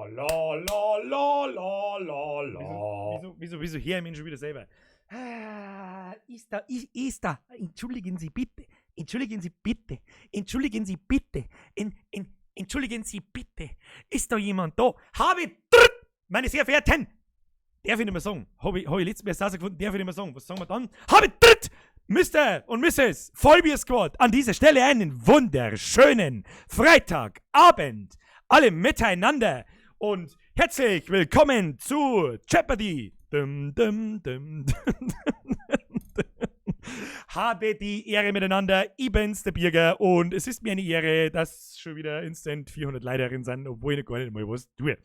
La la la la la la. Wieso höre ich mich schon wieder selber? Ah, ist da, entschuldigen Sie bitte, entschuldigen Sie bitte, entschuldigen Sie bitte, entschuldigen Sie bitte, ist da jemand da? Habe dritt, meine sehr verehrten, darf ich nicht mehr sagen, hab ich letztes Mal erst rausgefunden, darf ich nicht mehr sagen, was sagen wir dann? Habe dritt, Mr. und Mrs. Vollbier Squad, an dieser Stelle einen wunderschönen Freitagabend, alle miteinander und herzlich willkommen zu Jeopardy. Dum, dum, dum, dum, dum, dum. Habe die Ehre miteinander, ich bin's, der Birger, und es ist mir eine Ehre, dass schon wieder instant 400 Leute drin sind, obwohl ich noch gar nicht mal was tue.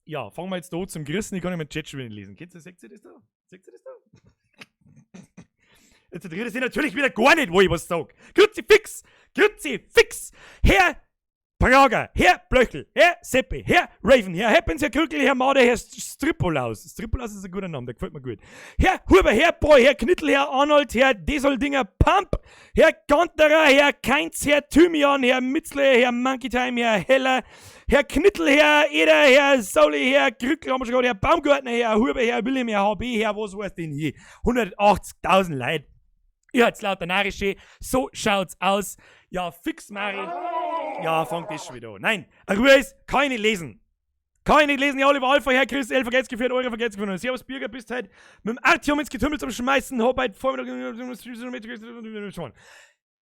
Ja, fangen wir jetzt da zum Grüßen, ich kann ja meinen Chat schon wieder nicht lesen. Kennt ihr, seht ihr das da? Seht ihr das da? Jetzt interessiert sich natürlich wieder gar nicht, wo ich was sag. Kruzifix! Kruzifix! Herr Prager, Herr Blöchel, Herr Seppi, Herr Raven, Herr Happens, Herr Krückel, Herr Mader, Herr Stripolaus. Stripolaus ist ein guter Name, der gefällt mir gut. Herr Huber, Herr Boy, Herr Knittel, Herr Arnold, Herr Desoldinger Pump, Herr Ganterer, Herr Keinz, Herr Thymian, Herr Mitzle, Herr Monkey Time, Herr Heller, Herr Knittel, Herr Eder, Herr Sauli, Herr Krückel, haben wir schon gehabt, Herr Baumgartner, Herr Huber, Herr William, Herr HB, Herr was weiß denn hier. 180.000 Leute. Ihr habt's lauter Narische. So schaut's aus. Ja, fix, Mari. Ja, fangt das schon wieder an. Nein, Ruhe ist, kann ich nicht lesen. Kann ich nicht lesen. Ja, Oliver Alpha, Herr Chris, L, vergeht's geführt, eure vergeht's geführt. Servus, Birger, bist halt mit dem Artium ins Getümmel zum Schmeißen, hab halt Vormittag.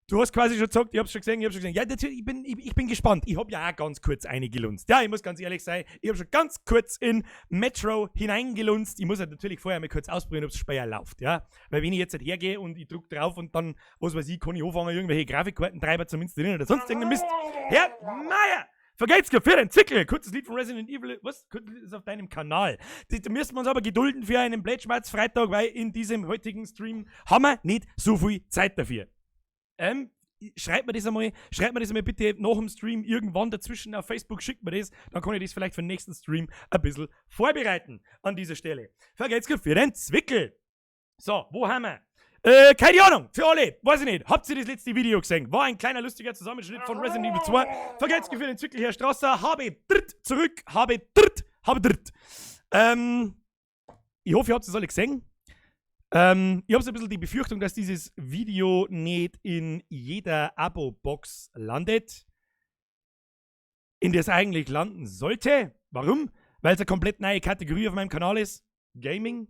Du hast quasi schon gesagt, ich hab's schon gesehen, ich hab's schon gesehen. Ja, natürlich, ich bin gespannt. Ich hab ja auch ganz kurz eingelunzt. Ja, ich muss ganz ehrlich sein, ich hab schon ganz kurz in Metro hineingelunzt. Ich muss halt natürlich vorher mal kurz ausprobieren, ob's Speier läuft, ja. Weil wenn ich jetzt halt hergehe und ich druck drauf und dann, was weiß ich, kann ich anfangen, irgendwelche Grafikkartentreiber zum Installieren oder sonst irgendein Mist. Herr Meier! Vergeht's für den Zwickel! Kurzes Lied von Resident Evil. Was? Kurzes Lied ist auf deinem Kanal. Da müssen wir uns aber gedulden für einen Blätschmerz-Freitag, weil in diesem heutigen Stream haben wir nicht so viel Zeit dafür. Schreibt mir das einmal bitte nach dem Stream irgendwann dazwischen auf Facebook, schickt mir das, dann kann ich das vielleicht für den nächsten Stream ein bisschen vorbereiten an dieser Stelle. Vergeht's gut für den Zwickel! So, wo haben wir? Keine Ahnung, für alle, weiß ich nicht. Habt ihr das letzte Video gesehen? War ein kleiner lustiger Zusammenschnitt von Resident Evil 2. Vergeht's für den Zwickel, Herr Strasser. Habe dritt zurück, habe dritt, habe dritt. Ich hoffe, ihr habt es alle gesehen. Ich habe so ein bisschen die Befürchtung, dass dieses Video nicht in jeder Abo-Box landet, in der es eigentlich landen sollte. Warum? Weil es eine komplett neue Kategorie auf meinem Kanal ist. Gaming.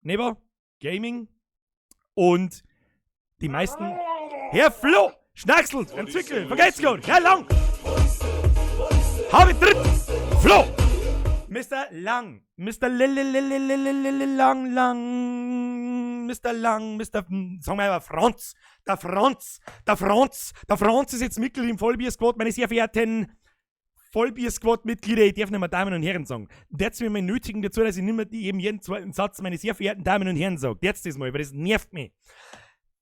Never. Gaming. Und die meisten. Herr Flo! Schnackselt! Ein Zwickel! Vergeht's gut! Herr Lang! Habe dritt! Flo! Mr. Lang! Mr. Lang, Lang! Mr. Lang, Mr. Sagen wir aber Franz! Der Franz! Der Franz! Der Franz ist jetzt Mitglied im Vollbier-Squad, meine sehr verehrten Vollbier-Squad-Mitglieder, ich darf nicht mehr Damen und Herren sagen. Der mir mal nötigen dazu, dass ich nicht mehr die, eben jeden zweiten Satz meine sehr verehrten Damen und Herren sage. Jetzt das mal, weil das nervt mich.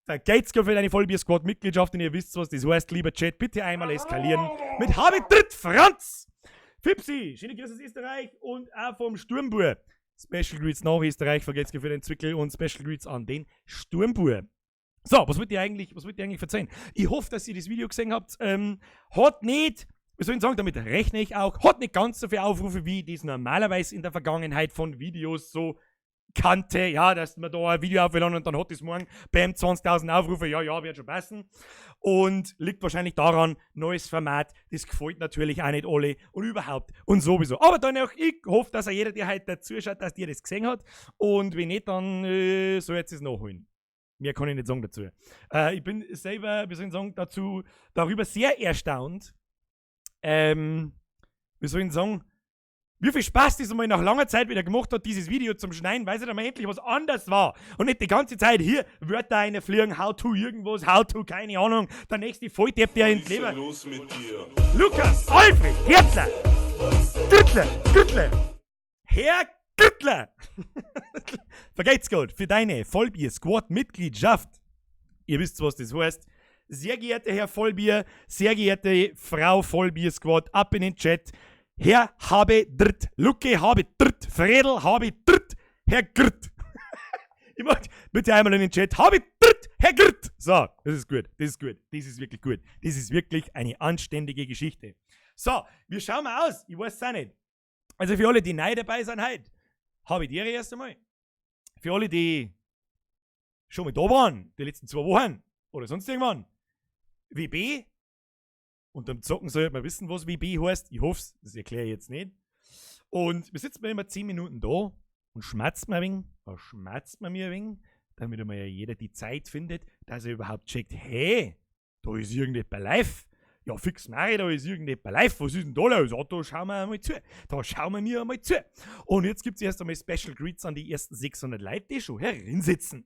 Vergeht's für deine Vollbier-Squad-Mitgliedschaft und ihr wisst, was das heißt, lieber Chat. Bitte einmal eskalieren mit Habe Dritt Franz! Fipsi, schöne Grüße aus Österreich und auch vom Sturmbur. Special Greets nach Österreich, vergeht's für den Zwickel und Special Greets an den Sturmbur. So, was wollt ihr eigentlich verzeihen? Ich hoffe, dass ihr das Video gesehen habt. Hat nicht, wie soll ich sagen, damit rechne ich auch, hat nicht ganz so viele Aufrufe, wie ich das normalerweise in der Vergangenheit von Videos so kannte, ja, dass man da ein Video aufladen und dann hat es morgen, bam, 20.000 Aufrufe, ja, wird schon passen. Und liegt wahrscheinlich daran, neues Format, das gefällt natürlich auch nicht alle und überhaupt und sowieso. Aber dann auch, ich hoffe, dass auch jeder, der heute dazu schaut, dass der das gesehen hat. Und wenn nicht, dann soll jetzt es nachholen. Mehr kann ich nicht sagen dazu. Ich bin selber, wie soll ich sagen, darüber sehr erstaunt. Wie soll ich sagen, wie viel Spaß das einmal nach langer Zeit wieder gemacht hat, dieses Video zum Schneiden, weil es dann mal endlich was anders war. Und nicht die ganze Zeit hier Wörter einfliegen, how to irgendwas, how to, keine Ahnung. Der nächste Volldepp, der ins Leben. Los mit dir? Lukas, Alfred, Herzler, Güttler, Güttler, Herr Güttler. Vergeht's gut für deine Vollbier-Squad-Mitgliedschaft. Ihr wisst, was das heißt. Sehr geehrter Herr Vollbier, sehr geehrte Frau Vollbier-Squad, ab in den Chat. Herr habe dritt, Lucke habe dritt, Fredel habe dritt, Herr Gritt. Ich mach bitte einmal in den Chat. Habe dritt, Herr Gritt. So, das ist gut, das ist gut, das ist wirklich gut. Das ist wirklich eine anständige Geschichte. So, wie schauen wir aus? Ich weiß es auch nicht. Also für alle, die neu dabei sind heute, habe ich die Ehre erst einmal. Für alle, die schon mal da waren, die letzten 2 Wochen oder sonst irgendwann, WB. Und beim Zocken sollte man wissen, was WB heißt. Ich hoffe es, das erkläre ich jetzt nicht. Und wir sitzen immer 10 Minuten da und schmatzt mal ein wenig, oder schmatzt man mir ein wenig, damit einmal ja jeder die Zeit findet, dass er überhaupt checkt, hey, da ist irgendetwas live. Ja, fix mei, da ist irgendetwas live. Was ist denn da los? Ah, da schauen wir einmal zu. Da schauen wir mir einmal zu. Und jetzt gibt es erst einmal Special Greets an die ersten 600 Leute, die schon herinsitzen.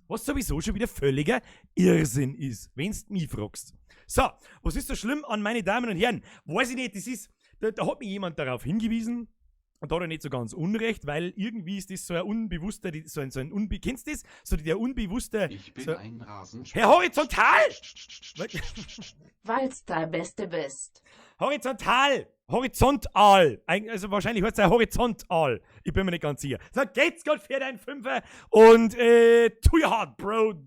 Was sowieso schon wieder völliger Irrsinn ist, wenn's mich fragst. So, was ist so schlimm an meine Damen und Herren? Weiß ich nicht, das ist, da hat mich jemand darauf hingewiesen, und da hat er nicht so ganz unrecht, weil irgendwie ist das so ein unbewusster, so ein unbe kennst du das? So der unbewusste. Ich bin so, ein Rasensprenger. Herr Horizontal! Weil's der Beste bist. Horizontal! Horizontal! Also wahrscheinlich heißt es ja horizontal. Ich bin mir nicht ganz sicher. So, geht's Gott für deinen Fünfer und to your heart, Bro.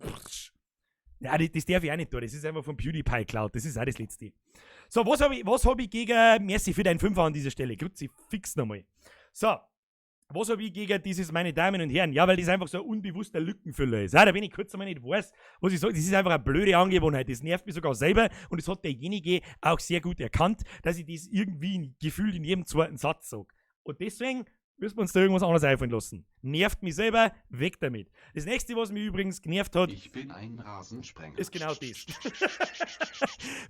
Ja, das darf ich auch nicht tun. Das ist einfach von PewDiePie geklaut. Das ist auch das Letzte. So, was hab ich gegen. Merci für deinen Fünfer an dieser Stelle. Grüezi fix nochmal. So, was habe ich gegen dieses, meine Damen und Herren? Ja, weil das einfach so ein unbewusster Lückenfüller ist. Ja, da wenn ich kurz einmal nicht weiß, was ich sage, das ist einfach eine blöde Angewohnheit. Das nervt mich sogar selber und das hat derjenige auch sehr gut erkannt, dass ich das irgendwie gefühlt in jedem zweiten Satz sage. Und deswegen müssen wir uns da irgendwas anderes einfallen lassen. Nervt mich selber, weg damit. Das Nächste, was mich übrigens genervt hat, Ich bin ein Rasensprenger. Ist genau das.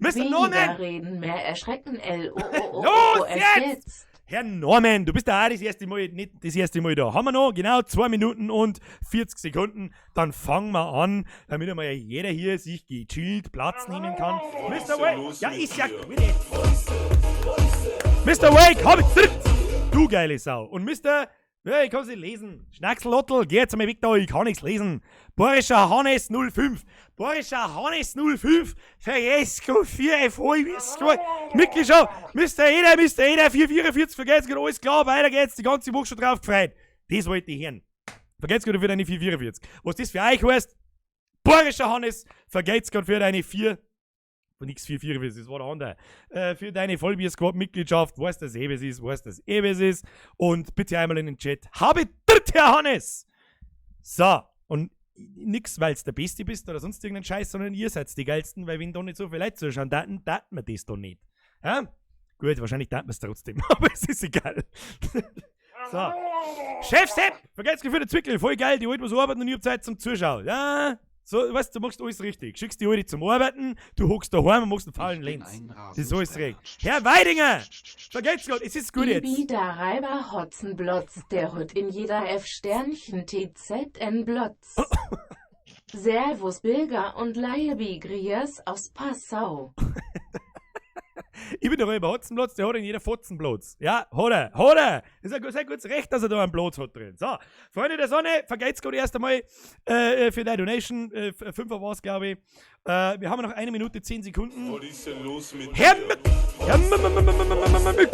Mr. Weniger Norman! reden, mehr erschrecken. L O O O Los O S jetzt! Jetzt. Herr Norman, du bist ja auch das erste Mal, nicht das erste Mal da. Haben wir noch genau 2 Minuten und 40 Sekunden. Dann fangen wir an, damit einmal jeder hier sich gechillt Platz nehmen kann. Mr. Wake, ja, ist ja gut jetzt. Mr. Wake, hab ich dritt! Du geile Sau. Und Mr. Ja, ich kann's nicht lesen. Schnackselottel, geh jetzt einmal weg da, ich kann nichts lesen. Borischer Hannes 05. Borischer Hannes 05. Vergesco 4 F Mitglied schon. Mr. Eder, Mr. Eder 444, vergesst gerade, alles klar, weiter geht's, die ganze Woche schon drauf gefreut. Das wollte ich hören. Vergesst gerade für deine 444. Was das für euch heißt, Borischer Hannes, vergesst gerade für deine 4 von X444, das war der andere. Für deine Vollbier-Squad-Mitgliedschaft, weiß das eh, was ist, weiß das eh, was ist. Und bitte einmal in den Chat. Habe dritt, Herr Hannes! So, und nix, weil du der Beste bist oder sonst irgendein Scheiß, sondern ihr seid die Geilsten, weil wenn da nicht so viele Leute zuschauen, dann daten wir das doch nicht. Ja? Gut, wahrscheinlich daten wir es trotzdem, aber es ist egal. So. Chef Sepp! Vergesst für den Zwickel, voll geil, die Alte muss arbeiten und ich hab Zeit zum Zuschauen. Ja, so, weißt du, du machst alles richtig. Schickst die Alte zum Arbeiten, du hockst daheim und machst einen faulen Ich bin Lenz. ein Das ist alles Rasensprenger. recht. Herr Weidinger! Vergelt's Gott, es ist gut jetzt. Ibi der Reiber Hotzenblotz, der hört in jeder F Sternchen TZN Blotz. Servus Bilger und Laiebi Griers aus Passau. Ich bin der Räuber Hotzenplotz, der hat in jeder Fotzenplotz. Ja, hat er, hat er. Das ist ein sehr gutes Recht, dass er da einen Platz hat drin. So, Freunde der Sonne, vergelt's Gott erst einmal für deine Donation. Fünfer war's, glaube ich. Wir haben noch 1 Minute 10 Sekunden. Was ist denn los mit Herr dir? Mück! Herr Mück!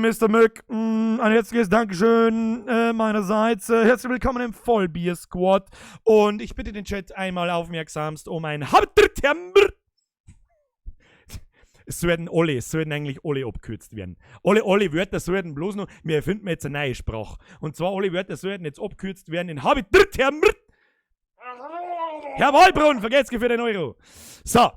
Mr. Mück, ein herzliches Dankeschön meinerseits. Herzlich willkommen im Vollbier Squad. Und ich bitte den Chat einmal aufmerksamst um ein Habtritt, Herr Mr. Es sollten eigentlich alle abgekürzt werden. Alle Wörter sollten bloß noch, wir erfinden jetzt eine neue Sprache. Und zwar alle Wörter sollten jetzt abgekürzt werden in Habtritt, Herr Mr. Herr Wahlbrunn, vergesst für den Euro. So.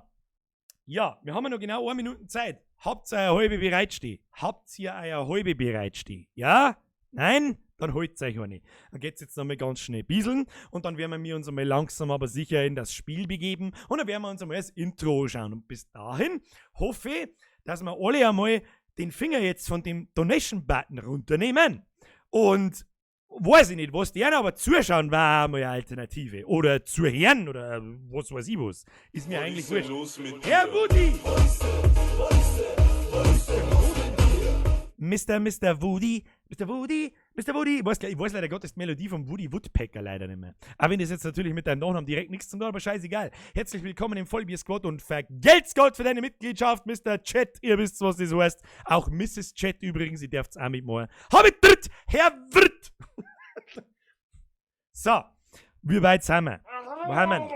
Ja, wir haben ja noch genau 1 Minute Zeit. Habt ihr euer halbe bereitstehen? Habt ihr euer halbe bereitstehen? Ja? Nein? Dann holt euch eine. Dann geht's jetzt nochmal ganz schnell bieseln und dann werden wir uns einmal langsam aber sicher in das Spiel begeben und dann werden wir uns einmal das Intro schauen. Und bis dahin hoffe ich, dass wir alle einmal den Finger jetzt von dem Donation-Button runternehmen. Und weiß ich nicht, was die anderen aber zuschauen, war einmal eine Alternative. Oder zuhören oder was weiß ich was. Ist mir Was eigentlich ist denn wurscht. los mit Herr dir? Woody! Mr. Mr. Woody, Mr. Woody, Mr. Woody. Ich weiß leider Gottes die Melodie vom Woody Woodpecker leider nicht mehr. Auch wenn das jetzt natürlich mit deinem Nachnamen direkt nichts zu tun hat, aber scheißegal. Herzlich willkommen im Vollbier Squad und vergelt's Gott für deine Mitgliedschaft, Mr. Chat. Ihr wisst, was das heißt. Auch Mrs. Chat übrigens, ihr dürft's auch mitmachen. Hab ich dritt, Herr Wirt! So, wie weit sind wir? Wo haben wir?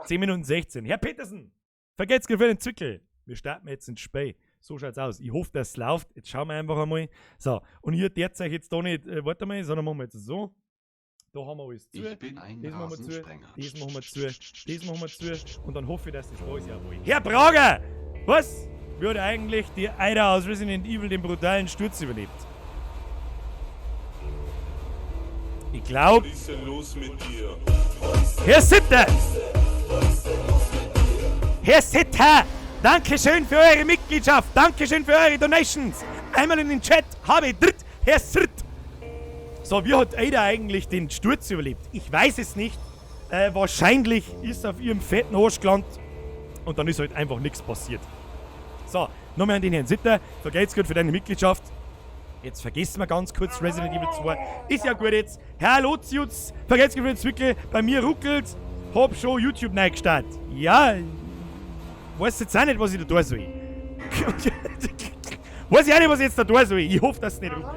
10 Minuten 16. Herr Petersen, vergelt's Gott für den Zwickel. Wir starten jetzt ins Spiel. So schaut's aus. Ich hoffe, dass es läuft. Jetzt schauen wir einfach einmal. So, und ihr derzeit jetzt da nicht, warte mal, sondern machen wir jetzt so. Da haben wir alles zu. Ich bin ein Das machen wir zu. Rasensprenger. Das machen wir zu. Das machen wir zu. Und dann hoffe ich, dass das da ist. Jawohl. Herr Prager! Was? Würde eigentlich die Ada aus Resident Evil den brutalen Sturz überlebt? Ich glaub. Was ist denn los mit dir? Herr Sitter! Herr Sitter! Dankeschön für eure Mitgliedschaft! Dankeschön für eure Donations! Einmal in den Chat habe dritt Herr Sitt! So, wie hat Ada eigentlich den Sturz überlebt? Ich weiß es nicht. Wahrscheinlich ist auf ihrem fetten Arsch gelandet und dann ist halt einfach nichts passiert. So, nochmal an den Herrn Sitter. Vergelt's gut für deine Mitgliedschaft. Jetzt vergessen wir ganz kurz Resident Evil 2. Ist ja gut jetzt. Herr Lozius, vergelt's gut für den Zwickel. Bei mir ruckelt's. Hab schon YouTube neu gestartet. Ja, weiß jetzt auch nicht, was ich da tun soll. Weiß ich auch nicht, was ich jetzt da tun soll. Ich hoffe, dass es nicht ruckelt.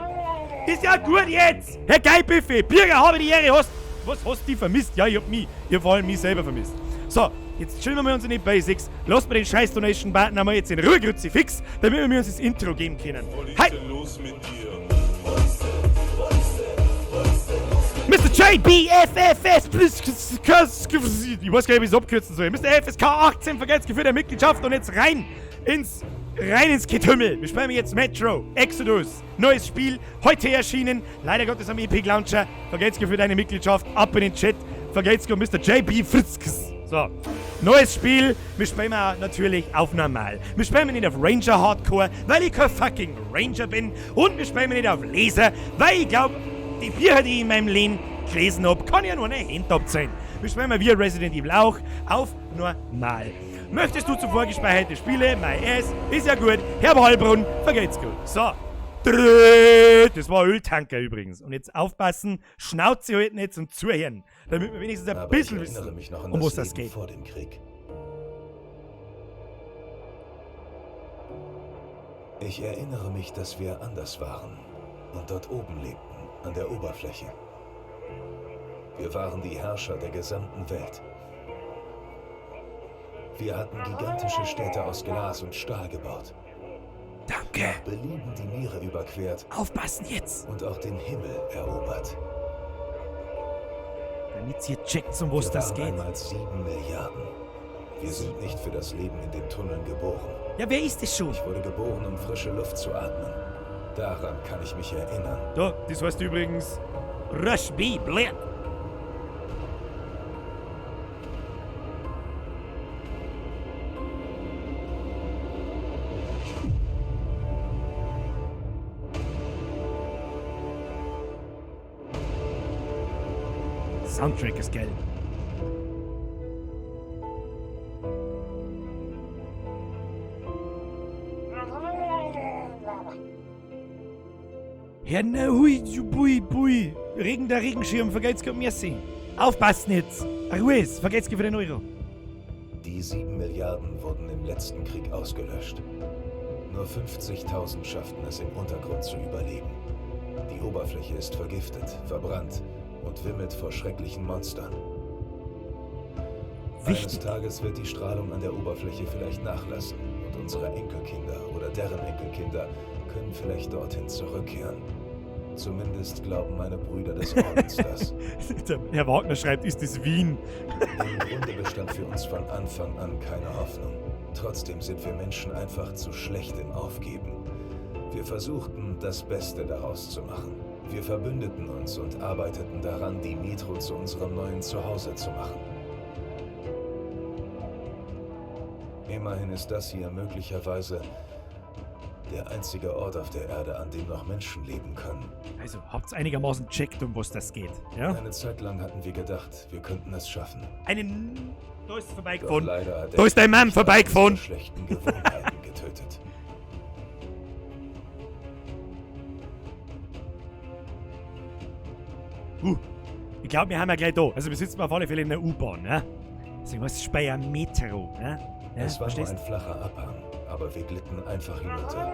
Ist ja gut jetzt! Herr Geilbuffet, Birger, habe die Ehre, hast, was hast du vermisst? Ja, ich hab mich, ich hab vor allem mich selber vermisst. So, jetzt chillen wir mal uns in die Basics. Lass mir den scheiß Donation-Button einmal jetzt in Ruhe, Kruzifix, damit wir uns das Intro geben können. Was ist Hi! denn los mit dir? Mr. J B F F S plus K, S, K, ich weiß gar nicht, wie ich es abkürzen soll. Mr. F S K 18 vergelt's für der Mitgliedschaft und jetzt rein ins Getümmel. Wir spielen jetzt Metro Exodus. Neues Spiel, heute erschienen. Leider Gottes am Epic Launcher. Vergelt's für deine Mitgliedschaft. Ab in den Chat. Vergelt's für Mr. JB Fritzkes. So, neues Spiel. Wir spielen natürlich auf normal. Wir spielen nicht auf Ranger Hardcore, weil ich kein fucking Ranger bin. Und wir spielen nicht auf Laser, weil ich glaub, die Bücher, die ich in meinem Leben gelesen hab, kann ja nur eine Hand abzählen. Wir spielen wie Resident Evil auch auf normal. Möchtest du zuvor gespeicherte Spiele? My ass, ist ja gut. Herr Wallbrunn, vergeht's gut. So. Das war Öltanker übrigens. Und jetzt aufpassen, Schnauze halten jetzt und zuhören, damit wir wenigstens ein Aber bisschen ich erinnere wissen, mich noch an um das was das Leben geht. vor dem Krieg. Ich erinnere mich, dass wir anders waren und dort oben lebten, an der Oberfläche. Wir waren die Herrscher der gesamten Welt. Wir hatten gigantische Städte aus Glas und Stahl gebaut. Danke. Nach Belieben die Meere überquert. Aufpassen jetzt. Und auch den Himmel erobert. Damit ihr checkt, um was Wir das waren geht. einmal 7 Milliarden. Wir sind nicht für das Leben in den Tunneln geboren. Ja, wer ist das schon? Ich wurde geboren, um frische Luft zu atmen. Daran kann ich mich erinnern. Da, das heißt übrigens Rush B, blöd. Soundtrack ist geil. Herr, na, hui, ju, bui, bui. Regen der Regenschirm, vergelt's Gott, merci. Aufpassen jetzt. Ruhe ist, vergelt's Gott für den Euro. Die 7 Milliarden wurden im letzten Krieg ausgelöscht. Nur 50.000 schafften es, im Untergrund zu überleben. Die Oberfläche ist vergiftet, verbrannt und wimmelt vor schrecklichen Monstern. Wichtig. Eines Tages wird die Strahlung an der Oberfläche vielleicht nachlassen und unsere Enkelkinder oder deren Enkelkinder können vielleicht dorthin zurückkehren. Zumindest glauben meine Brüder des Ordens das. Der Herr Wagner schreibt, ist das Wien? Im Grunde bestand für uns von Anfang an keine Hoffnung. Trotzdem sind wir Menschen einfach zu schlecht im Aufgeben. Wir versuchten, das Beste daraus zu machen. Wir verbündeten uns und arbeiteten daran, die Metro zu unserem neuen Zuhause zu machen. Immerhin ist das hier möglicherweise der einzige Ort auf der Erde, an dem noch Menschen leben können. Also, habt's einigermaßen checkt, um was das geht, ja? Eine Zeit lang hatten wir gedacht, wir könnten es schaffen. Einen... Da ist Doch vorbeigefahren. leider hat Da der ist dein Mann Krieg nicht alle vorbeigefahren. unsere schlechten Gewohnheiten getötet. Ich glaub, wir haben ja gleich da. Also wir sitzen auf alle Fälle in der U-Bahn, ne? Also ich weiß, Speyer Metro, ne? Ja, Es war nur verstehst? ein flacher Abhang, aber wir glitten einfach hinunter.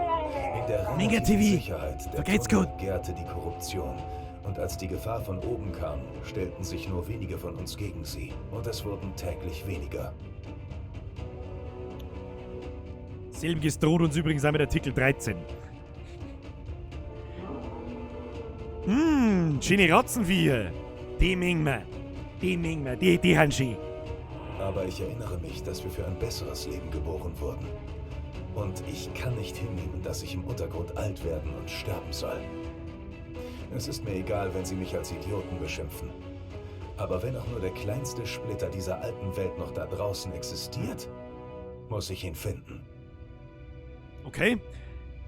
In der Mega relativen TV. Sicherheit der Vergelt's Tunnel gut. gärte die Korruption. Und als die Gefahr von oben kam, stellten sich nur wenige von uns gegen sie. Und es wurden täglich weniger. Selbiges droht uns übrigens auch mit Artikel 13. Schöne Ratzenviecher. Die mengen wir. Die mengen wir. Die haben schön. Aber ich erinnere mich, dass wir für ein besseres Leben geboren wurden. Und ich kann nicht hinnehmen, dass ich im Untergrund alt werden und sterben soll. Es ist mir egal, wenn sie mich als Idioten beschimpfen. Aber wenn auch nur der kleinste Splitter dieser alten Welt noch da draußen existiert, muss ich ihn finden. Okay.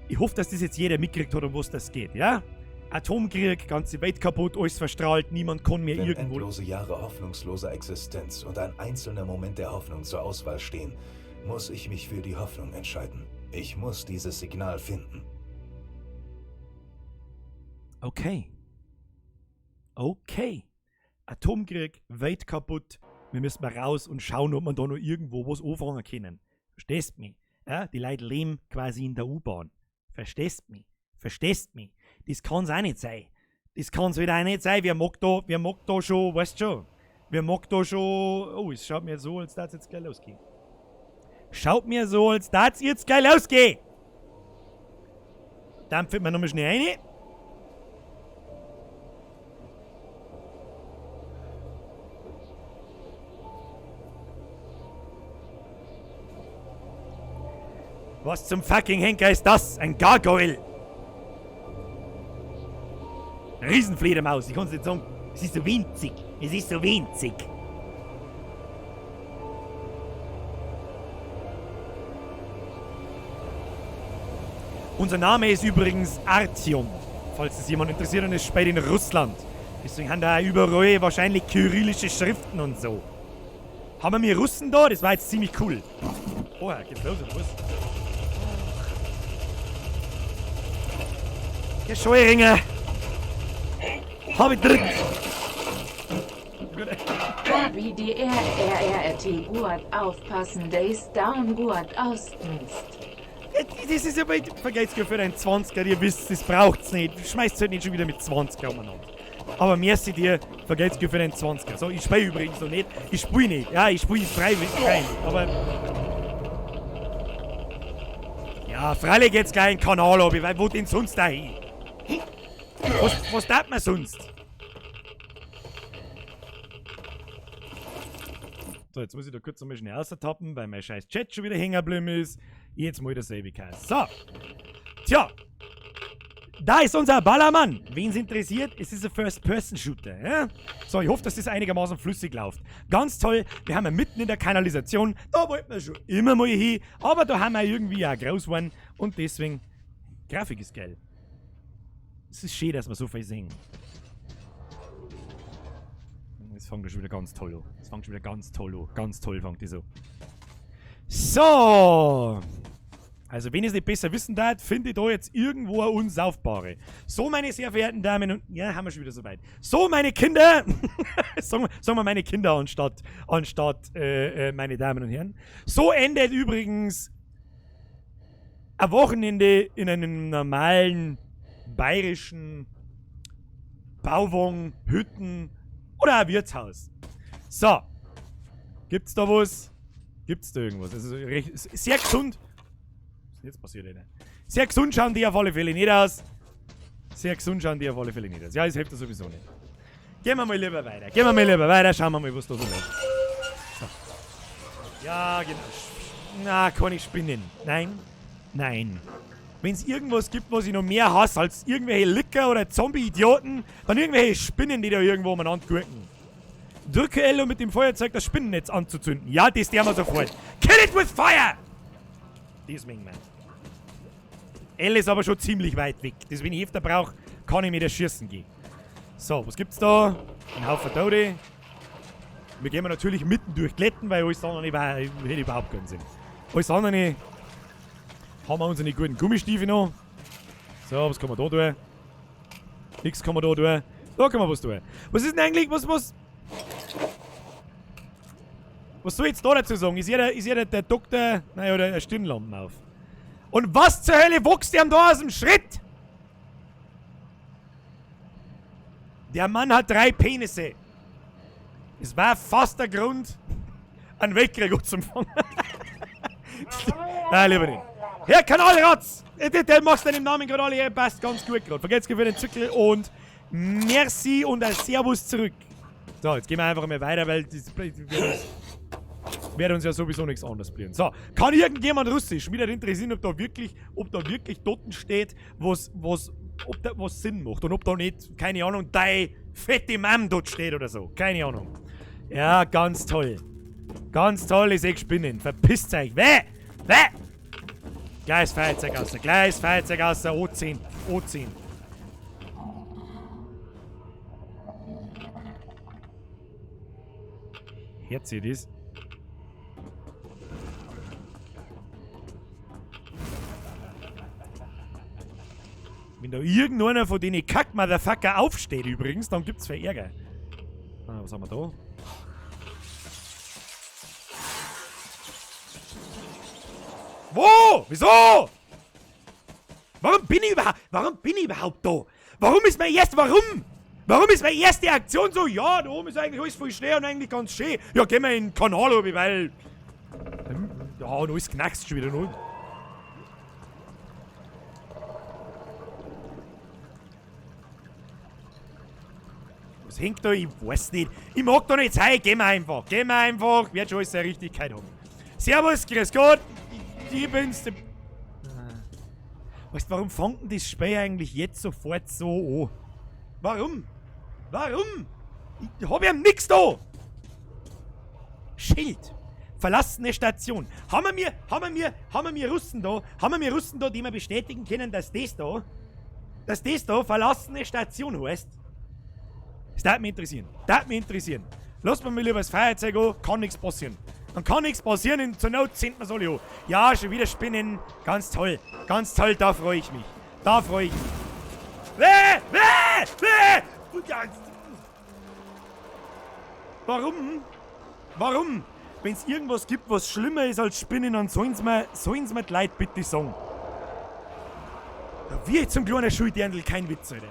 Ich hoffe, dass das jetzt jeder mitgekriegt hat, um was das geht, ja? Atomkrieg, ganze Welt kaputt, alles verstrahlt, niemand kann mehr Wenn irgendwo... endlose Jahre hoffnungsloser Existenz und ein einzelner Moment der Hoffnung zur Auswahl stehen, muss ich mich für die Hoffnung entscheiden. Ich muss dieses Signal finden. Okay. Okay. Atomkrieg, Welt kaputt. Wir müssen mal raus und schauen, ob wir da noch irgendwo was anfangen können. Verstehst mich? Ja, die Leute leben quasi in der U-Bahn. Verstehst mich? Verstehst mich? Das kann's auch nicht sein. Das kann's wieder auch nicht sein. Wer mag da schon, weißt schon? Wer mag da schon. Oh, es schaut mir so, als darf's jetzt gleich losgehen. Schaut mir so, als darf's jetzt gleich losgehen! Dampft mir nochmal schnell rein. Was zum fucking Henker ist das? Ein Gargoyle! Riesenfledermaus, ich kann's nicht sagen. Es ist so winzig. Es ist so winzig. Unser Name ist übrigens Artyom. Falls es jemand interessiert, und es spielt in Russland. Deswegen haben da überall wahrscheinlich kyrillische Schriften und so. Haben wir Russen da? Das war jetzt ziemlich cool. Oh, geht's los oder was? Der Scheuringer! Hab ich drin! Gabi D R R R T Guard aufpassen, Days down Guard Ausdienst. Das ist ja bei. Vergeht's für einen 20er, ihr wisst, das braucht's nicht. Schmeißt halt nicht schon wieder mit 20er umeinander. Aber merci dir, vergeht's für einen 20er. So, ich spiele übrigens noch nicht. Ich spiele nicht. Ja, ich spiele freiwillig. Aber. Ja, freilich geht's gleich in den Kanal ab, weil wo denn sonst dahin? Was darf man sonst? So, jetzt muss ich da kurz einmal schnell raustappen, weil mein scheiß Chat schon wieder hängen geblieben ist. Jetzt mal dasselbe Käse. So. Tja. Da ist unser Ballermann. Wen's interessiert, es ist ein First-Person-Shooter. Ja? So, ich hoffe, dass das einigermaßen flüssig läuft. Ganz toll, wir haben ja mitten in der Kanalisation. Da wollten wir schon immer mal hin. Aber da haben wir irgendwie auch groß geworden. Und deswegen, Grafik ist geil. Es ist schön, dass wir so viel sehen. Das fängt schon wieder ganz toll an. Das fängt schon wieder ganz toll an. Ganz toll fängt die so. So. Also, wenn ich es nicht besser wissen darf, finde ich da jetzt irgendwo eine unsaufbare. So, meine sehr verehrten Damen und... Ja, haben wir schon wieder soweit. So, meine Kinder... sagen wir meine Kinder anstatt meine Damen und Herren. So endet übrigens ein Wochenende in einem normalen bayerischen Bauwagen, Hütten oder ein Wirtshaus. So. Gibt's da was? Gibt's da irgendwas? Also, sehr gesund. Was ist denn jetzt passiert, Alter? Sehr gesund schauen die auf alle Fälle nicht aus. Sehr gesund schauen die auf alle Fälle nicht aus. Ja, das hilft ja sowieso nicht. Gehen wir mal lieber weiter. Gehen wir mal lieber weiter. Schauen wir mal, was da so läuft. So. Ja, genau. Na, kann ich spinnen. Nein. Nein. Wenn es irgendwas gibt, was ich noch mehr hasse als irgendwelche Licker oder Zombie-Idioten, dann irgendwelche Spinnen, die da irgendwo umeinander gurken. Drücke L, um mit dem Feuerzeug das Spinnennetz anzuzünden. Ja, das der wir sofort. Kill it with fire! Deswegen, man. L ist aber schon ziemlich weit weg. Das, wenn ich öfter brauche, kann ich mir das schießen gehen. So, was gibt's da? Ein Haufen Tote. Wir gehen natürlich mitten durch Glätten, weil alles andere hätte überhaupt keinen Sinn. Alles andere haben wir unsere guten Gummistiefel noch. So, was kann man da tun? Nix kann man da tun. Da kann man was tun. Was ist denn eigentlich, was soll ich jetzt da dazu sagen? Ist jeder der Doktor, naja, oder Stirnlampen auf. Und was zur Hölle wächst dem da aus dem Schritt? Der Mann hat 3 Penisse. Es war fast der Grund, einen Weltkrieg anzufangen. Nein, lieber nicht. Herr Kanalratz! Der machst deinem Namen gerade alle, passt ganz gut gerade. Vergesst für den Zückel und merci und ein Servus zurück. So, jetzt gehen wir einfach mal weiter, weil das wird uns ja sowieso nichts anderes bringen. So, kann irgendjemand Russisch? Mich würde interessieren, ob da wirklich dort steht, was Sinn macht. Und ob da nicht, keine Ahnung, dein fette Mam dort steht oder so. Keine Ahnung. Ja, ganz toll. Ganz toll, ich seh Spinnen. Verpisst euch. Weh! Weh! Gleich ist Feuerzeug raus. Gleich ist Feuerzeug raus. O10. O10. Herz das. Wenn da irgendeiner von denen Kack-Motherfucker aufsteht übrigens, dann gibt's Verärger. Ah, was haben wir da? Wo? Wieso? Warum bin ich überhaupt da? Warum ist meine erste... Warum? Warum ist meine erste Aktion so? Ja, da oben ist eigentlich alles voll Schnee und eigentlich ganz schön. Ja, gehen wir in den Kanal runter, weil... Ja, und alles knackst schon wieder null. Was hängt da? Ich weiß nicht. Ich mag da nicht sein. Gehen wir einfach. Gehen wir einfach. Wird schon alles seine Richtigkeit haben. Servus, grüß Gott. Ich bin's. Weißt du, warum fängt denn das Spiel eigentlich jetzt sofort so an? Warum? Warum? Ich hab ja nix da! Schild! Verlassene Station. Haben wir Russen da? Haben wir Russen da, die wir bestätigen können, dass das da verlassene Station heißt? Das darf mich interessieren. Das mich interessieren. Lass mir lieber das Feuerzeug an, kann nichts passieren. Dann kann nichts passieren, zur Not sind wir alle an. Ja, schon wieder Spinnen. Ganz toll. Ganz toll, da freue ich mich. Da freue ich mich. Warum? Warum? Wenn es irgendwas gibt, was schlimmer ist als Spinnen, dann sollen's mir die Leute bitte sagen. Da wird zum kleinen Schuldirndl kein Witz, Alter.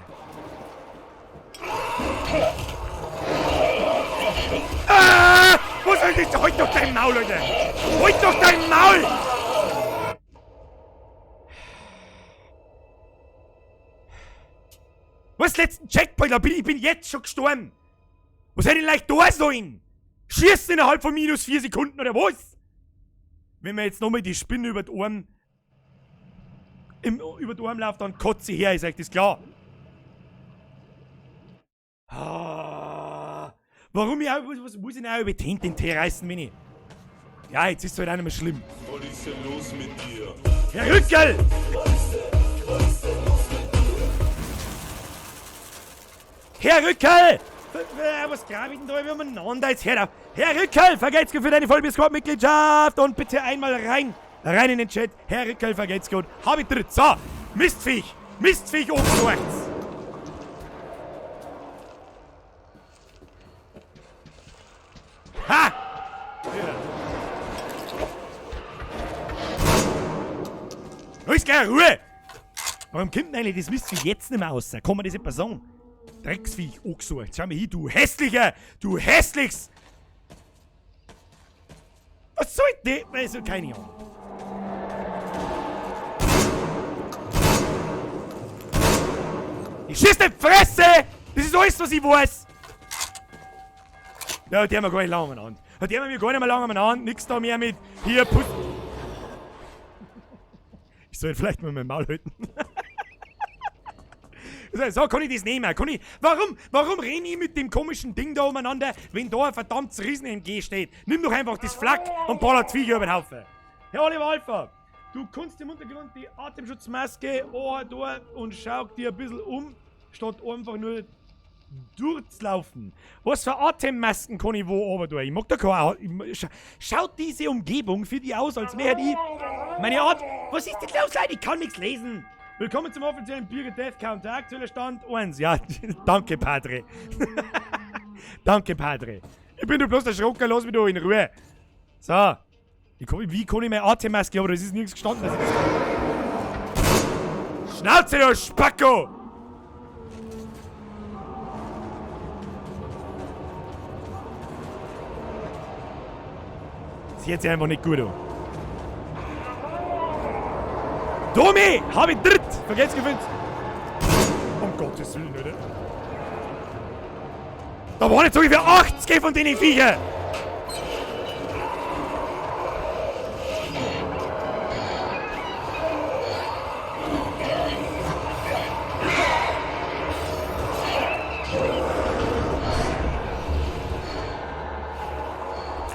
Ah! Was soll das? Halt doch dein Maul, Alter! Halt doch dein Maul! Was, letzten Checkpoint? Ich bin jetzt schon gestorben! Was hätte ich leicht da sollen? Schießen innerhalb von minus 4 Sekunden oder was? Wenn mir jetzt nochmal die Spinne über die Arme läuft, dann kotze ich her, ist euch das klar? Ah, warum ich auch, was muss ich denn auch über die Hände den Tee reißen, wenn ich? Ja, jetzt ist es halt auch nicht mehr schlimm. Was ist denn los mit dir? Herr Rückel! Herr Rückel! Was grabe ich denn da übereinander? Jetzt hör auf! Herr Rückel, vergelt's gut für deine Vollbier-Squad-Mitgliedschaft und bitte einmal rein! Rein in den Chat! Herr Rückel, vergelt's gut! Hab ich drin! So! Mistviech! Mistviech oben rechts! Ha! Ja. Ist gleich Ruhe! Warum kommt denn eigentlich das Mistviech jetzt nicht mehr raus? Kann man das nicht mehr sagen? Drecksviech angesucht. Schau mal hin, du hässlicher! Du hässlichs! Was soll das? Also, keine Ahnung. Ich schieß die Fresse! Das ist alles, was ich weiß! Ja, die haben wir gar nicht lange umeinander. Die haben wir gar nicht mehr lange umeinander. Nix da mehr mit. Hier, putz. Ich soll vielleicht mal mein Maul halten. So, kann ich das nehmen? Kann ich, warum renne ich mit dem komischen Ding da umeinander, wenn da ein verdammtes Riesen-MG steht? Nimm doch einfach das Flak und baller die Viecher über den Haufen. Herr Oliver Alpha, du kannst im Untergrund die Atemschutzmaske da und schau dir ein bisschen um, statt einfach nur durchzulaufen. Was für Atemmasken kann ich wo runter tun? Ich mag da keine. Schaut diese Umgebung für die aus, als wäre die meine Art. Was ist denn los, Leute? Ich kann nichts lesen. Willkommen zum offiziellen Bier Death Counter. Aktueller Stand 1. Ja, danke, Padre. Danke, Padre. Ich bin doch bloß der Schrocker, lass mich doch in Ruhe. So. Wie kann ich meine Atemmaske haben? Das ist nirgends gestanden. Dass ich das Schnauze, du Spacko! Das hört sich einfach nicht gut an. Domi! Hab ich dritt! Vergesst gewinnt! Um Gottes Willen, oder? Da waren jetzt ungefähr 80 von denen Viecher!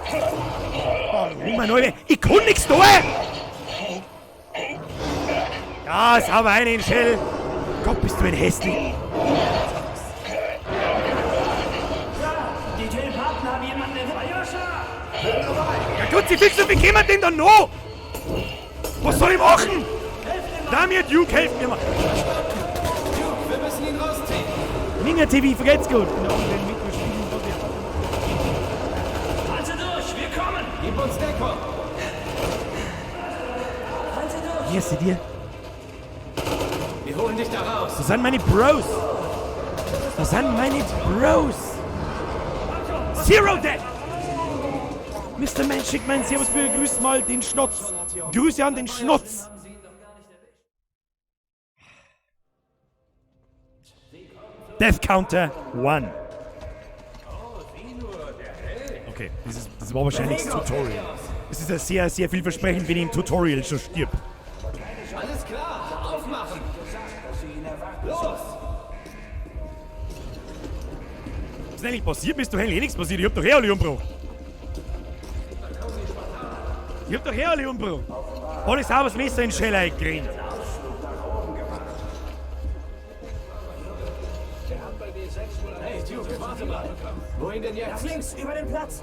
Oh Mann, Alter, ich kann nichts tun! Ja, sauber rein, Shell! Gott, bist du ein hässlich! Die Telepathen haben jemanden in Aljoscha! Ja gut, sie fixen, wie kommen denn da noch? Was soll ich machen? Damir Duke, helft mir mal! Duke, wir müssen ihn rausziehen! Ninja TV, vergelt's gut! Halte durch, wir kommen! Gib uns Deckung! Halte durch! Hier, seht ihr? Wir holen dich da raus! Das sind meine Bros! Das sind meine Bros! Zero Dead! Mr. Man schickt meinen Servus, bitte grüßt mal den Schnotz. Grüße an den Schnotz. Death Counter 1. Okay, das war wahrscheinlich das Tutorial. Es ist ja sehr, sehr vielversprechend, wenn ich im Tutorial schon stirb. Alles klar, aufmachen! Los! Was ist denn eigentlich passiert? Bist du eigentlich eh nichts passiert? Ich hab doch eh alle umgebracht. Ich hab doch eh alle umgebracht. Alles sauberes Messer in den Schäler eingerannt. Hey, Duke, warte mal! Wohin denn jetzt? Nach links, über den Platz!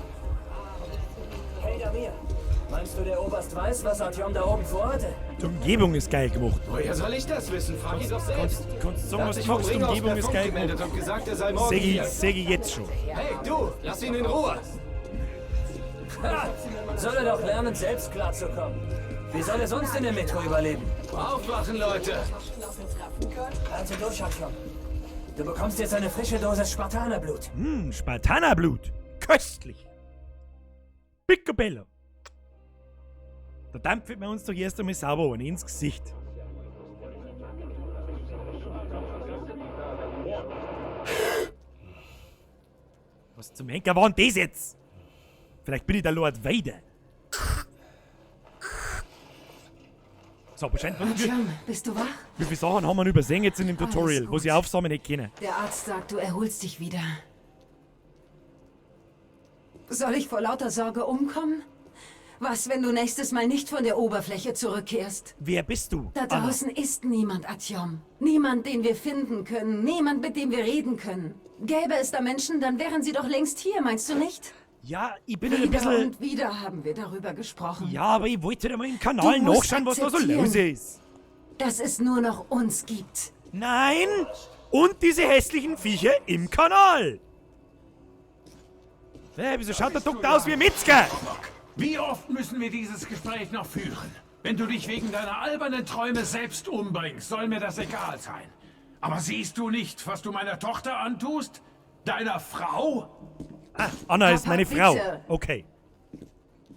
Hey, Damir! Meinst du, der Oberst weiß, was Artyom da oben vorhatte? Die Umgebung ist geil gemacht. Woher soll ich das wissen? Frag ihn doch selbst. Kannst du sagen, Er hat was sich du vom magst? Die Ring aus Umgebung per ist Funk geil gemeldet gemacht. und gesagt, er sei morgen Sag ich, hier. sag ich jetzt schon. Hey, du, lass ihn in Ruhe! Ha! Soll er doch lernen, selbst klarzukommen. Wie soll er sonst in der Metro überleben? Aufwachen, Leute! Halte durch, Artyom. Du bekommst jetzt eine frische Dosis Spartanerblut. Spartanerblut. Köstlich. Picobello. Da dampft man uns doch erst einmal sauber an ins Gesicht. Was zum Henker war denn das jetzt? Vielleicht bin ich der Lord Vader. So, wahrscheinlich. Artyom, bist du wach? Wie viele Sachen haben wir übersehen jetzt in dem Tutorial, wo sie aufsammeln nicht können? Der Arzt sagt, du erholst dich wieder. Soll ich vor lauter Sorge umkommen? Was, wenn du nächstes Mal nicht von der Oberfläche zurückkehrst? Wer bist du? Da Anna? draußen ist niemand, Artyom. Niemand, den wir finden können. Niemand, mit dem wir reden können. Gäbe es da Menschen, dann wären sie doch längst hier, meinst du nicht? Ja, ich bin ein Wieder bisschen... und wieder haben wir darüber gesprochen. Ja, aber ich wollte halt mal im Kanal Du musst nachschauen, was da so akzeptieren. los ist. Dass es nur noch uns gibt. Nein! Und diese hässlichen Viecher im Kanal! Hey, wieso schaut der Doktor aus wie ein Metzger? Wie oft müssen wir dieses Gespräch noch führen? Wenn du dich wegen deiner albernen Träume selbst umbringst, soll mir das egal sein. Aber siehst du nicht, was du meiner Tochter antust? Deiner Frau? Ah, Anna ist Papa, meine Frau. bitte. Okay.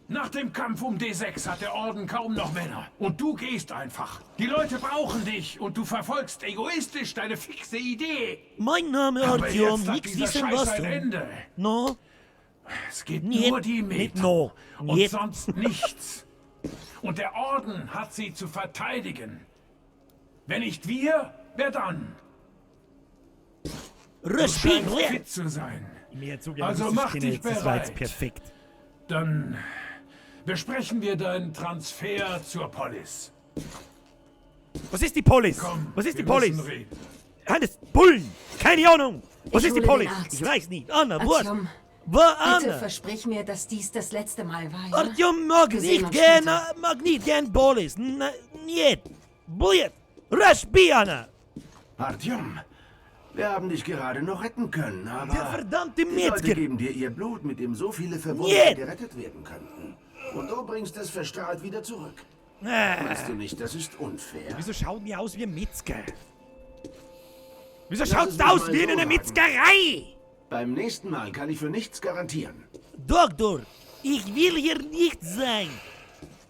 Nach dem Kampf um D6 hat der Orden kaum noch Männer. Und du gehst einfach. Die Leute brauchen dich und du verfolgst egoistisch deine fixe Idee. Mein Name Aber Artyom, jetzt hat nix dieser wissen Scheiß was ein du. Ende. No? Es geht Niet, nur die nicht Metro. no, Und niet. sonst nichts. Und der Orden hat sie zu verteidigen. Wenn nicht wir, wer dann? Du scheinst fit zu sein. Mehr zugeben, Also das mach ist dich jetzt, das war jetzt bereit. perfekt. Dann besprechen wir deinen Transfer zur Polis. Was ist die Polis? Komm, Was ist die wir Polis? müssen reden. Hannes, Bullen! Keine Ahnung! Was Ich ist die hole Polis? den Arzt. Ich weiß nicht. Anna, was? Artyom, Wo bitte Anna? versprich mir, dass dies das letzte Mal war, ja? Artyom mag Wir sehen nicht uns gern, später. mag nicht gern Polis. Niet. Bullet. Rush B, Anna. Artyom, wir haben dich gerade noch retten können, aber... Der verdammte Die Leute Metzger. geben dir ihr Blut, mit dem so viele Verwundete Niet. gerettet werden könnten. Und du bringst es verstrahlt wieder zurück. Ah. Meinst du nicht, das ist unfair? Wieso schaut die aus wie ein Metzger? Wieso Lass schaut's es da mich aus mal wie in so einer sagen. Metzgerei? Beim nächsten Mal kann ich für nichts garantieren. Doktor, ich will hier nicht sein.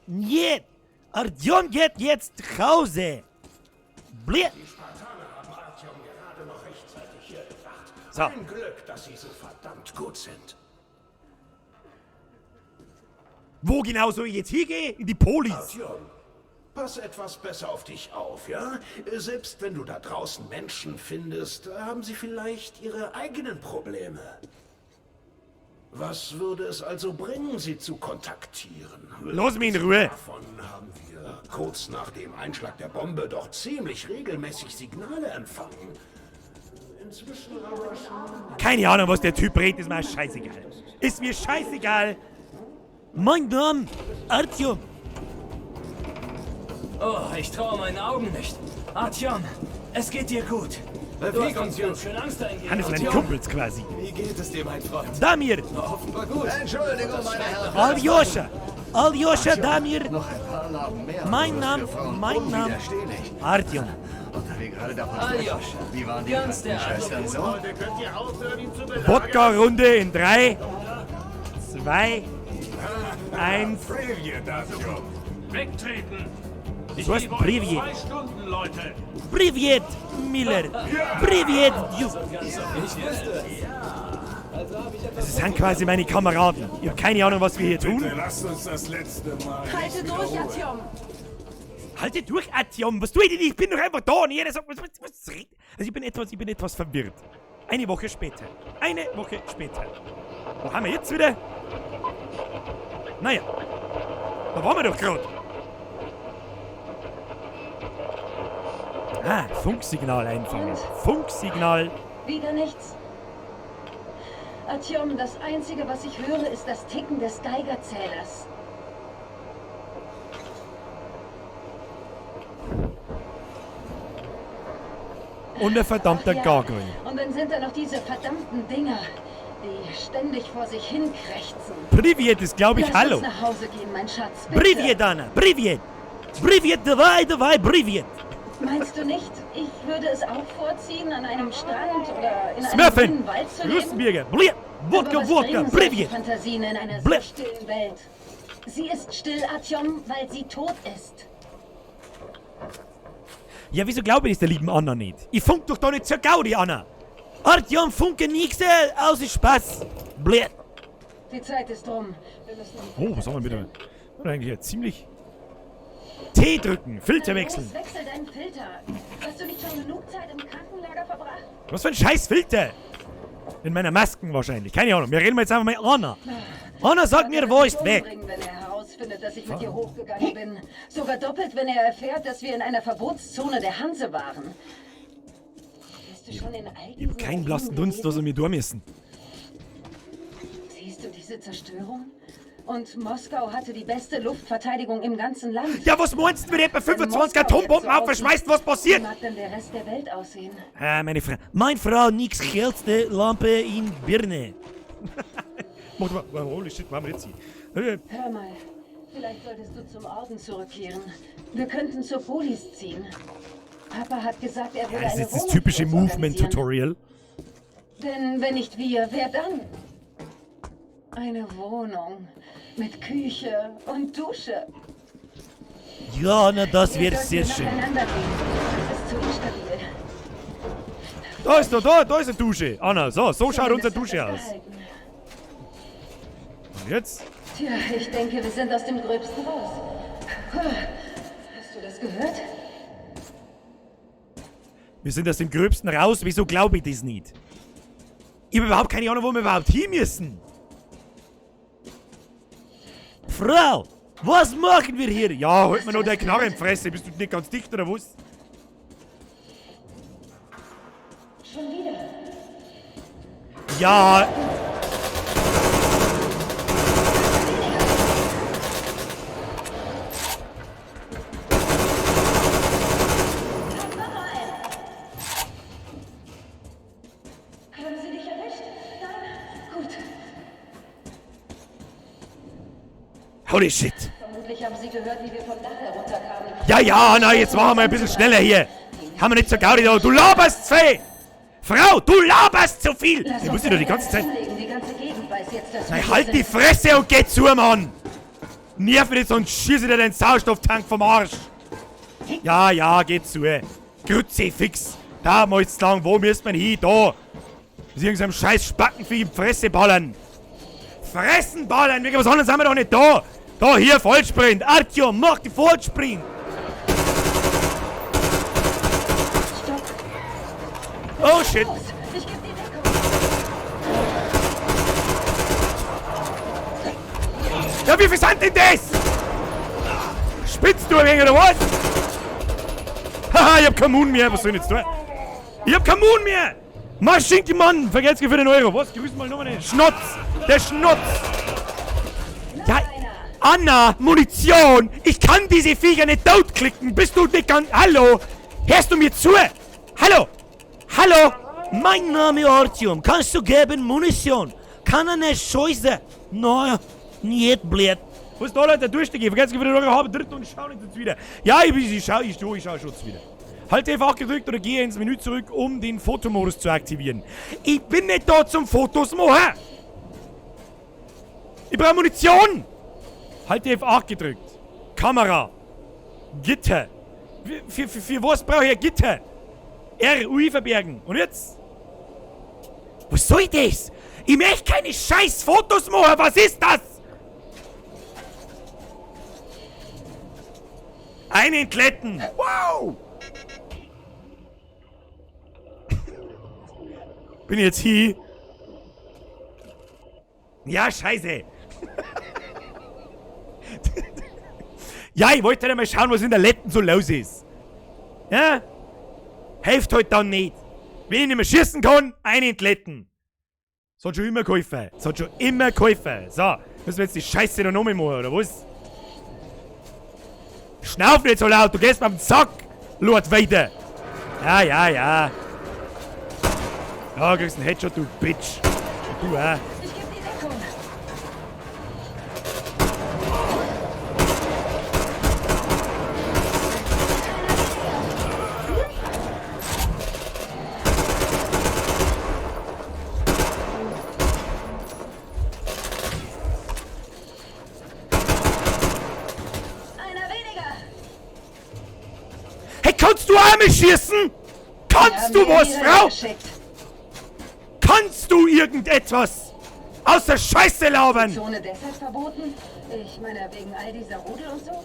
Niet. Artyom geht jetzt Hause. Blie. Die Spartaner haben Artyom gerade noch rechtzeitig hergebracht. So. Ein Glück, dass sie so verdammt gut sind. Wo genau soll ich jetzt hingehen? In die Polis. Artyom, pass etwas besser auf dich auf, ja? Selbst wenn du da draußen Menschen findest, haben sie vielleicht ihre eigenen Probleme. Was würde es also bringen, sie zu kontaktieren? Lass mich in Ruhe. Davon haben wir kurz nach dem Einschlag der Bombe doch ziemlich regelmäßig Signale empfangen. Inzwischen aber schon... Keine Ahnung, was der Typ redet, ist mir scheißegal. Ist mir scheißegal. Mein Name, Artyom. Oh, ich traue meinen Augen nicht. Artyom, es geht dir gut. Du hast uns ganz schön Angst eingejagt. Hannes, meine Kumpels quasi. Wie geht es dir, mein Freund? Damir. Offenbar gut. Entschuldigung, meine Herren. Aljoscha. Aljoscha Damir. Noch ein paar Narben mehr. Mein Name, Wir frauen mein Name, unwiderstehlich. Artyom. Und da wir gerade davon sprechen, Aljoscha, wie waren die ganz der Krankenschwestern so? Wodka-Runde in 3, 2, 1. Privet, Artyom. Wegtreten! Ich Du hast gebe euch Privet. 2 Stunden, Leute. Privet, Miller. Privet, Duke. Das sind quasi meine Kameraden. Ich habe keine Ahnung, was wir hier tun. Bitte lasst uns das letzte Mal. Halte nicht durch, wiederholen. Artyom! Halte durch, Artyom. Was tue ich denn? Ich bin doch einfach da. Und jeder sagt, was, Also ich bin etwas verwirrt. Eine Woche später. Eine Woche später. Wo haben wir jetzt wieder? Naja. Da waren wir doch gerade. Ah, Funksignal einfangen. Und? Funksignal. Wieder nichts. Artyom, das Einzige, was ich höre, ist das Ticken des Geigerzählers. Und ein verdammter Ach ja. Gargoyle. Und dann sind da noch diese verdammten Dinger, die ständig vor sich hin krächzen. Privet ist, glaube ich, Lass Hallo. uns nach Hause gehen, mein Schatz. Bitte. Privet, Anna. Privet. Privet, давай, давай, privet. Meinst du nicht, ich würde es auch vorziehen, an einem Strand oder in einem Smurfen. grünen Wald zu leben? Rustenbürger. Blie. Wodka, Aber was Wodka, bringen solche Privet. Fantasien in einer so Bleh. stillen Welt? Sie ist still, Artyom, weil sie tot ist. Ja, wieso glaube ich das der lieben Anna nicht? Ich funk doch da nicht zur Gaudi, Anna. Artyom funke nix aus Spaß. Bleh. Die Zeit ist rum. Wir müssen die Oh, was haben wir wieder? Das ist eigentlich ja ziemlich... Tee drücken, Filter Na wechseln. Los, wechsel deinen Filter. Hast du nicht schon genug Zeit im Krankenlager verbracht? Was für ein scheiß Filter? In meiner Masken wahrscheinlich. Keine Ahnung. Wir reden jetzt einfach mal Anna. Anna, sag mir, wo ist weg? Umbringen, wenn er herausfindet, dass ich mit dir hochgegangen bin. Sogar doppelt, wenn er erfährt, dass wir in einer Verbotszone der Hanse waren. Bist du schon in all Ich hab diesen keinen blassen Ruinen Dunst, was gewesen? wir mir tun müssen. Siehst du diese Zerstörung? Und Moskau hatte die beste Luftverteidigung im ganzen Land. Ja, was meinst du, wenn etwa Wenn 25 Moskau Atombomben jetzt so aufschmeißt, aussieht, was passiert? Wie mag denn der Rest der Welt aussehen? Ah, meine Frau. Meine Frau, nix hellste Lampe in Birne. Mach mal, holy shit, wo haben wir jetzt hier? Hör mal, vielleicht solltest du zum Orden zurückkehren. Wir könnten zur Polis ziehen. Papa hat gesagt, er würde Ja, das ist eine jetzt das Wohnung typische für uns organisieren. Movement-Tutorial. Denn wenn nicht wir, wer dann? Eine Wohnung mit Küche und Dusche. Ja, na, das Wir wird sehr sollten schön. nacheinander gehen. Es ist zu instabil. Da ist doch, da ist eine Dusche. Anna, so schaut Zumindest unsere hat Dusche das aus. gehalten. Und jetzt? Tja, ich denke, wir sind aus dem Gröbsten raus. Hast du das gehört? Wir sind aus dem Gröbsten raus. Wieso glaube ich das nicht? Ich habe überhaupt keine Ahnung, wo wir überhaupt hin müssen. Frau, was machen wir hier? Ja, halt mir noch deine Knarre in die Fresse. Bist du nicht ganz dicht oder was? Schon wieder. Ja. Haben sie dich erwischt? Nein? Gut. Holy shit. Vermutlich haben sie gehört, wie wir vom Dach herunterkamen. Ja, ja, na, jetzt machen wir ein bisschen schneller hier. Haben wir nicht zur Gaudi da. Du laberst zu viel. Frau, du laberst zu viel. Lass Ich uns muss dich doch die ganze Zeit... hinlegen. Die ganze Gegend weiß jetzt, dass wir Nein, hier halt die sind. Fresse und geh zu, Mann. Nerv mich nicht, sonst schieße ich dir den Sauerstofftank vom Arsch. Ja, ja, geht zu. Kruzifix. Da malst lang. Wo müsst man hin? Da. Mit irgendeinem scheiß Spackenvieh im Fresse ballern. Fressen ballern! Wegen was anderes sind wir doch nicht da! Da, hier, Vollsprint! Artyom, mach die Vollsprint! Oh shit! Ich geb die Deckung. Ja, wie viel sind denn das? Spitzt du ein wenig oder was? Haha, ich hab keinen Mund mehr, was soll ich jetzt tun? Ich hab keinen Mund mehr! Maschinke Mann, vergelt's mir für den Euro. Was? Grüß mal nochmal den Schnotz! Der Schnotz! Ja, Anna, Munition! Ich kann diese Viecher nicht totklicken! Bist du nicht ganz... Hallo! Hörst du mir zu? Hallo! Hallo! Mein Name ist Artyom. Kannst du geben Munition? Kann eine Scheiße. Nein, nicht blöd. Was ist da, Leute? Durstige. Vergesst wieder eure Habe dritt und schau nicht jetzt wieder. Ja, ich schau, ich schau, ich schau schon wieder. Halt F8 gedrückt oder gehe ins Menü zurück, um den Fotomodus zu aktivieren. Ich bin nicht da zum Fotos machen. Ich brauche Munition. Halt F8 gedrückt. Kamera. Gitter. Für was brauche ich ein Gitter? R, UI verbergen. Und jetzt? Was soll das? Ich möchte keine scheiß Fotos machen. Was ist das? Einen Kletten. Wow. Bin ich jetzt hier? Ja, scheiße. Ja, ich wollte ja mal schauen, was in der Letten so los ist. Ja? Helft halt dann nicht. Wenn ich nicht mehr schießen kann, einen entletten. Das hat schon immer geholfen. Das hat schon immer geholfen. So, müssen wir jetzt die Scheiße da nochmal machen, oder was? Schnauf nicht so laut, du gehst mir am Sack, Lord Vader. Ja, ja, ja. Ja, kriegst einen Headshot, du Bitch. Und du auch. Ich geb die Deckung. Einer weniger. Hey, kannst du Arme schießen? Kannst du was, Frau? Kannst du irgendetwas? Außer Scheiße labern! Zone deshalb verboten? Ich meine, wegen all dieser Rudel und so?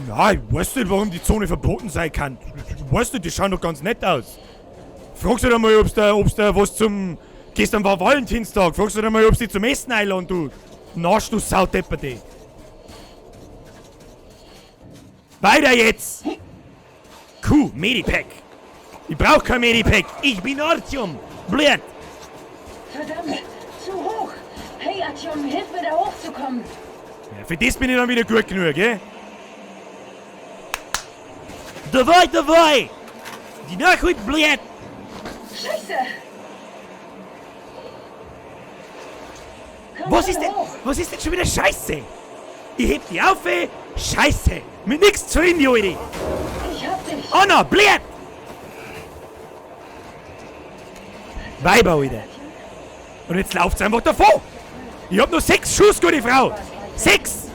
Ja, ich weiß nicht, warum die Zone verboten sein kann. Ich weiß nicht, die schauen doch ganz nett aus. Fragst du doch mal, ob's da was zum... Gestern war Valentinstag. Fragst du doch mal, ob's die zum Essen einladen, du. Nasch, du Saudepperte. Weiter jetzt! Q, Medipack. Ich brauch kein Medipack. Ich bin Artyom. Blöd. Verdammt, zu hoch! Hey, Artyom, hilf mir da hochzukommen! Ja, für das bin ich dann wieder gut genug, gell? Давай, давай! Die Nachhut blöd! Scheiße! Komm Was schon ist denn, hoch. was ist denn schon wieder Scheiße? Ich heb die auf, ey. Scheiße! Mit nix zufrieden, Alter! Ich hab dich! Anna, blöd! Weiber, Alter! Und jetzt lauft's einfach davon! Ich hab nur 6 Schuss, gute Frau! 6!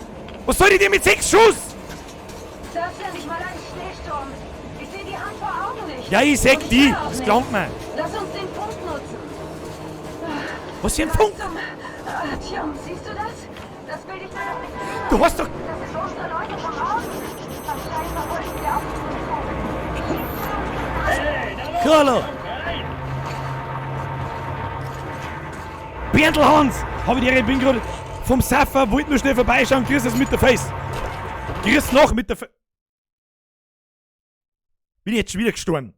Was soll ich denn mit 6 Schuss? Das ist ja nicht mal ein Schneesturm. Ich sehe die Hand vor Augen nicht. Ja, ich seh Und die. will auch Das nicht. gelangt mir. Lass uns den Funk nutzen. Was für ein Funk? Zum Artyom, siehst du das? Das will ich mir doch nicht sehen. Du hast doch... Das ist unsere Leute vom Orden. Wahrscheinlich verfolgen sie auch diesen Zug. Carlo! Berndl Hans! Hab ich dir, ich bin gerade vom Saffer, wollte nur schnell vorbeischauen, grüß es mit der Face. Grüß noch mit der Face. Bin ich jetzt schon wieder gestorben?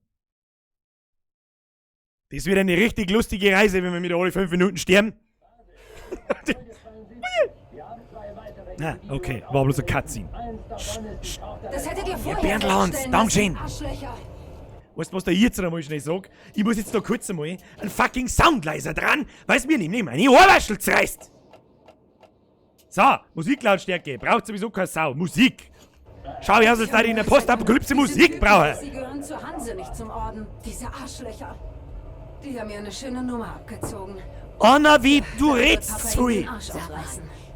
Das wird eine richtig lustige Reise, wenn wir wieder alle 5 Minuten sterben. Ah, okay, war bloß ein Cutscene. Das hättet ihr vorher Berndl Hans, feststellen Dankeschön. müssen, Arschlöcher. Weißt du, was der jetzt einmal schnell sag? Ich muss jetzt da kurz einmal einen fucking Soundleiser dran, weil's mir nämlich meine Ohrwaschel zerreißt. So, Musiklautstärke, braucht sowieso keine Sau. Musik. Schau, ich als da in der Postapokalypse Musik brauche. Sie gehören zur Hanse, nicht zum Orden. Diese Arschlöcher. Die haben mir eine schöne Nummer abgezogen. Anna, wie du redst zu viel.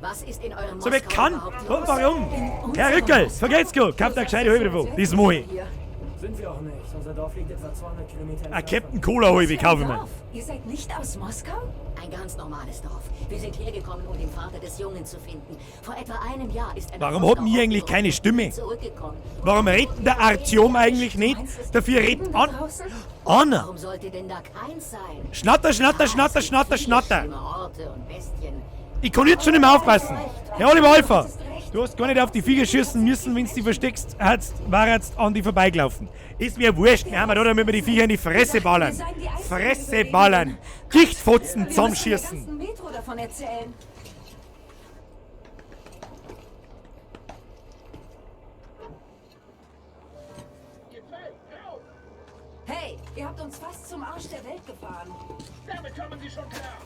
Was ist in eurem So, wer Moskau kann? überhaupt los? Warum? Herr Rückel, vergelt's gut. Kommt eine gescheite halbe davon. Das mach ich. Sind wir auch nicht. Unser Dorf liegt etwa 200 Kilometer Ein Captain Cola halbe kaufe ich mir. Dorf? Ihr seid nicht aus Moskau? Ein ganz normales Dorf. Wir sind hergekommen, um den Vater des Jungen zu finden. Vor etwa einem Jahr ist er nach Warum Moskau hat denn ich eigentlich keine Stimme? zurückgekommen. Warum redet der Artyom eigentlich nicht? Dafür redet An Anna. Warum sollte denn da keins sein? Schnatter, schnatter, schnatter, schnatter, schnatter. Schlimme Orte und Bestien. Ich kann jetzt schon nicht mehr aufpassen. Herr Oliver Alpha, du hast gar nicht auf die Viecher schießen müssen, wenn du die versteckst, hast, war jetzt an die vorbeigelaufen. Ist mir wurscht, wir haben da, damit wir die Viecher in die Fresse ballern. Fresse ballern. Gichtfotzen Wir müssen der zusammenschießen. ganzen Metro davon erzählen. Hey, ihr habt uns fast zum Arsch der Welt gefahren. Damit kommen Sie schon klar.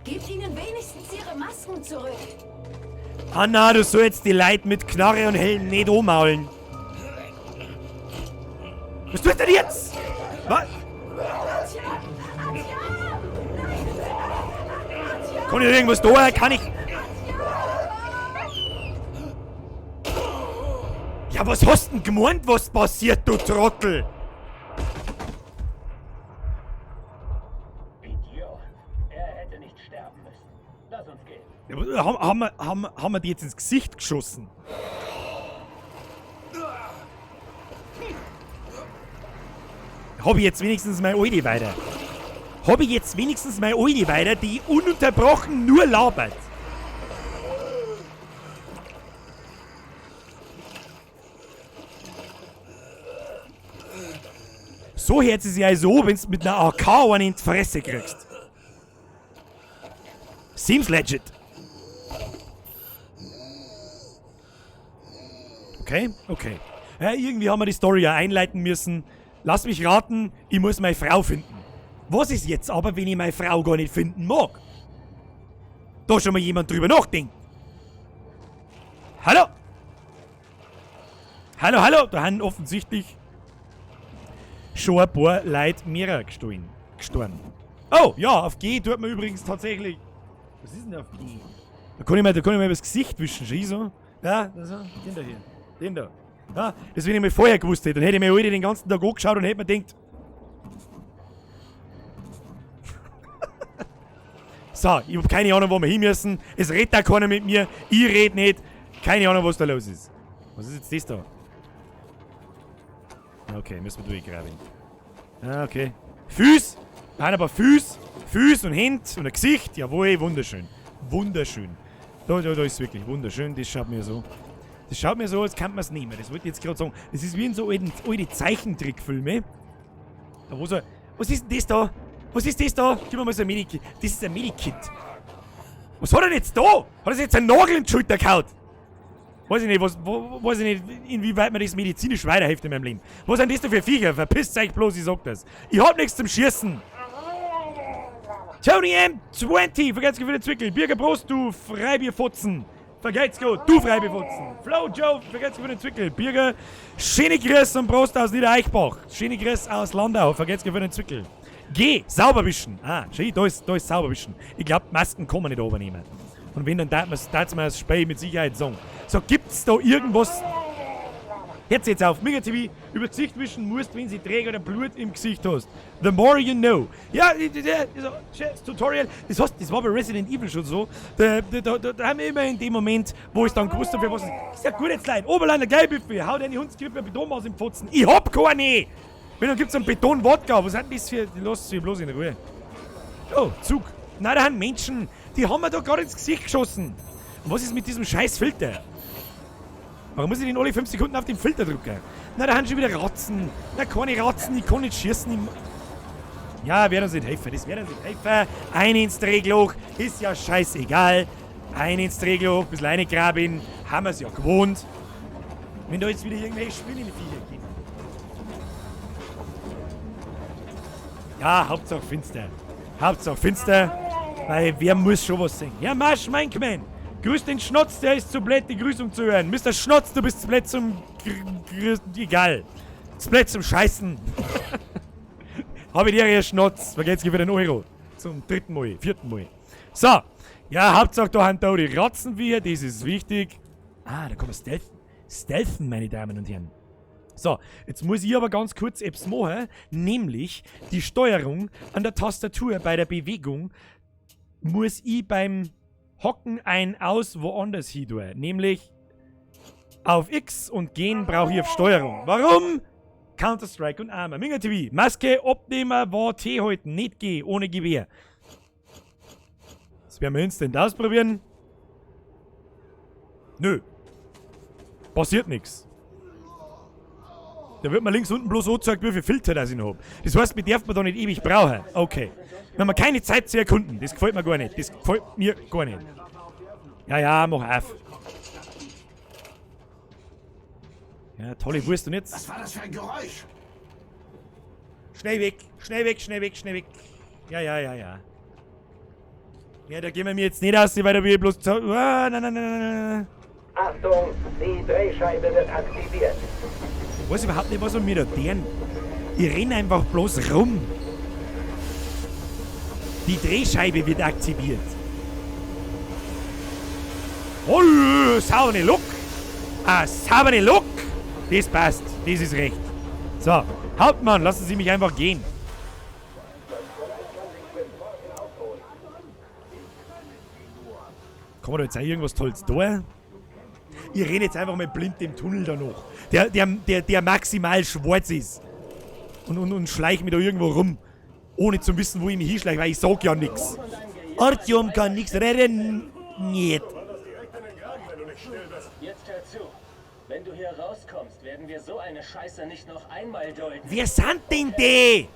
Gebt ihnen wenigstens ihre Masken zurück. Anna, du sollst die Leute mit Knarre und Helm nicht ummaulen. Was tut denn jetzt? Was? Kann ich irgendwas da? Kann ich... Ja, was hast denn gemeint, was passiert, du Trottel? Idiot. Er hätte nicht sterben müssen. Lass uns gehen. Ja, aber haben wir die jetzt ins Gesicht geschossen? Hab ich jetzt wenigstens meine Alte weiter? Hab ich jetzt wenigstens meine Alte weiter, die ununterbrochen nur labert? So hört sie sich also an, wenn's mit einer AK einen in die Fresse kriegst. Seems legit. Okay, okay. Ja, irgendwie haben wir die Story ja einleiten müssen. Lass mich raten, ich muss meine Frau finden. Was ist jetzt aber, wenn ich meine Frau gar nicht finden mag? Da schon mal jemand drüber nachdenkt. Hallo? Hallo, hallo, da haben offensichtlich schon ein paar Leute mehrer gestorben. Oh, ja, auf G tut man übrigens tatsächlich... Was ist denn auf G? Da kann ich mir, übers Gesicht wischen, schau so. Ja, das, den da hier. Den da. Ja, das, wenn ich mir vorher gewusst hätte, dann hätte ich mir heute den ganzen Tag angeschaut und hätte mir gedacht... So, ich hab keine Ahnung, wo wir hin müssen. Es redet da keiner mit mir. Ich red nicht. Keine Ahnung, was da los ist. Was ist jetzt das da? Okay, müssen wir durchgraben. Ah, okay. Füß! Nein, aber Füß! Füß und Hände und ein Gesicht. Jawohl, wunderschön. Wunderschön. Da ist wirklich wunderschön. Das schaut mir so. Das schaut mir so, als könnte man es nehmen. Das wollte ich jetzt gerade sagen. Das ist wie in so alten Zeichentrickfilme. Da wo so. Was ist denn das da? Was ist das da? Gib mir mal so ein Medikit. Das ist ein Medikit. Was hat er denn jetzt da? Hat er sich jetzt einen Nagel in die Schulter gehauen? Weiß ich nicht, weiß ich nicht, inwieweit mir das medizinisch weiterhilft in meinem Leben. Was sind das denn für Viecher? Verpisst euch bloß, ich sag das. Ich hab nichts zum Schießen. Tony M20, vergelt's gut für den Zwickel. Birger Prost, du Freibierfotzen. Vergelt's gut, du Freibierfotzen. Flo Joe, vergelt's gut für den Zwickel. Birger, schöne Grüße und Prost aus Niedereichbach. Schöne Grüße aus Landau, vergelt's gut für den Zwickel. Geh, sauber wischen. Ah, schön, da ist sauber wischen. Ich glaub, Masken kann man nicht übernehmen. Und wenn, dann darf man das Spiel mit Sicherheit sagen. So, gibt's da irgendwas? Hört's jetzt auf. Mega TV, über Gesicht wischen musst, wenn sie trägt oder Blut im Gesicht hast. The more you know. Ja, das Tutorial, das war bei Resident Evil schon so. Da haben wir immer in dem Moment, wo ich dann gewusst habe, für was es ist. Ja gut jetzt, Leute. Oberlander Gleibüffel, hau deine Hundskrippe Beton aus im Pfotzen. Ich hab keine! Wenn, dann gibt's einen Beton-Wodka. Was hat denn das für... Lass sie bloß in Ruhe. Oh, Zug. Nein, da haben Menschen. Die haben mir da gerade ins Gesicht geschossen. Und was ist mit diesem scheiß Filter? Warum muss ich denn alle 5 Sekunden auf den Filter drücken? Na, da haben schon wieder Ratzen. Na, keine Ratzen, ich kann nicht schießen. Ja, werden uns nicht helfen. Das werden uns nicht helfen. Ein ins Drehloch. Ist ja scheißegal. Ein ins Drehloch, ein bisschen reingraben. Haben wir's ja gewohnt. Wenn da jetzt wieder irgendwelche Spinnenviecher gehen. Ja, Hauptsache finster. Hauptsache finster. Weil wer muss schon was sehen? Ja, Marsch, mein Gemein. Grüß den Schnotz, der ist zu blöd, die Grüßung zu hören. Mr. Schnotz, du bist zu blöd zum... Egal. Zu blöd zum Scheißen. Hab ich dir, ihr Schnotz. Vergelt's dir für den Euro. Zum dritten Mal, vierten Mal. So. Ja, Hauptsache da haben da die Ratzenviecher, das ist wichtig. Ah, da kann man stealthen. Stealthen, meine Damen und Herren. So, jetzt muss ich aber ganz kurz etwas machen, nämlich die Steuerung an der Tastatur bei der Bewegung muss ich beim Hocken ein aus woanders hin tun. Nämlich auf X und gehen brauche ich auf Steuerung. Warum? Counter-Strike und Arma. Minga TV. Maske abnehmen, war Tee halten, nicht geh, ohne Gewehr. Das werden wir instant ausprobieren. Nö. Passiert nichts. Da wird mir links unten bloß angezeigt, wie viel Filter das ich noch hab. Das heißt, mich darf man da nicht ewig brauchen. Okay. Wenn wir keine Zeit zu erkunden. Das gefällt mir gar nicht. Das gefällt mir gar nicht. Ja, ja, mach auf. Ja, tolle Wurst. Und jetzt? Was war das für ein Geräusch? Schnell weg, schnell weg, schnell weg, schnell weg. Ja, ja, ja, ja. Ja, da gehen wir mir jetzt nicht aus, weil da will ich bloß... Ah, nein, nein, nein, nein, nein. Achtung, die Drehscheibe wird aktiviert. Ich weiß überhaupt nicht, was an mir da deren. Ich renn einfach bloß rum. Die Drehscheibe wird aktiviert. Oh, saubere Look. Ah, saubere Look. Das passt. Das ist recht. So, Hauptmann, lassen Sie mich einfach gehen. Kann man da jetzt auch irgendwas Tolles tun? Ich renne jetzt einfach mal blind im Tunnel da noch. Der maximal schwarz ist. Und schleich mich da irgendwo rum. Ohne zu wissen, wo ich mich hinschleiche, weil ich sag ja nix. Artyom kann nix reden. Nicht. Jetzt hör zu. Wenn du hier rauskommst, werden wir so eine Scheiße nicht noch einmal dulden. Wer sind denn die?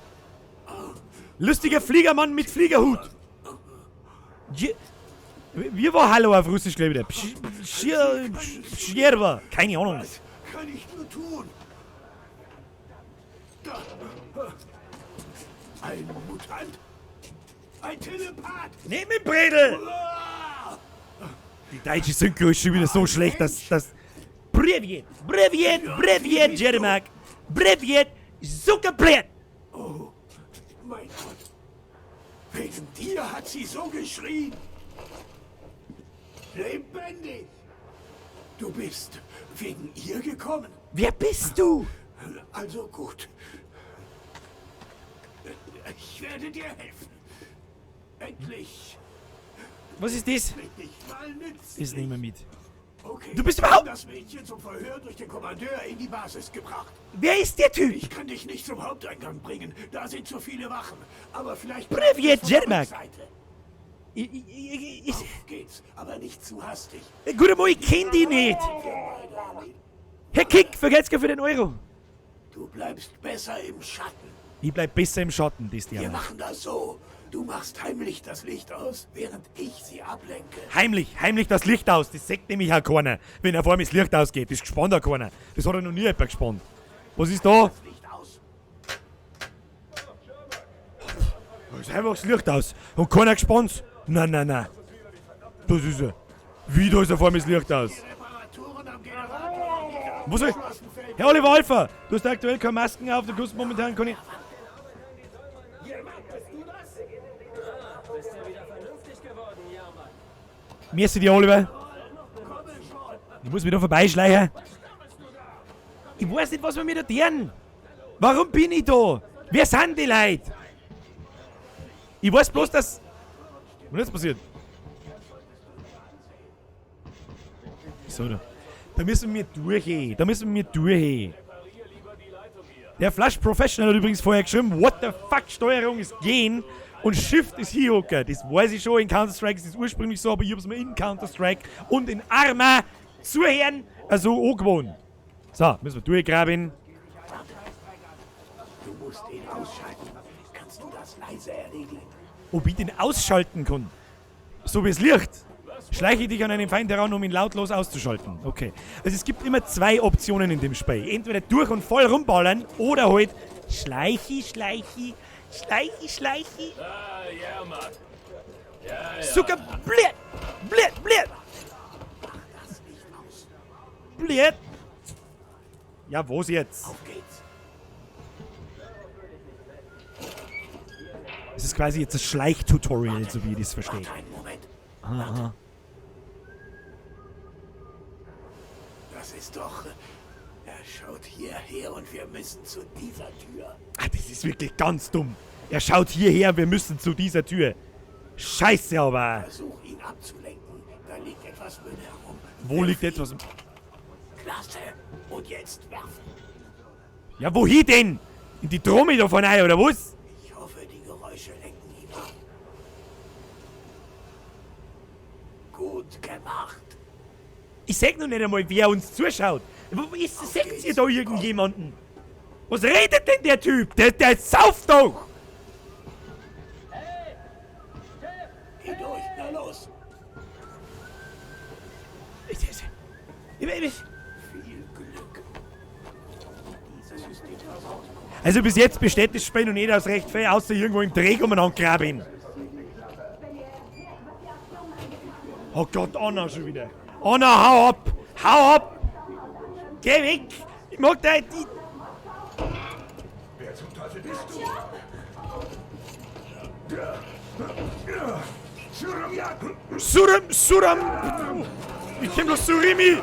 Lustiger Fliegermann mit Fliegerhut. Wie war Hallo auf Russisch, glaube ich? Pschierwa. Keine Ahnung. Was kann ich nur tun? Ein Mutant? Ein Telepath? Nimm ihn, Bredel! Die deutsche Synchro ist schon wieder so schlecht, dass das. Privet! Privet! Privet, Jermak! Privet! Zuckerbrett! Oh, mein Gott. Wegen dir hat sie so geschrien. Lebendig! Du bist wegen ihr gekommen? Wer bist du? Also gut. Ich werde dir helfen. Endlich. Was ist das? Bin ich mal nützlich. Das nehmen wir mit. Okay. Du bist überhaupt... Das Mädchen zum Verhör durch den Kommandeur in die Basis gebracht. Wer ist der Typ? Ich kann dich nicht zum Haupteingang bringen. Da sind zu viele Wachen. Aber vielleicht... Privet, Jermak. Auf geht's, aber nicht zu hastig. Guter Mann, ich kenn die nicht. Herr Kick, vergelt's für den Euro. Du bleibst besser im Schatten. Ich bleib besser im Schatten, das Wir machen das so. Du machst heimlich das Licht aus, während ich sie ablenke. Heimlich, heimlich das Licht aus. Das sagt nämlich auch keiner, wenn er vor mir das Licht ausgeht. Das gespannt auch keiner. Das hat er noch nie jemand gespannt. Was ist da? Das Licht aus. Da ist einfach das Licht aus. Und keiner gespannt. Nein, nein, nein. Das ist er. Wie, da ist er vor mir das Licht aus? Wo soll ich? Herr Oliver Alpha, du hast aktuell keine Masken auf, du kannst momentan keine... Merci dir, Oliver. Ich muss mich da vorbeischleichen. Ich weiß nicht, was wir mir da tun. Warum bin ich da? Wer sind die Leute? Ich weiß bloß, dass... Was ist jetzt passiert? So, da. Da müssen wir durch. Da müssen wir durch. Der Flash Professional hat übrigens vorher geschrieben, what the fuck, Steuerung ist gehen und Shift ist Hinhocker. Das weiß ich schon, in Counter-Strike ist es ursprünglich so, aber ich hab's mir in Counter-Strike und in Arma zuhören, also angewohnt. So, müssen wir durchgraben. Du musst ihn ausschalten. Kannst du das leise erledigen? Ob ich den ausschalten kann? So wie es Licht. Schleiche dich an einen Feind heran, um ihn lautlos auszuschalten. Okay. Also es gibt immer zwei Optionen in dem Spiel. Entweder durch und voll rumballern oder halt schleichi, schleichi, schleichi, schleichi. Ah, ja, Mann. Ja, ja. Zucker, blöd, blöd, blöd. Blöd. Ja, wo's jetzt? Auf geht's. Das ist quasi jetzt das Schleichtutorial, so wie ich das verstehe. Warte einen Moment. Aha, aha. Das ist doch... Er schaut hierher und wir müssen zu dieser Tür. Ah, das ist wirklich ganz dumm. Er schaut hierher, wir müssen zu dieser Tür. Scheiße, aber. Versuch ihn abzulenken. Da liegt etwas Müll herum. Wo liegt etwas? Klasse. Und jetzt werfen. Ja, wohin denn? In die Trommel da von rein, oder was? Ich hoffe, die Geräusche lenken ihn ab. Gut gemacht. Ich sag noch nicht einmal, wer uns zuschaut. Wo ist, seht ihr da irgendjemanden? Was redet denn der Typ? Der sauft doch! Geh durch, na los. Viel Glück. Dieses System versaut. Also bis jetzt besteht das Spiel noch nicht aus recht viel, außer irgendwo im Dreck umeinander graben. Oh Gott, Anna schon wieder. Anna, hau ab! Hau ab! Geh weg! Ich mag da die. Wer zum Teufel bist du? Suram, Suram! Ich kenn bloß Surimi!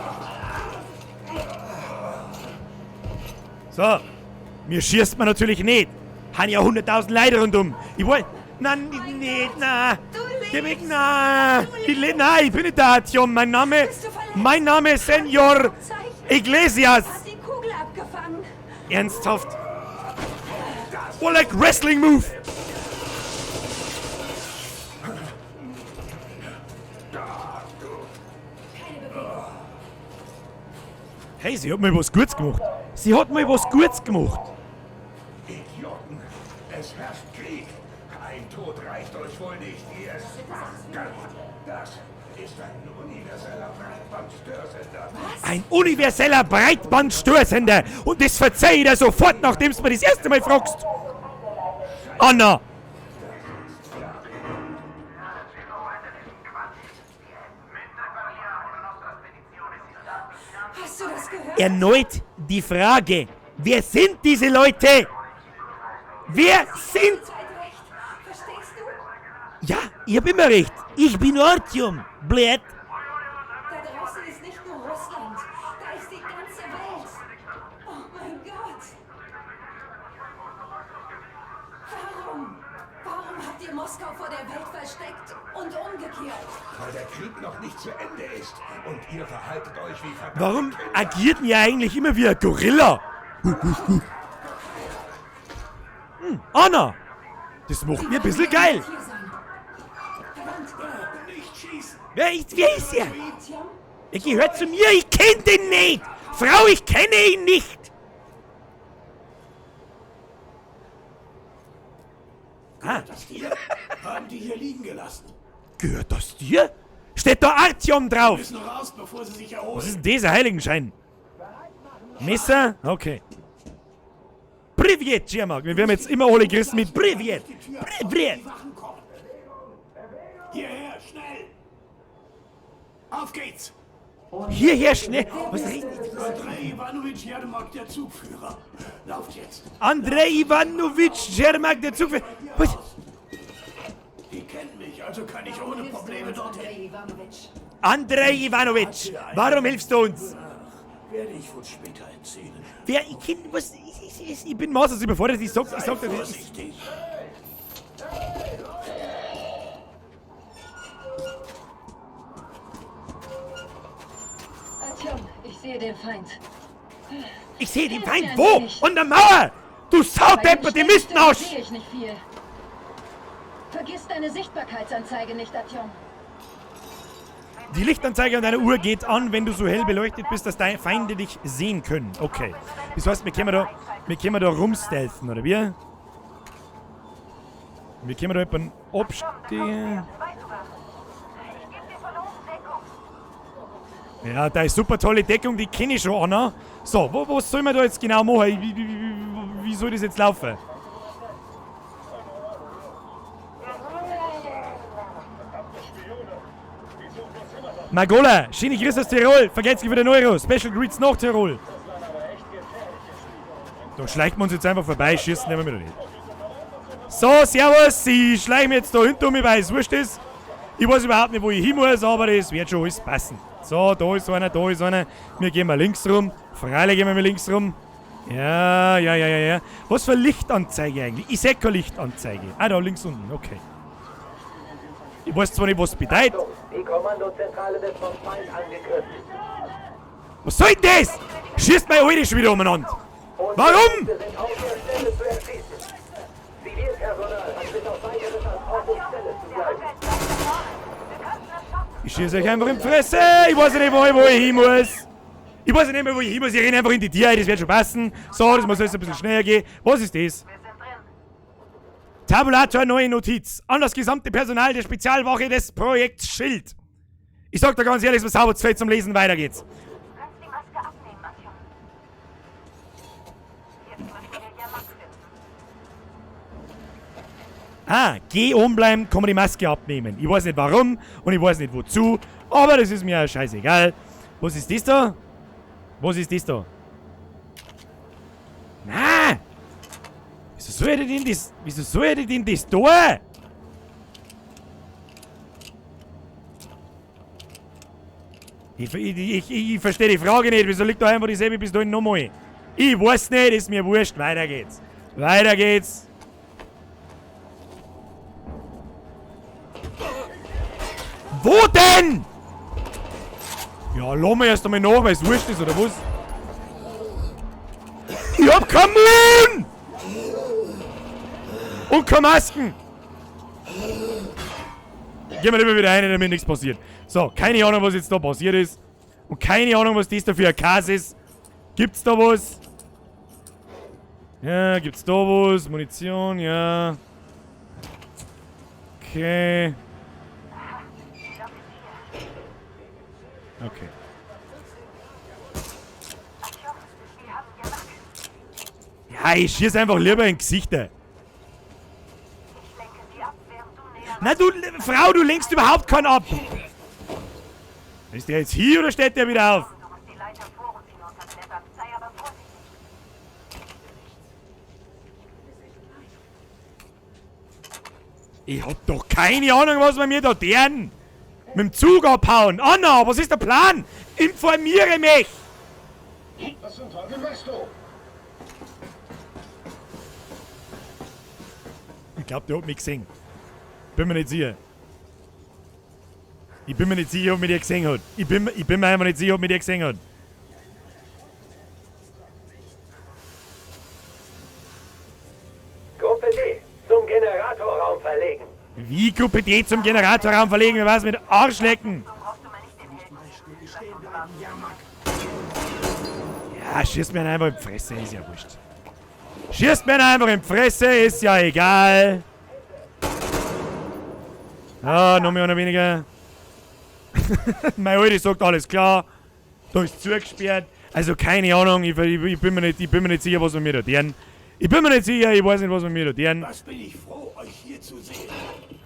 So, mir schießt man natürlich nicht. Han ja 100.000 Leute rundum. Ich wollt. Nein, nicht, na. Geh weg, na. Ich, nein, ich bin nicht der Artyom. Mein Name ist Senor Iglesias. Hat die Kugel abgefangen. Ernsthaft? Oh, like Wrestling Move. Hey, sie hat mir was Gutes gemacht. Sie hat mir was Gutes gemacht. Idioten! Es herrscht Krieg! Ein Tod reicht euch wohl nicht, ihr Spacken! Das ist ein universeller Breitbandstörsender. Ein universeller Breitbandstörsender. Und das verzeih ich dir sofort, nachdem du mir das erste Mal fragst. Anna! Hast du das gehört? Erneut die Frage. Wer sind diese Leute? Wer sind... Verstehst du? Ja, ich hab immer recht. Ich bin Artyom. Blöd. Da draußen ist nicht nur Russland. Da ist die ganze Welt. Oh mein Gott. Warum? Warum habt ihr Moskau vor der Welt versteckt und umgekehrt? Weil der Krieg noch nicht zu Ende ist und ihr verhaltet euch wie verdammte Warum Kinder. agiert denn ihr eigentlich immer wie ein Gorilla? Anna! Das macht mir ein bisschen geil. Nicht schießen. Wer ist er? Er gehört zu mir, ich kenn den nicht! Frau, ich kenne ihn nicht! Ah. Gehört das dir? Haben die hier liegen gelassen. Gehört das dir? Steht da Artyom drauf! Wir müssen raus, bevor sie sich erholen. Was ist denn dieser Heiligenschein? Messer? Okay. Privet, Jermak. Wir werden jetzt immer alle grüßen mit Privet. Privet. Hierher, schnell! Auf geht's! Hierher, schnell! Was redet Andrei Ivanovich Jermak, der Zugführer. Lauft jetzt! Andrei Ivanovich Jermak, der Zugführer. Was? Die kennen mich, also kann ich ohne Probleme dorthin. Andrei Ivanovich, warum hilfst du uns? Ach, werde ich wohl später erzählen. Wer, ich kenn, was, ich bin maßlos überfordert, ich sag, Sei vorsichtig. Artyom, ich sehe den Feind. Ich sehe den Hilf mir Feind. ein Wo? wenig. An der Mauer! Du Bei Saudepper, dem die Mistnausch! Sehe ich nicht viel. Vergiss deine Sichtbarkeitsanzeige nicht, Artyom. Die Lichtanzeige an deiner Uhr geht an, wenn du so hell beleuchtet bist, dass deine Feinde dich sehen können. Okay. Das heißt, wir können da rumstelzen, oder wie? Wir können da jemanden abstehen. Ja, da ist super tolle Deckung, die kenne ich schon, Anna. So, was soll man da jetzt genau machen? Wie soll das jetzt laufen? Magola, schöne Grüße aus Tirol. Vergelt's für den Euro. Special Greets nach Tirol. Da schleicht man uns jetzt einfach vorbei, schießen nehmen wir nicht. So, servus, ich schleiche mich jetzt da hinten um, weil es wurscht ist. Ich weiß überhaupt nicht, wo ich hin muss, aber das wird schon alles passen. So, da ist einer, da ist einer. Wir gehen mal links rum. Freilich gehen wir mal links rum. Ja, ja, ja, ja, ja. Was für Lichtanzeige eigentlich? Ich sehe keine Lichtanzeige. Ah, da links unten, okay. Ich weiß zwar nicht, was es bedeutet. Achtung, die Kommandozentrale wird vom Feind angegriffen. Was soll denn das? Schießt meine Alte schon wieder umeinander. Warum? Wir sind auf der Stelle zu erschießen. Zivilpersonal hat bis auf weiteres an Ort und Stelle zu bleiben. Ich schieße euch einfach in die Fresse. Ich weiß nicht, wo ich hin muss. Ich weiß nicht mehr, wo ich hin muss. Ich renne einfach in die Tür, das wird schon passen. So, das muss alles ein bisschen schneller gehen. Was ist das? Tabulator, neue Notiz. An das gesamte Personal der Spezialwache des Projekts Schild. Ich sag dir ganz ehrlich, es war sauber zu viel zum Lesen. Weiter geht's. Ah, geh oben bleiben, kann man die Maske abnehmen. Ich weiß nicht warum und ich weiß nicht wozu, aber das ist mir scheißegal. Was ist das da? Was ist das da? Na! Wieso soll ich denn das? Wieso soll ich denn das da? Ich verstehe die Frage nicht. Wieso liegt da einfach dieselbe Pistole nochmal? Ich weiß nicht, ist mir wurscht. Weiter geht's. Weiter geht's. Wo denn? Ja, lass mir erst einmal nach, weil's wurscht ist, oder was? Ich hab keinen Mund! Und keine Masken! Gehen wir lieber wieder rein, damit nichts passiert. So, keine Ahnung, was jetzt da passiert ist. Und keine Ahnung, was das da für ein Kass ist. Gibt's da was? Ja, gibt's da was? Munition, ja. Okay. Okay. Ja, ich schieß einfach lieber in Gesichter. Na du, Frau, du lenkst überhaupt keinen ab. Ist der jetzt hier oder steht der wieder auf? Ich hab doch keine Ahnung, was wir mir da deren. Mit dem Zug abhauen. Anna, was ist der Plan? Informiere mich! Was zum Teufel machst du? Ich glaub, der hat mich gesehen. Bin mir nicht sicher. Ich bin mir nicht sicher, ob mich der gesehen hat. Ich bin mir einfach nicht sicher, ob mich der gesehen hat. Gruppe D zum Generatorraum verlegen. Wie Gruppe D zum Generatorraum verlegen? Wer weiß mit Arschlecken? Ja, schießt mir einfach in die Fresse, ist ja wurscht. Schießt mir einfach in die Fresse, ist ja egal. Ah, noch mehr oder weniger. Mein Alte sagt, alles klar. Da ist zugesperrt. Also keine Ahnung, ich bin mir nicht sicher, was wir mir da tun. Ich bin mir nicht sicher, ich weiß nicht, was wir mir da tun. Was bin ich froh, euch hier zu sehen.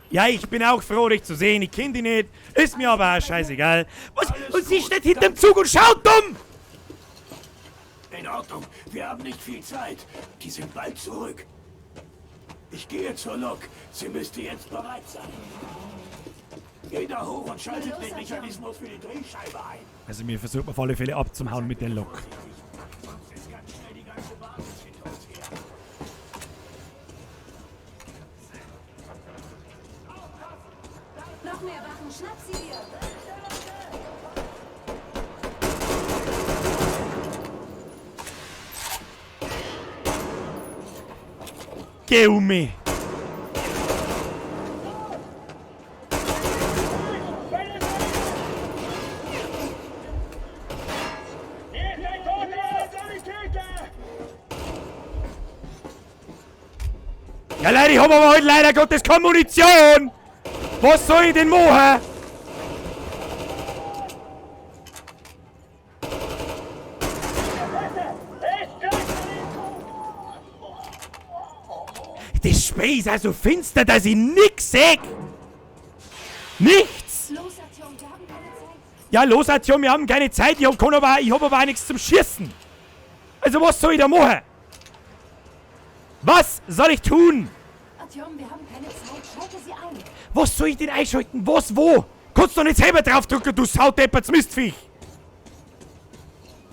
Ja, ich bin auch froh, dich zu sehen. Ich kenn dich nicht. Ist mir aber auch scheißegal. Was? Und sie steht hinterm Zug und schaut dumm! In Ordnung, wir haben nicht viel Zeit. Die sind bald zurück. Ich gehe zur Lok. Sie müsste jetzt bereit sein. Geh da hoch und schaltet den Mechanismus für die Drehscheibe ein. Also mir versucht man auf alle Fälle abzuhauen mit der Lok. Noch mehr Wachen, schnapp sie dir! Geh um mich! Ja, leider, ich hab aber heute leider Gottes keine Munition! Was soll ich denn machen? Das Spiel ist also finster, dass ich nix seh! Nichts! Los, Artyom, wir haben keine Zeit. Ja, los, Artyom, wir haben keine Zeit. Ich hab aber auch nichts zum Schießen. Also was soll ich da machen? Was soll ich tun? Artyom, wir haben keine Zeit. Schalte sie ein. Was soll ich denn einschalten? Was, wo? Kannst du nicht selber draufdrücken, du saudepperts Mistviech!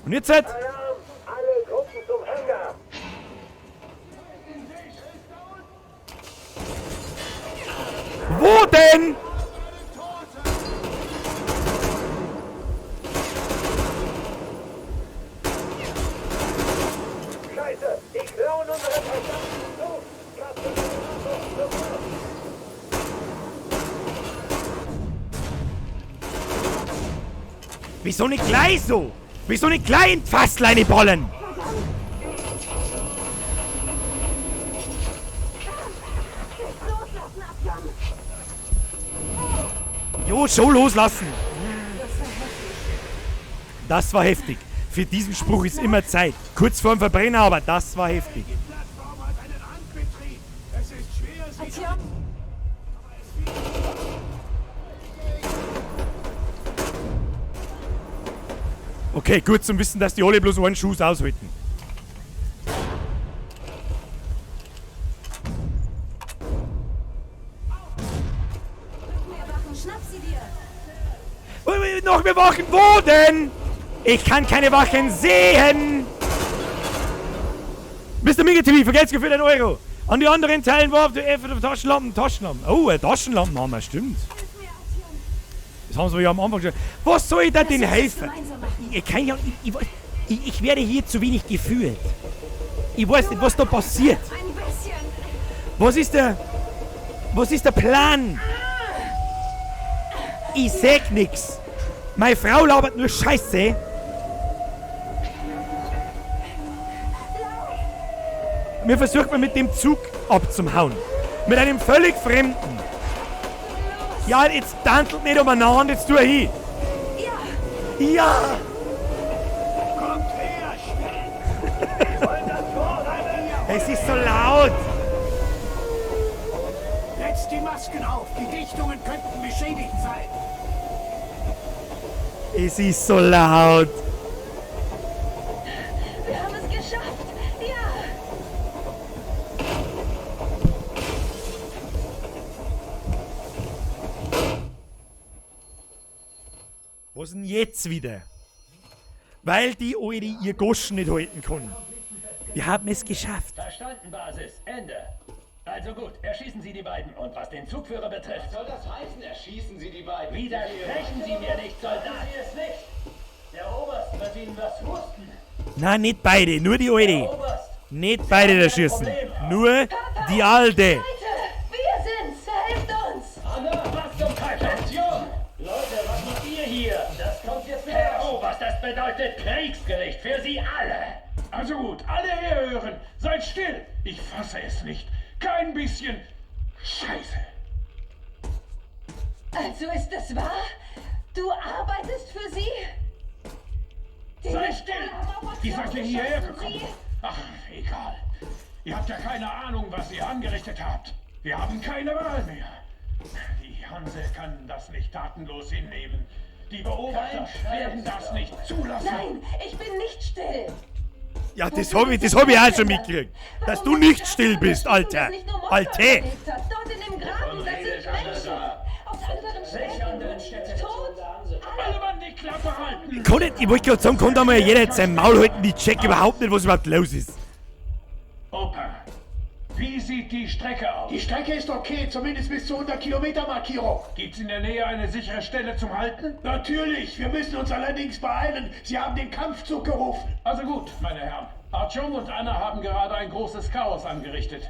Und jetzt halt? Alarm! Alle Gruppen zum Hangar! Wo denn? Scheiße! Die klauen unsere verdammten Zug! Sofort! Wieso nicht gleich so? Wieso nicht gleich in die Fassleine ballen? Loslassen, Artyom! Jo, schon loslassen. Das war heftig. Für diesen Spruch ist immer Zeit. Kurz vorm Verbrenner, aber das war heftig. Es ist schwer, sie... Artyom! Okay, gut zum Wissen, dass die alle bloß einen Schuss aushalten. Noch mehr Wachen, schnapp sie dir! Noch mehr Wachen, wo denn? Ich kann keine Wachen sehen! Mr. Mega TV, vergelt's für den Euro! An die anderen Teilen warf der F Taschenlampen, Taschenlampen. Oh, Taschenlampen haben wir, stimmt. Das haben sie ja am Anfang schon. Was soll ich da denn Lass uns das helfen? gemeinsam machen. Ich, kann ja, ich werde hier zu wenig gefühlt. Ich weiß nicht, was da passiert. Ein bisschen! Was ist der Plan? Ich sag nix. Meine Frau labert nur Scheiße. Mir versucht man mit dem Zug abzuhauen. Mit einem völlig Fremden. Ja, jetzt tantelt nicht umeinander, jetzt tu hin. Ja. Ja. Kommt her, schnell! Wir wollen das Tor rein! Es ist so laut. Setzt die Masken auf! Die Dichtungen könnten beschädigt sein! Es ist so laut. Wir haben es geschafft! Ja! Was denn jetzt wieder? Weil die Alte ihr Goschen nicht halten kann. Wir haben es geschafft. Verstanden, Basis. Ende. Also gut, erschießen Sie die beiden. Und was den Zugführer betrifft... Was soll das heißen, erschießen Sie die beiden? Widersprechen Sie mir nicht, Soldat! Sie es nicht! Der Oberst wird Ihnen was husten. Nein, nicht beide, nur die Alte. Nicht beide da schießen. Nur die Alte. Leute, wir sind's! Helft uns! Anna, was zum Teufel? Aktion! Leute, was macht ihr hier? Das kommt jetzt wieder. Herr Oberst, das bedeutet Kriegsgericht für Sie alle. Also gut, alle herhören. Seid still. Ich fasse es nicht. Kein bisschen. Scheiße. Also ist es wahr? Du arbeitest für sie? Die Sei still! Wie seid ihr hierher gekommen? Ach, egal. Ihr habt ja keine Ahnung, was ihr angerichtet habt. Wir haben keine Wahl mehr. Die Hanse kann das nicht tatenlos hinnehmen. Die Beobachter werden das nicht zulassen. Nein, ich bin nicht still. Ja, das hab ich, das hab ich auch schon mitgekriegt. Dass du nicht still bist, Alter. Nicht nur Moskau Alte. überlebt hat. Dort in dem Graben, das sind Menschen. Aus anderen Städten. Tot. Alle Mann die Klappe halten! Kann nicht, ich wollte gerade sagen, kann da mal jeder jetzt sein Maul halten, ich check überhaupt nicht, was überhaupt los ist. Opa, wie sieht die Strecke aus? Die Strecke ist okay, zumindest bis zur 100-Kilometer-Markierung. Gibt's in der Nähe eine sichere Stelle zum Halten? Natürlich, wir müssen uns allerdings beeilen. Sie haben den Kampfzug gerufen. Also gut, meine Herren. Artyom und Anna haben gerade ein großes Chaos angerichtet.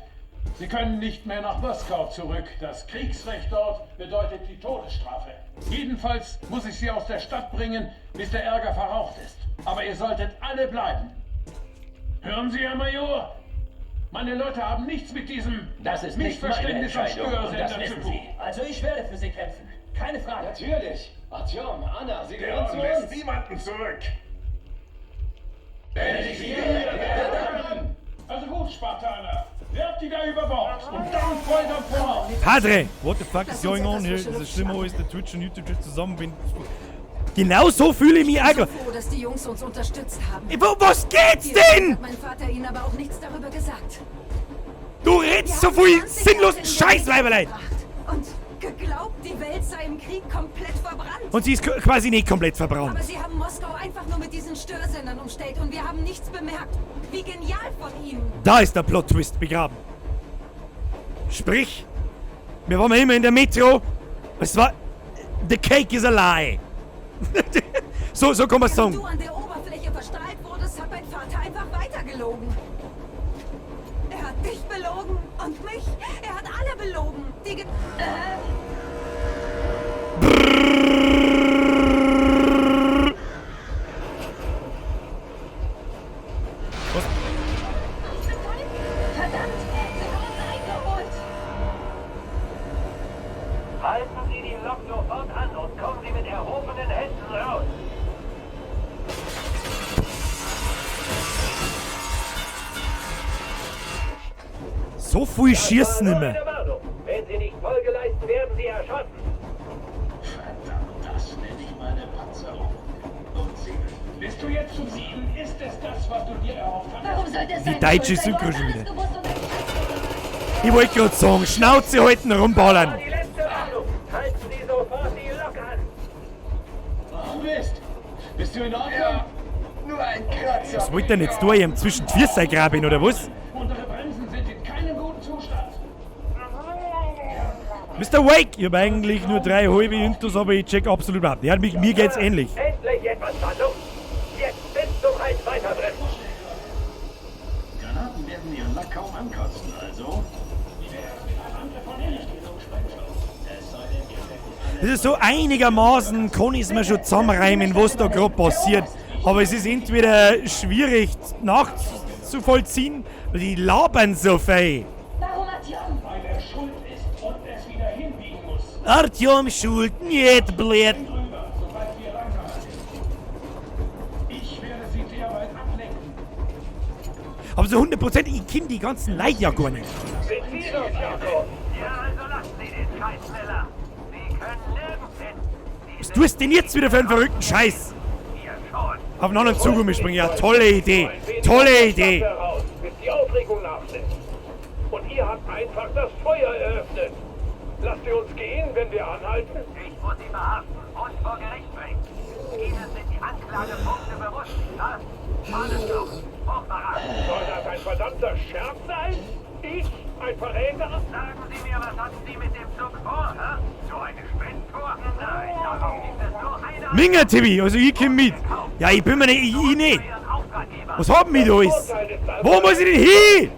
Sie können nicht mehr nach Moskau zurück. Das Kriegsrecht dort bedeutet die Todesstrafe. Jedenfalls muss ich sie aus der Stadt bringen, bis der Ärger verraucht ist. Aber ihr solltet alle bleiben. Hören Sie, Herr Major? Meine Leute haben nichts mit diesem Das ist nicht meine Missverständnis am Entscheidung. Und das Störsender zu wissen tun. Sie. Also ich werde für Sie kämpfen. Keine Frage. Natürlich. Artyom, Anna, Sie Der gehören Orden zu lässt uns. niemanden zurück. Wenn ich hier werde, Also gut, Spartaner. Werft die da über Bord und dann weiter voraus. Padre, what the fuck is Lass uns going on etwas here? frische Das ist Luft schlimmer als der Twitch und YouTube zusammen bin. Genau so fühle ich mich auch. Ich bin so froh, dass die Jungs uns unterstützt haben. Was geht's Hier denn? Hat mein Vater ihnen aber auch nichts darüber gesagt. Du redest so viel sinnlosen Scheiß, Weiberlein! Und geglaubt, die Welt sei im Krieg komplett verbrannt. Und sie ist quasi nicht komplett verbrannt. Aber sie haben Moskau einfach nur mit diesen Störsendern umstellt und wir haben nichts bemerkt. Wie genial von ihnen. Da ist der Plot-Twist begraben. Sprich, wir waren immer in der Metro. Es war... The cake is a lie. So kann man sagen. Während du an der Oberfläche verstrahlt wurdest, hat mein Vater einfach weitergelogen. Er hat dich belogen und mich. Er hat alle belogen. Die ge Was? Verdammt, sie haben uns eingeholt. Halten Sie die Lok sofort an und kommen Sie mit erhobenen Händen raus. So viel schießen nicht mehr. Wenn Sie nicht Folge leisten, werden Sie erschossen. Verdammt, das nenne ich mal eine Panzerung. Und sie. Bist du jetzt zufrieden? Ist es das, was du dir erhofft hast? Warum soll das Die deutsche Synchro schon wieder. Ich wollte gerade sagen, Schnauze halten, rumballern. Die letzte Warnung. Halten Sie sofort die Lok an. Oh, Mist. Bist du in Ordnung? Ja, nur ein Kratzer. Was wollt ihr denn jetzt da? Ich zwischen die Füße graben, oder was? Unsere Bremsen sind in keinem guten Zustand. Mr. Wake, ich hab eigentlich nur 3 halbe Intus, aber ich check absolut überhaupt. Ja, mir geht's ähnlich. Endlich etwas Vernunft. Jetzt bis zum Hals weiterbremsen. Granaten werden ihren Lack kaum ankosten, also. Das ist so einigermaßen, kann ich's mir schon zusammenreimen, was da grad passiert. Aber es ist entweder schwierig nachzuvollziehen, weil die labern so viel. Warum Artyom? Weil er schuld ist und es wieder hinbiegen muss. Artyom schuld, nicht blöd. Drüber, sobald wir langsamer sind. Ich werde sie derweil ablenken. Aber so 100%, ich kenn die ganzen Leute ja gar nicht. Ja, also lassen Sie den Scheiß, Miller. Sie können nirgends hin. Was tust du denn jetzt wieder für einen verrückten Scheiß? Auf einen anderen Zug umspringen, ja, tolle Idee. Tolle Idee. Raus, bis die Aufregung nachlässt. Und ihr habt einfach das Feuer eröffnet. Lasst ihr uns gehen, wenn wir anhalten? Ich muss Sie verhaften und vor Gericht bringen. Ihnen sind die Anklagepunkte bewusst, nicht wahr? Fahnenflucht, Hochverrat. Soll das ein verdammter Scherz sein? Ich? Ein Verräter? Sagen Sie mir, was hatten Sie mit dem Zug vor, hä? So eine Sprinttour? Nein, darauf gibt es nur eine Minga TV, also ich komm mit. Ja, ich bin mir nicht, ich nicht. Was haben wir da alles? Wo muss ich denn hin?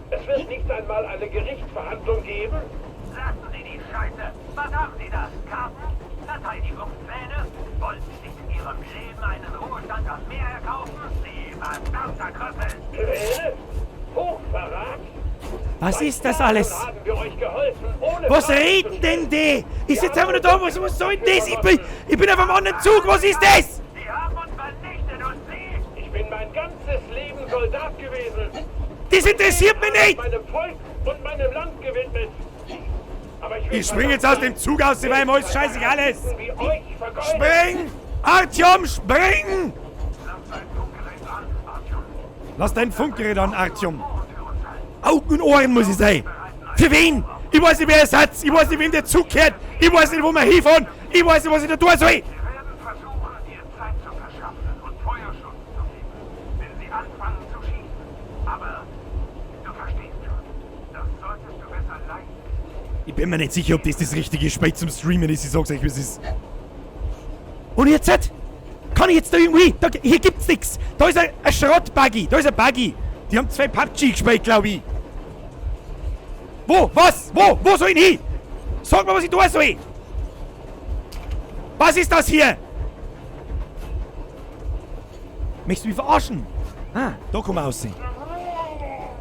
Es wird nicht einmal eine Gerichtsverhandlung geben. Lassen Sie die Scheiße! Was haben Sie da? Karten? Verteidigungspläne? Wollten Sie sich in Ihrem Leben einen Ruhestand am Meer erkaufen? Sie verdammter Krüppel! Pläne? Hochverrat? Was ist das alles? Haben wir euch geholfen, ohne Was Fragen reden denn die? Ich sitze einfach nur da, was soll denn das? Ich bin auf einem anderen Zug, was ist das? Sie haben uns vernichtet und Sie? Ich bin mein ganzes Leben Soldat gewesen. Das interessiert mich nicht! Meinem Volk und meinem Land gewidmet. Aber ich will Ich spring jetzt aus dem Zug aus, weil mir alles scheißegal ist. wie euch vergeudet. Spring! Artyom, spring! Lass dein Funkgerät an, Artyom. Augen und Ohren muss ich sein. Für wen? Ich weiß nicht, wer es hat. Ich weiß nicht, wem der Zug gehört. Ich weiß nicht, wo wir hinfahren. Ich weiß nicht, was ich da tun soll. Sie werden versuchen, ihr Zeit zu verschaffen und Feuerschutz zu geben, wenn sie anfangen zu schießen. Aber du verstehst schon, das solltest du besser leisten. Ich bin mir nicht sicher, ob das das richtige Spiel zum Streamen ist. Ich sag's euch, wie es ist. Und jetzt? Kann ich jetzt da irgendwie hin? Da, hier gibt's nix. Da ist ein Schrottbuggy. Da ist ein Buggy. Die haben 2 PUBG gespielt, glaub ich. Wo? Was? Wo? Wo soll ich hin? Sag mir, was ich tun soll. Was ist das hier? Möchtest du mich verarschen? Ah, da kann man aussehen.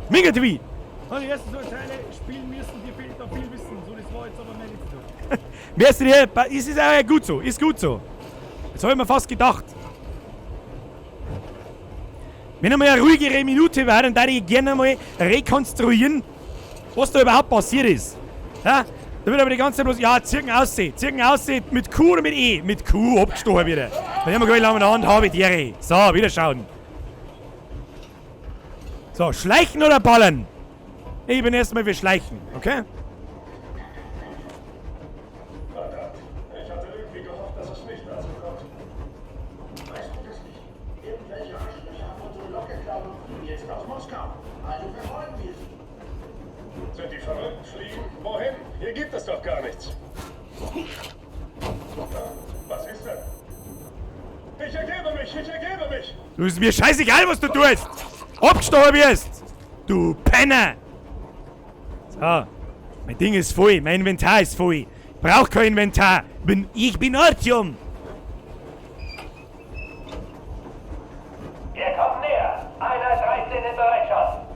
Minga TV! Also die ersten zwei Teile spielen müssen, dir fehlt noch viel Wissen. So, das war jetzt aber mein letzter. Wer ist denn hier? Es ist auch gut so, ist gut so. Das hab ich mir fast gedacht. Wenn einmal eine ruhigere Minute wäre, dann würde ich gerne mal rekonstruieren, was da überhaupt passiert ist. Ja? Da wird aber die ganze Zeit bloß, ja, Zirken aussehen, Zirken aussehen, mit Q oder mit E? Mit Q abgestochen wieder. Dann haben wir gleich lange in der Hand, habe ich die. So, wieder schauen. So, schleichen oder ballern? Ich bin erstmal für Schleichen, okay? Verdammt, ich hatte irgendwie gehofft, dass es nicht dazu kommt. Weißt du das nicht? Irgendwelche Arschlöcher haben unsere Lok geklaut und fliehen jetzt aus Moskau. Also verfolgen wir sie. Sind die verrückt? Fliegen? Wohin? Hier gibt es doch gar nichts. Was ist denn? Ich ergebe mich! Ich ergebe mich! Du ist mir scheißegal, was du tust! Abgestorben wirst! Du Penner! So. Mein Ding ist voll, mein Inventar ist voll. Ich brauch kein Inventar. Ich bin Artyom. Wir kommen näher. Einheit 13 in Bereitschaft.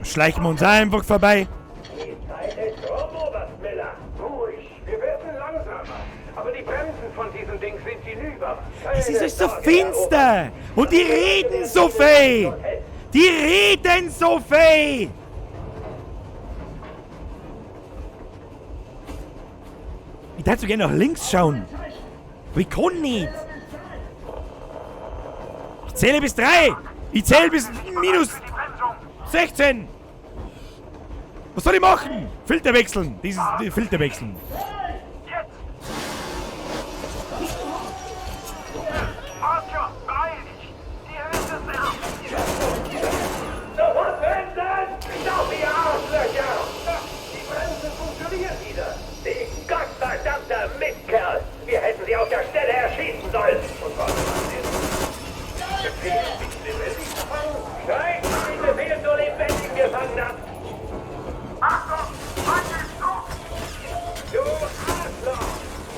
Schleichen wir uns einfach vorbei. Die Zeit ist rum, Oberst Miller. Ruhig, wir werden langsamer. Aber die Bremsen von diesem Ding sind hinüber. Es ist alles so finster. Und die reden so viel. Die reden so viel. Ich darf so gerne nach links schauen. Aber ich kann nicht. Ich zähle bis 3. Ich zähle bis minus 16. Was soll ich machen? Filter wechseln. Dieses Filter wechseln. Artyom, beeil dich! Die Hitze ist Sofort bremsen! Stopp, ihr Arschlöcher! Die Bremsen funktionieren wieder. Die gottverdammte Mistkerl! Wir hätten sie auf der Stelle erschießen sollen. Und was ist? Befehl, mich lebendig zu fangen? Streichen Sie den Befehl zur lebendigen Gefangenen ab! Achtung! Zug! Du Arschloch!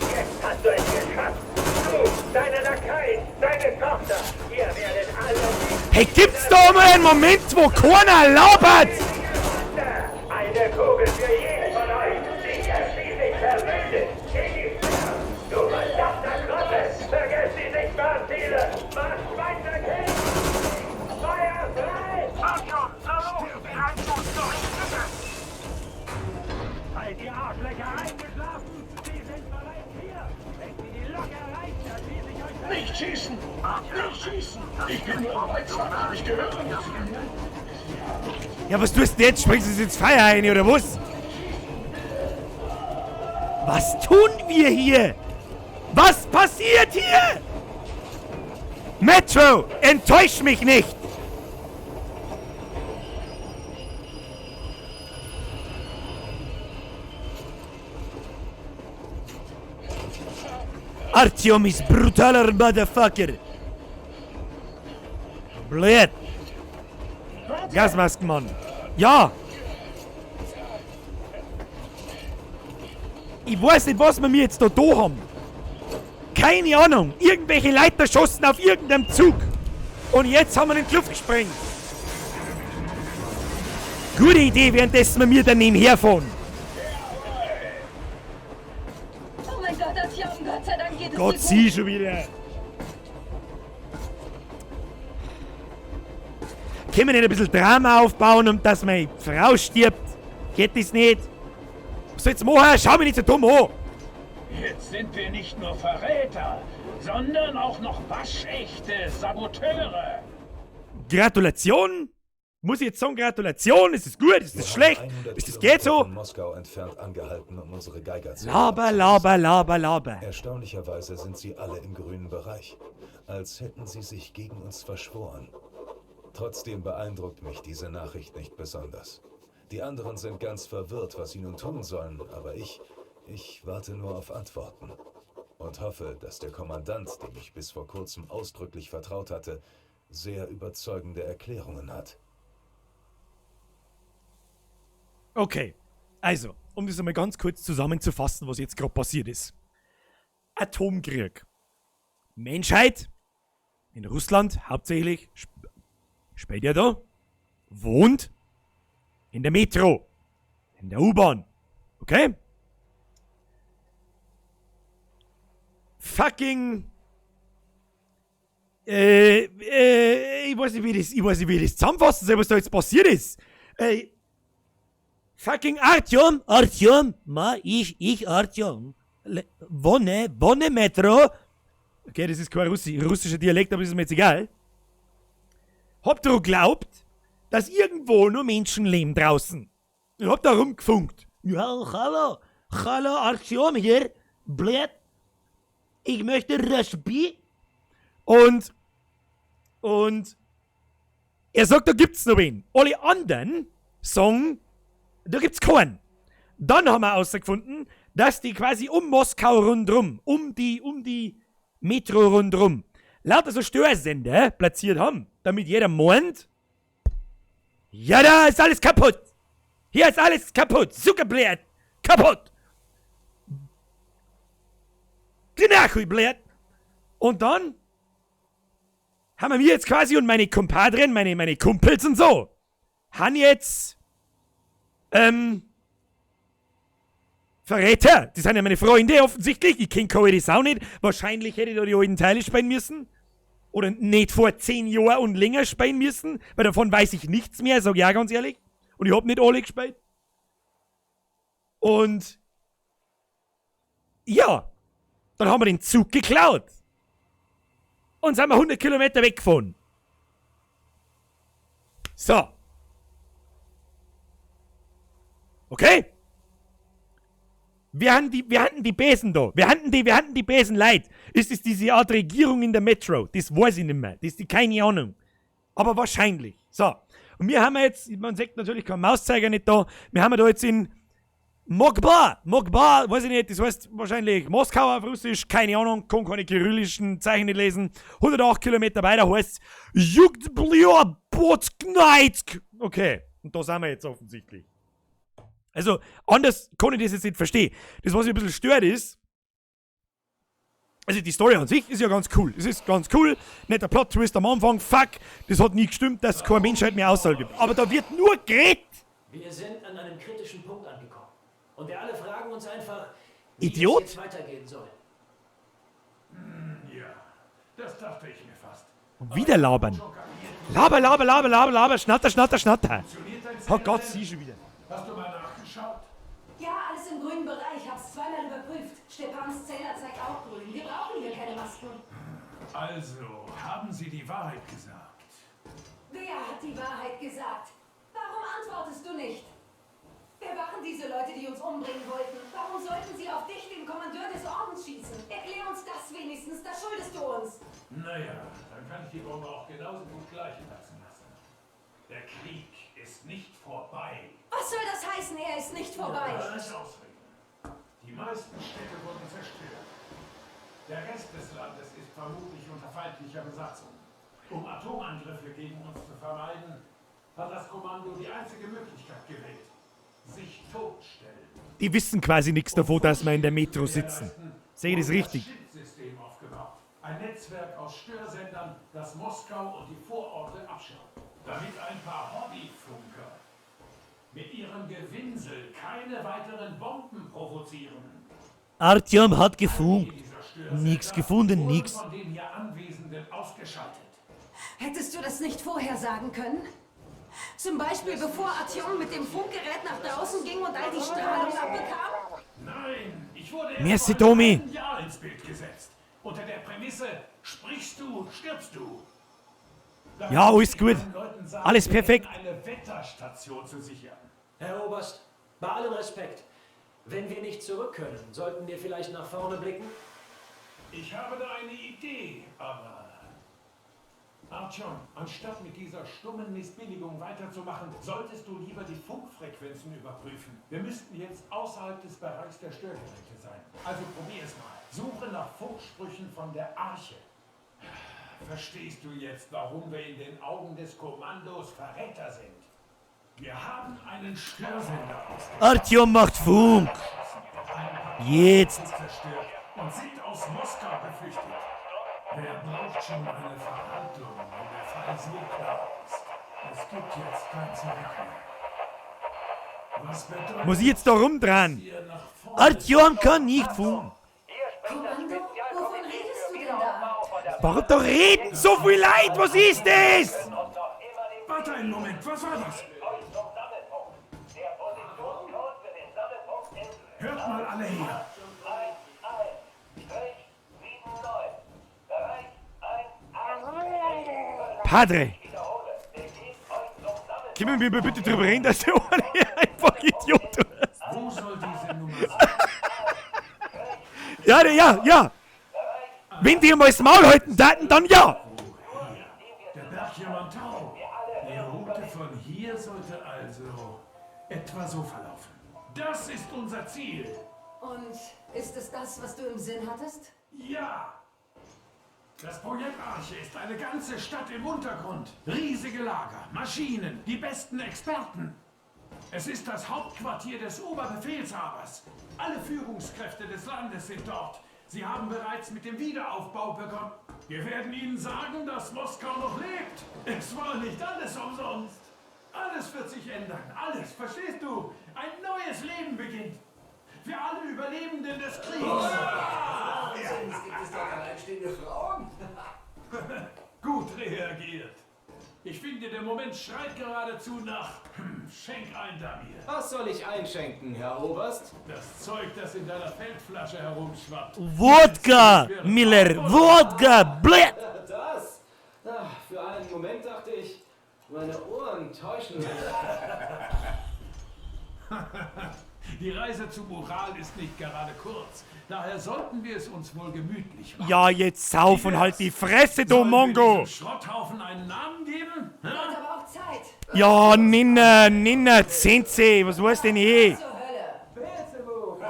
Jetzt hast du es geschafft! Du, deine Lakaien, deine Tochter! Ihr werdet alle... Hey, gibt's da mal einen Moment, wo keiner labert? Eine Kugel für jeden von euch! Dich erschieße ich persönlich! Du verdammter Klotze! Vergiss die sichtbaren Ziele! Marsch weiter, Kind! Feuer frei! Artyom, na los! Die reißen uns doch in Stücke! Seid ihr Arschlöcher eingeschlafen? Sie sind bereits hier! Wenn sie die Lok erreichen, erschieße ich euch... Nicht schießen! Nicht schießen! Ich bin nur ein Weizer! Ich gehöre nicht hierher! Ja, was tust du jetzt? Springst du ins Feuer rein, oder was? Was tun wir hier? Was passiert hier? Metro, enttäusch mich nicht! Artyom ist brutaler Motherfucker. Blöd. Gasmaskenmann. Ja! Ich weiß nicht, was wir mir jetzt da haben. Keine Ahnung. Irgendwelche Leute schossen auf irgendeinem Zug. Und jetzt haben wir in die Luft gesprengt. Gute Idee, währenddessen wir mir daneben herfahren. Oh mein Gott, Artyom, Gott sei Dank geht es Gott, dir sie gut. schon wieder. Können wir nicht ein bisschen Drama aufbauen, um dass meine Frau stirbt? Geht das nicht? Was soll ich jetzt machen? Schau mich nicht so dumm an! Jetzt sind wir nicht nur Verräter, sondern auch noch waschechte Saboteure. Gratulation? Muss ich jetzt sagen, Gratulation? Ist es gut? Ist es schlecht? Ist es geht so? Von Moskau entfernt angehalten, um unsere Geiger zu Laber, laber, laber, laber. Erstaunlicherweise sind sie alle im grünen Bereich, als hätten sie sich gegen uns verschworen. Trotzdem beeindruckt mich diese Nachricht nicht besonders. Die anderen sind ganz verwirrt, was sie nun tun sollen, aber ich warte nur auf Antworten. Und hoffe, dass der Kommandant, dem ich bis vor kurzem ausdrücklich vertraut hatte, sehr überzeugende Erklärungen hat. Okay, also, um das einmal ganz kurz zusammenzufassen, was jetzt gerade passiert ist. Atomkrieg. Menschheit, in Russland hauptsächlich, später da, wohnt in der Metro, in der U-Bahn. Okay? Fucking. Ich weiß nicht, wie das, ich weiß nicht, wie ich das zusammenfassen soll, was da jetzt passiert ist. Fucking Artyom, Artyom, ma, ich, Artyom. Wohne, Metro. Okay, das ist kein russischer Dialekt, aber das ist mir jetzt egal. Hab doch geglaubt, dass irgendwo nur Menschen leben draußen. Ich hab da rumgefunkt. Ja, hallo, hallo, Artyom hier, blöd. Ich möchte Raspi. Und er sagt, da gibt's noch wen. Alle anderen sagen, da gibt's keinen. Dann haben wir herausgefunden, dass die quasi um Moskau rundrum, um die Metro rundrum, lauter so Störsender platziert haben, damit jeder meint, ja, da ist alles kaputt. Hier ist alles kaputt. Zuckerblät. Kaputt. Genau, blöd. Und dann haben wir jetzt quasi und meine Kumpadren, meine Kumpels und so, haben jetzt, Verräter. Die sind ja meine Freunde offensichtlich. Ich kenn keine Sau nicht. Wahrscheinlich hätte ich da die alten Teile spielen müssen. Oder nicht vor 10 Jahren und länger spielen müssen. Weil davon weiß ich nichts mehr, sag ich auch ganz ehrlich. Und ich hab nicht alle gespielt. Und ja, dann haben wir den Zug geklaut. Und sind wir 100 Kilometer weggefahren. So. Okay. Wir hatten die Besen da. Wir hatten die Besen leid. Ist es diese Art Regierung in der Metro? Das weiß ich nicht mehr. Das ist die, keine Ahnung. Aber wahrscheinlich. So. Und wir haben jetzt, man sieht natürlich keinen Mauszeiger nicht da. Wir haben da jetzt in Moskwa, weiß ich nicht, das heißt wahrscheinlich Moskau auf Russisch, keine Ahnung, kann keine kyrillischen Zeichen nicht lesen. 108 Kilometer weiter heißt Jugdbliobotknaitsk. Okay, und da sind wir jetzt offensichtlich. Also, anders kann ich das jetzt nicht verstehen. Das, was mich ein bisschen stört, ist, also die Story an sich ist ja ganz cool. Es ist ganz cool, netter Plot-Twist am Anfang, fuck, das hat nie gestimmt, dass es keine Menschheit mehr außerhalb gibt. Aber da wird nur geredet. Wir sind an einem kritischen Punkt angekommen. Und wir alle fragen uns einfach, wie Idiot? es jetzt weitergehen soll. Ja, das dachte ich mir fast. Und wieder labern. Laber, laber, laber, laber, laber, schnatter, schnatter, schnatter. Oh Gott, sie schon wieder. Hast du mal nachgeschaut? Ja, alles im grünen Bereich. Hab's zweimal überprüft. Stepans Zähler zeigt auch grün. Wir brauchen hier keine Masken. Also, haben Sie die Wahrheit gesagt? Wer hat die Wahrheit gesagt? Warum antwortest du nicht? Wer waren diese Leute, die uns umbringen wollten? Warum sollten sie auf dich, den Kommandeur des Ordens, schießen? Erklär uns das wenigstens, das schuldest du uns. Naja, dann kann ich die Bombe auch genauso gut gleich lassen. Der Krieg ist nicht vorbei. Was soll das heißen, er ist nicht vorbei? Das Ausreden. Die meisten Städte wurden zerstört. Der Rest des Landes ist vermutlich unter feindlicher Besatzung. Um Atomangriffe gegen uns zu vermeiden, hat das Kommando die einzige Möglichkeit gewählt. Sich totstellen. Die wissen quasi nichts davon, dass wir in der Metro sitzen. Sehe ich das richtig? System aufgebaut. Ein Netzwerk aus Störsendern, das Moskau und die Vororte abschirmt. Damit ein paar Hobbyfunker mit ihrem Gewinsel keine weiteren Bomben provozieren. Artyom hat gefunkt. Nix gefunden, nix. Von den hier Anwesenden ausgeschaltet. Hättest du das nicht vorher sagen können? Zum Beispiel bevor Artyom mit dem Funkgerät nach draußen ging und all die Strahlung abbekam? Nein, ich wurde Merci, erst vor Domi. einem Jahr ins Bild gesetzt. Unter der Prämisse, sprichst du, stirbst du. Da Ja, alles gut. Leuten sagen, Alles perfekt. Eine Wetterstation zu sichern. Herr Oberst, bei allem Respekt, wenn wir nicht zurück können, sollten wir vielleicht nach vorne blicken? Ich habe da eine Idee, aber... Artyom, anstatt mit dieser stummen Missbilligung weiterzumachen, solltest du lieber die Funkfrequenzen überprüfen. Wir müssten jetzt außerhalb des Bereichs der Störgeräte sein. Also probier es mal. Suche nach Funksprüchen von der Arche. Verstehst du jetzt, warum wir in den Augen des Kommandos Verräter sind? Wir haben einen Störsender ausgeschaltet. Artyom macht Funk. Jetzt. Zerstört und sind aus Moskau geflüchtet. Wer braucht schon eine Verhandlung, wenn der Fall so klar ist? Es gibt jetzt kein Zurück mehr. Was bedeutet Muss ich jetzt da rumdrehen? Artyom kann nicht funken. Kommando, wovon redest du denn da? Warum da reden so viel Leute? Was ist das? Warte einen Moment, was war das? Hört mal alle her. Padre. Können wir bitte drüber reden, dass der eine einfach Idiot ist? Wo soll diese Nummer sein? Ja, ja, ja. Wenn die mal das Maul halten taten, dann ja. Der Berg Yamantau. Die Route von hier sollte also etwa so verlaufen. Das ist unser Ziel. Und ist es das, was du im Sinn hattest? Ja! Das Projekt Arche ist eine ganze Stadt im Untergrund. Riesige Lager, Maschinen, die besten Experten. Es ist das Hauptquartier des Oberbefehlshabers. Alle Führungskräfte des Landes sind dort. Sie haben bereits mit dem Wiederaufbau begonnen. Wir werden ihnen sagen, dass Moskau noch lebt. Es war nicht alles umsonst. Alles wird sich ändern. Alles, verstehst du? Ein neues Leben beginnt. Für alle Überlebenden des Kriegs. Wahnsinn, gibt es dort alleinstehende Frauen? Gut reagiert. Ich finde, der Moment schreit geradezu nach Schenk ein, Damir. Was soll ich einschenken, Herr Oberst? Das Zeug, das in deiner Feldflasche herumschwappt. Wodka, Miller, Wodka, blöd. Das? Ah, für einen Moment dachte ich, meine Ohren täuschen mich. Die Reise zum Ural ist nicht gerade kurz. Daher sollten wir es uns wohl gemütlich machen. Ja, jetzt sauf und halt die Fresse, du Sollen wir Mongo. diesem Schrotthaufen einen Namen geben? Wird aber auch Zeit. Ja, Ninna, Ninna, Zenze, was weiß denn eh? Zur Hölle. Beelzebub!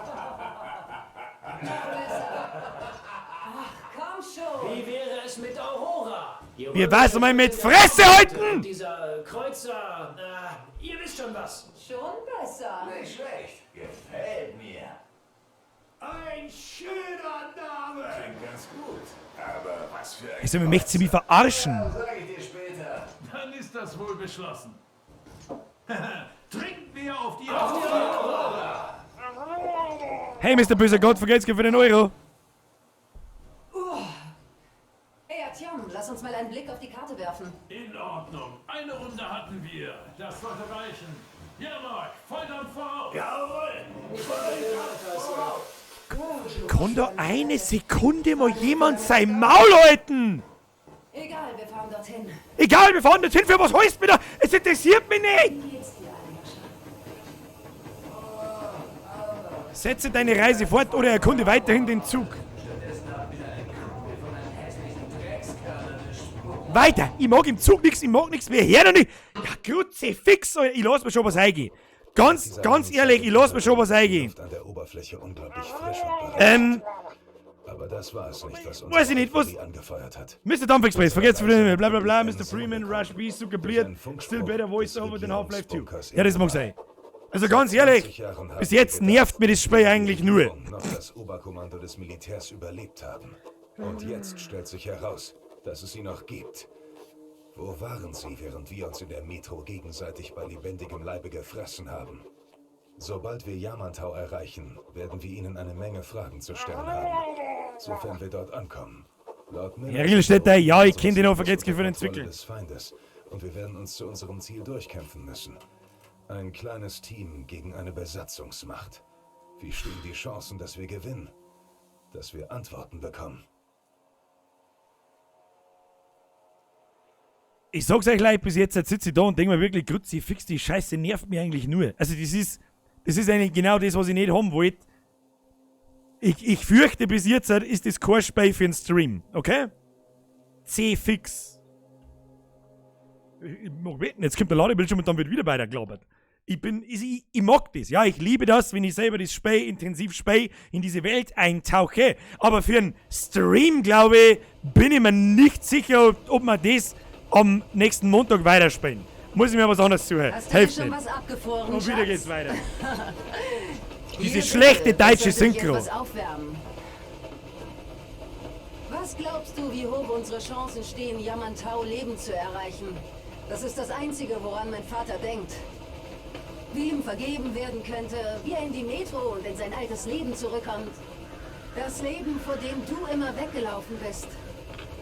Ach, komm schon. Wie wäre es mit Aurora? Die Wie wär's mal mit Fresse halten? Dieser Kreuzer, ihr wisst schon was. Schon besser. Nicht schlecht. Gefällt mir. Ein schöner Name! Klingt ganz gut. Aber was für ein... Also, möchte sie mich verarschen? Sag ich dir später. Dann ist das wohl beschlossen. Trinken wir auf die Aurora! Hey, Mr. Böser Gott, vergelt's für den Euro. Hey, Artyom, lass uns mal einen Blick auf die Karte werfen. In Ordnung. Eine Runde hatten wir. Das sollte reichen. Jermak, Volldampf voraus! Jawohl! Volldampf voraus! Kann da eine Sekunde mal jemand sein Maul halten? Egal, wir fahren dorthin. Egal, wir fahren dorthin, für was heißt mir da? Es interessiert mich nicht! Wie geht's dir, Aljoscha? Setze deine Reise fort oder erkunde weiterhin den Zug. Weiter! Ich mag im Zug nichts, ich mag nichts mehr, her noch nicht! Ja, Kruzifix, Alter, ich lass mir schon was eingehen. Ganz, ganz ehrlich, ich lass mir schon was eingehen. Luft an der Oberfläche unglaublich frisch und bereit. Aber das war es nicht, was uns Weiß ich nicht, was- angefeuert hat. Mr. Dump Express, vergesst bla bla bla, Mr. Freeman, Rush B, Zuckerbliert, Still Better Voice-Over than Half-Life 2. Ja, das mag sein. Also ganz ehrlich, bis jetzt nervt mir das Spiel eigentlich nur. Noch das Oberkommando des Militärs überlebt haben. Und jetzt stellt sich heraus, dass es sie noch gibt. Wo waren sie, während wir uns in der Metro gegenseitig bei lebendigem Leibe gefressen haben? Sobald wir Yamantau erreichen, werden wir ihnen eine Menge Fragen zu stellen haben. Sofern wir dort ankommen. Laut Miller Herr Riedelstädter, ja, ich kenn den noch, vergesst unter für den Kontrolle Zwickel. des Feindes und wir werden uns zu unserem Ziel durchkämpfen müssen. Ein kleines Team gegen eine Besatzungsmacht. Wie stehen die Chancen, dass wir gewinnen? Dass wir Antworten bekommen? Ich sag's euch gleich, bis jetzt sitze ich da und denke mir wirklich, Kruzifix, die Scheiße nervt mich eigentlich nur. Also das ist eigentlich genau das, was ich nicht haben wollte. Ich fürchte, bis jetzt ist das kein Spiel für einen Stream, okay? C-Fix. Ich mag wetten, jetzt kommt der Ladebildschirm und dann wird wieder weitergelabert. Ich mag das, ja, ich liebe das, wenn ich selber das Spiel, intensiv Spiel, in diese Welt eintauche. Aber für einen Stream, glaube ich, bin ich mir nicht sicher, ob wir das am nächsten Montag weiterspielen. Muss ich mir was anderes zuhören. Hast du dir Helft schon nicht. was abgefroren, Und wieder Schatz? geht's weiter. Diese Hier, schlechte bitte, deutsche das sollte dich Synchro. etwas aufwärmen. Was glaubst du, wie hoch unsere Chancen stehen, Yamantau lebend zu erreichen? Das ist das Einzige, woran mein Vater denkt. Wie ihm vergeben werden könnte, wie er in die Metro und in sein altes Leben zurückkommt. Das Leben, vor dem du immer weggelaufen bist.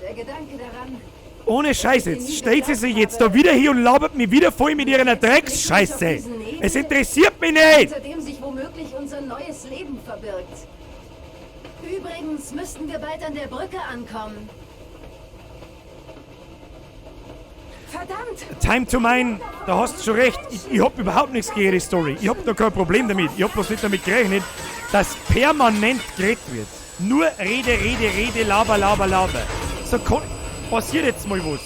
Der Gedanke daran, Ohne Scheiß jetzt. Stellt sie sich jetzt da wieder hier und labert mich wieder voll mit ihrer Drecksscheiße. Es interessiert mich nicht. Hinter dem sich womöglich unser neues Leben verbirgt. Übrigens müssten wir bald an der Brücke ankommen. Verdammt! Time to Mine, da hast du schon recht. Ich hab überhaupt nichts gegen die Story. Ich hab da kein Problem damit. Ich hab bloß nicht damit gerechnet, dass permanent geredet wird. Nur Rede, Rede, Rede, Laber, Laber, Laber. So kann, passiert jetzt mal was.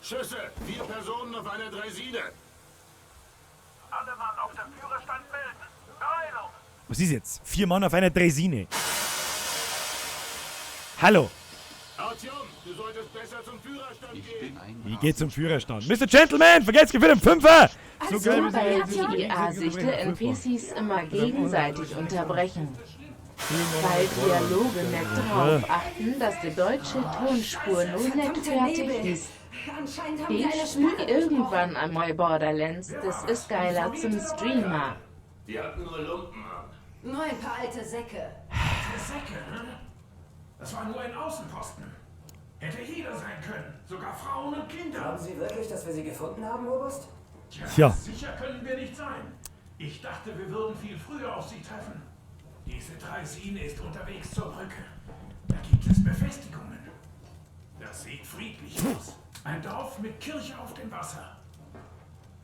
Schüsse! 4 Personen auf einer Draisine! Alle Mann auf dem Führerstand melden! Beeilung! Was ist jetzt? 4 Mann auf einer Draisine. Hallo. Artyom, du solltest besser zum Führerstand gehen. Ich geh zum Führerstand. Mr. Gentleman, vergesst für den Fünfer! So geil, weil wie sie- die IA sich die NPCs immer gegenseitig unterbrechen. Bei Dialoge nicht drauf achten, dass die deutsche Tonspur nun nicht Verdammter fertig Nebel. ist. Anscheinend haben wir Ich eine spiel Sperre irgendwann einmal Borderlands, das ist geiler zum Streamer. Die hatten nur Lumpen an. Nur ein paar alte Säcke. Alte Säcke, ne? Das war nur ein Außenposten. Hätte jeder sein können, sogar Frauen und Kinder. Glauben Sie wirklich, dass wir sie gefunden haben, Oberst? Tja, Tja. sicher können wir nicht sein. Ich dachte, wir würden viel früher auf sie treffen. Diese Draisine ist unterwegs zur Brücke. Da gibt es Befestigungen. Das sieht friedlich aus. Ein Dorf mit Kirche auf dem Wasser.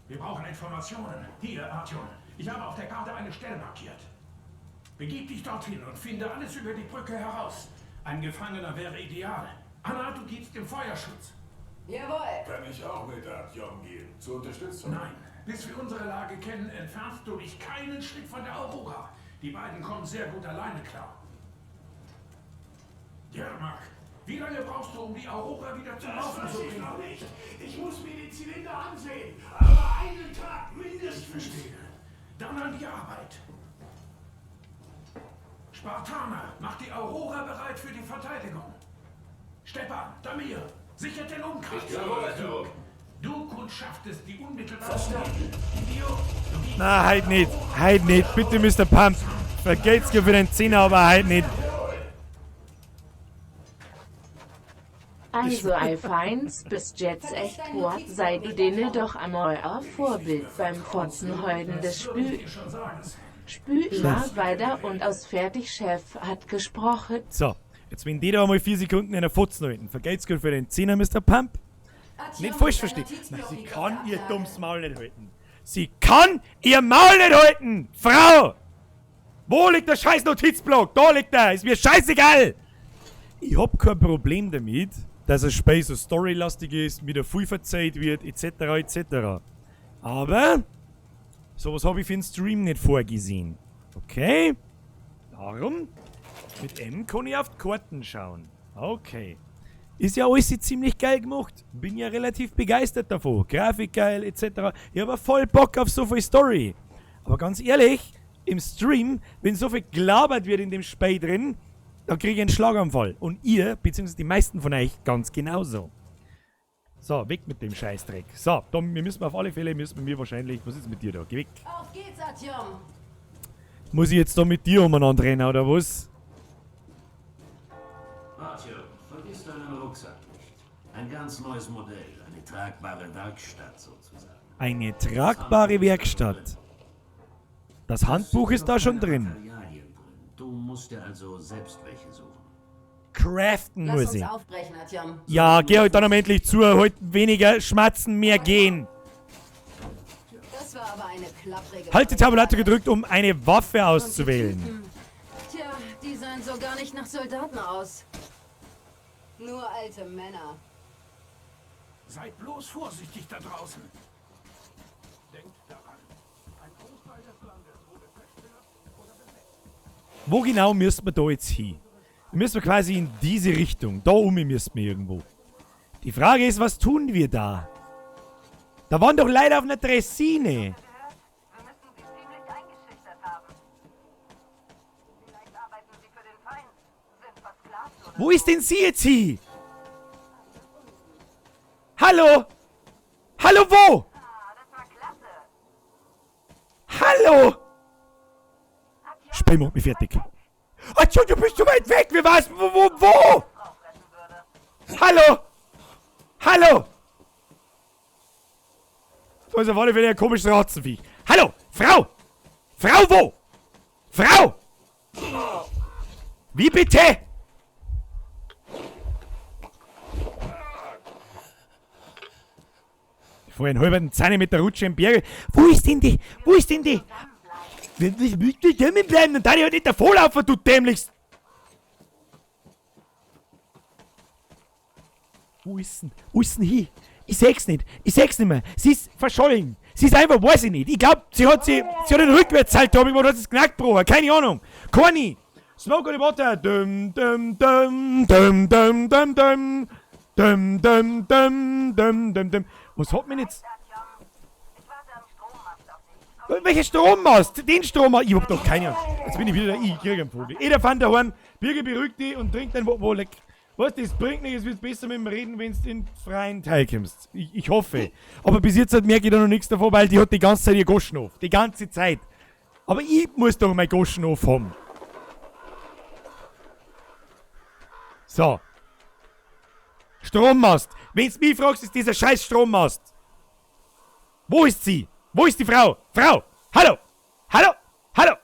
Wir brauchen Informationen. Hier, Artyom. Ich habe auf der Karte eine Stelle markiert. Begib dich dorthin und finde alles über die Brücke heraus. Ein Gefangener wäre ideal. Anna, du gibst dem Feuerschutz. Jawohl. Kann ich auch mit Artyom gehen? Zur Unterstützung? Nein, bis wir unsere Lage kennen, entfernst du dich keinen Schritt von der Aurora. Die beiden kommen sehr gut alleine klar. Jermak, wie lange brauchst du, um die Aurora wieder zum Das Laufen weiß zu ich bringen? noch nicht. Ich muss mir die Zylinder ansehen. Aber einen Tag mindestens. Verstehe. Dann an die Arbeit. Spartaner, macht die Aurora bereit für die Verteidigung. Stepan, Damir, sichert den Umkreis. Ich kümmere mich darum. Du kundschaftest die unmittelbare Verstanden. Idiot, du gibst Na, halt nicht. Halt nicht. Bitte, Mr. Pump. Vergelt's mir für den Zehner, aber halt nicht. Also I finds bis jetzt echt gut, sei du denen doch einmal ein Vorbild beim Fotzenheuden des Spü. Spü immer weiter und aus fertig Chef hat gesprochen. So, jetzt wenn die da mal 4 Sekunden in der Fotzen halten. Vergelt's mir für den Zehner, Mr. Pump. Nicht falsch verstehen. Nein, sie kann ihr dummes Maul nicht halten. Sie kann ihr Maul nicht halten! Frau! Wo liegt der scheiß Notizblock? Da liegt er! Ist mir scheißegal! Ich hab kein Problem damit, dass das Spiel so storylastig ist, mir da viel verzeiht wird, etc. etc. Aber sowas habe ich für den Stream nicht vorgesehen. Okay? Darum, mit M kann ich auf die Karten schauen. Okay. Ist ja alles ziemlich geil gemacht. Bin ja relativ begeistert davon. Grafik geil, etc. Ich habe voll Bock auf so viel Story. Aber ganz ehrlich, im Stream, wenn so viel gelabert wird in dem Spiel drin, dann kriege ich einen Schlaganfall. Und ihr, beziehungsweise die meisten von euch, ganz genauso. So, weg mit dem Scheißdreck. So, dann, wir müssen auf alle Fälle, müssen wir wahrscheinlich, was ist mit dir da? Geh weg. Auf geht's, Artyom. Muss ich jetzt da mit dir umeinander rennen, oder was? Artyom, vergiss deinen Rucksack nicht. Ein ganz neues Modell, eine tragbare Werkstatt sozusagen. Eine tragbare Werkstatt. Das Handbuch ist da schon drin. Materialien drin. Du musst dir also selbst welche suchen. Craften Lass muss uns ich. aufbrechen, Artyom. Ja, geh halt dann am endlich zu, halt weniger schmatzen, mehr gehen. Das war aber eine klapprige Halt die Tabulatur gedrückt, um eine Waffe auszuwählen. Typen. Tja, die sahen so gar nicht nach Soldaten aus. Nur alte Männer. Seid bloß vorsichtig da draußen. Denkt daran, ein Großteil des Landes wurde zerstört oder besetzt. Wo genau müssen wir da jetzt hin? Wir müssen quasi in diese Richtung. Da oben müssen wir irgendwo. Die Frage ist, was tun wir da? Da waren doch Leute auf einer Dressine. Wo ist denn sie jetzt hin? Hallo? Hallo wo? Hallo? Spiel macht mich fertig. Atschu, du bist zu weit weg. Wir was? Wo, wo, wo? Hallo? Hallo? Da ist auf alle Fälle ein komisches Ratzenviech. Hallo? Frau? Frau wo? Frau? Wie bitte? Vorhin halben Zentimeter Rutsche im Berg. Wo ist denn die? Wo ist denn die? Ich will bleiben und dann ich halt nicht davonlaufen, du dämlichst. Wo ist denn? Wo ist denn hin? Ich seh's nicht. Ich seh's nicht mehr. Sie ist verschollen. Sie ist einfach, weiß ich nicht. Ich glaub, sie hat den Rückwärtssalto gemacht, hat das Knack gebrochen. Keine Ahnung. Corny. Smoke on the water. Dum, dum, dum, dum, dum, dum, dum. Dum, dum, dum, dum, dum, dum. Was hat man jetzt? Welcher Strommast? Den Strommast? Ich hab doch keine Ahnung. Jetzt bin ich wieder da. Ich krieg einen Vogel. Eder fand daheim. Birger beruhigt dich und trinkt ein Wo leck. Weißt du, das bringt nichts, es wird besser mit dem Reden, wenn du in den freien Teil kommst. Ich hoffe. Aber bis jetzt merke ich da noch nichts davon, weil die hat die ganze Zeit ihr Goschen auf. Die ganze Zeit. Aber ich muss doch mein Goschen auf haben. So. Strommast. Wenn's mich fragst, ist dieser scheiß Strommast. Wo ist sie? Wo ist die Frau? Frau! Hallo! Hallo! Hallo!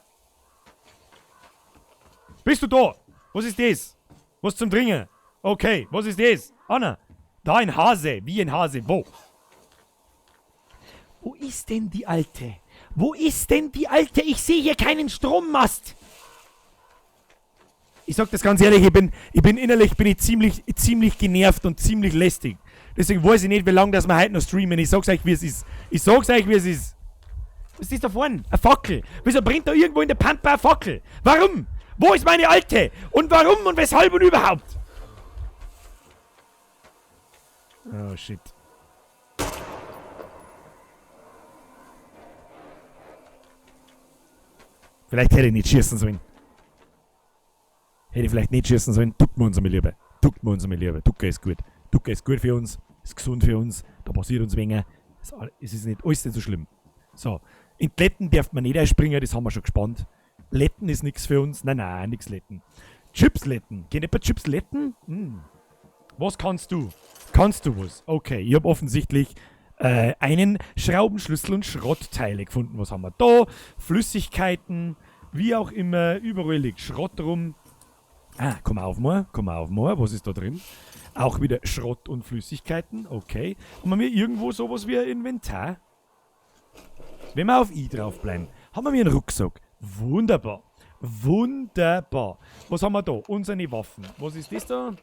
Bist du da? Was ist das? Was zum Dringen? Okay, was ist das? Anna, da ein Hase. Wie ein Hase. Wo? Wo ist denn die Alte? Wo ist denn die Alte? Ich sehe hier keinen Strommast. Ich sag das ganz ehrlich, ich bin innerlich bin ich ziemlich genervt und ziemlich lästig. Deswegen weiß ich nicht, wie lange das wir heute noch streamen. Ich sag's euch, wie es ist. Ich sag's euch, wie es ist. Was ist da vorne? Eine Fackel. Wieso brennt da irgendwo in der Pampa eine Fackel? Warum? Wo ist meine Alte? Und warum und weshalb und überhaupt? Oh, shit. Vielleicht hätte ich nicht schießen sollen. Hätte ich vielleicht nicht schießen sollen. Ducken wir uns einmal lieber. Ducken wir uns einmal lieber. Ducken ist gut. Ducken ist gut für uns. Ist gesund für uns. Da passiert uns weniger. Es ist nicht alles nicht so schlimm. So. In die Letten darf man nicht einspringen. Das haben wir schon gespannt. Letten ist nichts für uns. Nein, nein, nix Letten. Chips letten. Geht nicht bei Chips letten? Hm. Was kannst du? Kannst du was? Okay, ich habe offensichtlich einen Schraubenschlüssel und Schrottteile gefunden. Was haben wir da? Flüssigkeiten, wie auch immer. Überall liegt Schrott rum. Ah, komm auf mal, komm auf mal. Was ist da drin? Auch wieder Schrott und Flüssigkeiten. Okay. Haben wir irgendwo sowas wie ein Inventar? Wenn wir auf I draufbleiben, haben wir einen Rucksack. Wunderbar. Wunderbar. Was haben wir da? Unsere Waffen. Was ist das da?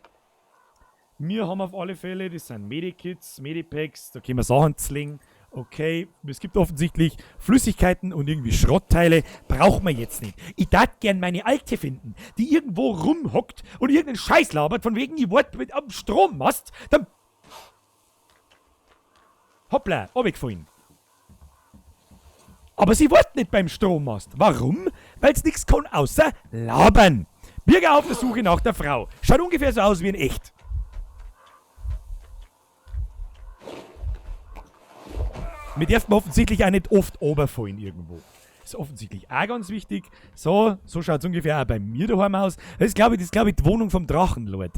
Wir haben auf alle Fälle, das sind Medikits, Medipacks, da können wir Sachen zlingen. Okay, es gibt offensichtlich Flüssigkeiten und irgendwie Schrottteile. Brauchen wir jetzt nicht. Ich darf gern meine Alte finden, die irgendwo rumhockt und irgendeinen Scheiß labert, von wegen, ich wollte mit am Strommast, dann... Hoppla, runtergefallen. Aber sie wollte nicht beim Strommast. Warum? Weil's nix kann außer labern. Birger auf der Suche nach der Frau. Schaut ungefähr so aus wie in echt. Wir dürfen offensichtlich auch nicht oft runterfallen irgendwo. Ist offensichtlich auch ganz wichtig. So, so schaut's ungefähr auch bei mir daheim aus. Das ist, glaube ich, die Wohnung vom Drachenlord.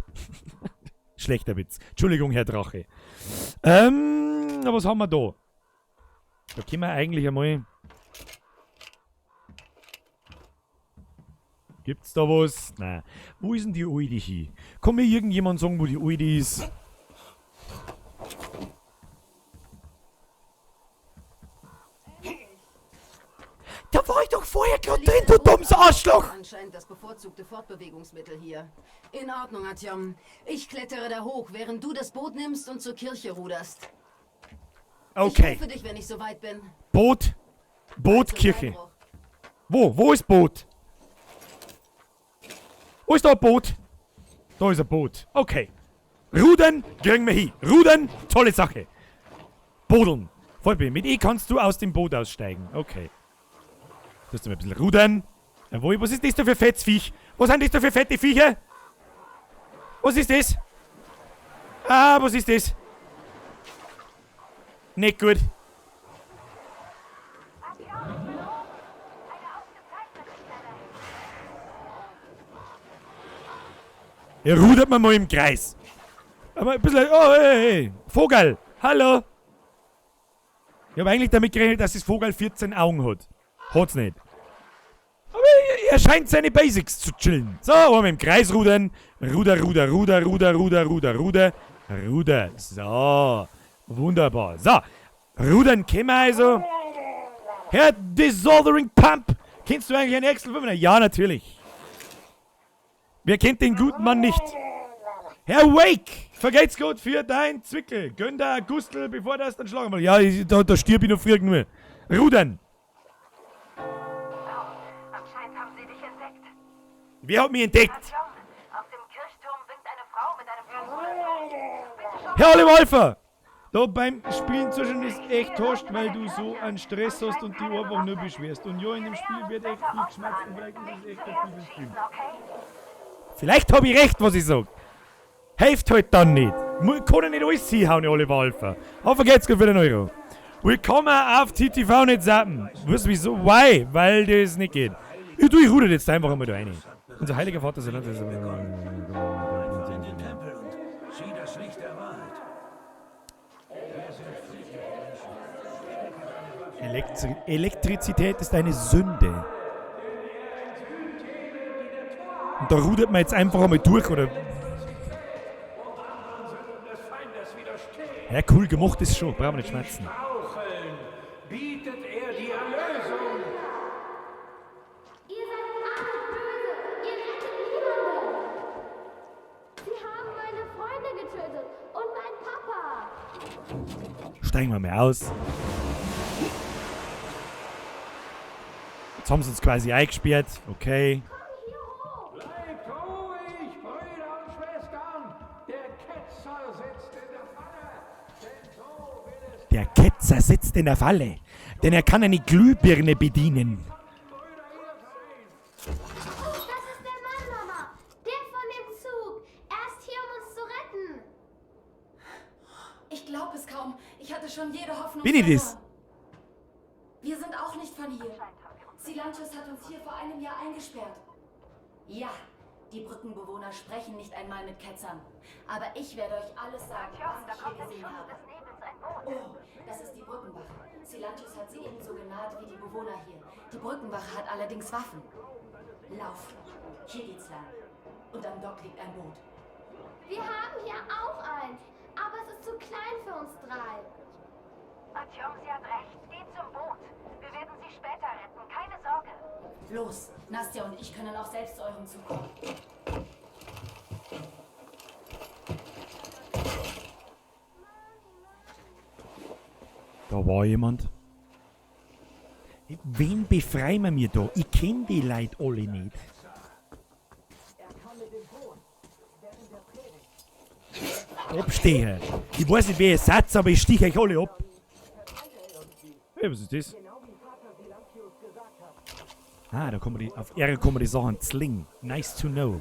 Schlechter Witz. Entschuldigung, Herr Drache. Was haben wir da? Da können wir eigentlich einmal... Gibt's da was? Nein. Wo ist denn die Alte hin? Kann mir irgendjemand sagen, wo die Alte ist? Da war ich doch vorher gerade drin, du dummes Arschloch! Anscheinend das bevorzugte Fortbewegungsmittel hier. In Ordnung, Artyom. Ich klettere da hoch, während du das Boot nimmst und zur Kirche ruderst. Okay. Ich rufe dich, wenn ich soweit bin. Boot. Bootkirche. Wo? Wo ist Boot? Wo ist da ein Boot? Da ist ein Boot. Okay. Rudern kriegen wir hin. Rudern, tolle Sache. Bodeln. Vollbild. Mit E kannst du aus dem Boot aussteigen. Okay. Lass mal ein bisschen rudern. Jawohl, was ist das da für fettes Viech? Was sind das da für fette Viecher? Was ist das? Ah, was ist das? Nicht gut. Er rudert man mal im Kreis. Aber ein bisschen. Oh, hey, hey. Vogel. Hallo. Ich habe eigentlich damit gerechnet, dass das Vogel 14 Augen hat. Hat's nicht. Aber er scheint seine Basics zu chillen. So, wollen wir im Kreis rudern. Ruder, ruder, ruder, ruder, ruder, ruder, ruder. Ruder. So. Wunderbar. So. Rudern können wir also. Herr Desoldering Pump, kennst du eigentlich einen Axel 5? Ja, natürlich. Wer kennt den guten Mann nicht? Herr Wake, vergelt's Gott für dein Zwickel. Gönn da ein Gustel, bevor das dann schlagen will. Ja, da stirb ich noch früh genug. Rudern. Anscheinend haben sie dich entdeckt. Wer hat mich entdeckt? Auf dem Kirchturm winkt eine Frau mit einem Tuch oder so. Bitte schau. Herr Oliver Alpha! Da beim Spielen zwischen ist echt hascht, weil du so einen Stress hast und dich einfach nur beschwerst. Und ja, in dem Spiel wird echt viel geschmatzt und vielleicht ist es echt ein viel fürs Stream. Vielleicht hab ich recht, was ich sag. Hilft halt dann nicht. Kann ich nicht alles hinhauen, Oliver Alpha. Aber geht's gut für den Euro. Willkommen auf TTV nicht zappen. Was, wieso? Why? Weil das nicht geht. Ich, du, ich ruder jetzt einfach einmal da rein. Unser heiliger Vater soll In den Tempel und sieh das Licht der Wahrheit. Elektrizität ist eine Sünde. Und da rudert man jetzt einfach einmal durch, oder? Ja, cool gemacht ist schon, brauchen wir nicht schmerzen. Straucheln bietet er die Erlösung. Ihr seid alle böse. Ihr rettet niemanden. Sie haben meine Freunde getötet und meinen Papa. Steigen wir mal aus. Jetzt haben sie uns quasi eingesperrt. Okay. Bleibt ruhig, Brüder und Schwestern. Der Ketzer sitzt in der Falle. Denn so will es Der Ketzer sitzt in der Falle, denn er kann eine Glühbirne bedienen. Oh, das ist der Mann, Mama. Der von dem Zug. Er ist hier, um uns zu retten. Ich glaube es kaum. Ich hatte schon jede Hoffnung. Bin ich das? verloren. Wir sind auch nicht von hier. Silantius hat uns hier vor einem Jahr eingesperrt. Ja, die Brückenbewohner sprechen nicht einmal mit Ketzern. Aber ich werde euch alles sagen, was ich hier gesehen habe. Oh, das ist die Brückenwache. Silantius hat sie ebenso genaht wie die Bewohner hier. Die Brückenwache hat allerdings Waffen. Lauf. Hier geht's lang. Und am Dock liegt ein Boot. Wir haben hier auch eins, aber es ist zu klein für uns drei. Artyom, sie hat recht. Geh zum Boot. Wir werden sie später retten. Keine Sorge. Los, Nastja und ich können auch selbst zu eurem Zug kommen. Da war jemand. Wen befreien wir mir da? Ich kenn die Leute alle nicht. Abstehen. Ich weiß nicht, wer ihr seid, aber ich stich euch alle ab. Hey, was ist das? Ah, da kommen die, auf R kommen die Sachen zling. Nice to know.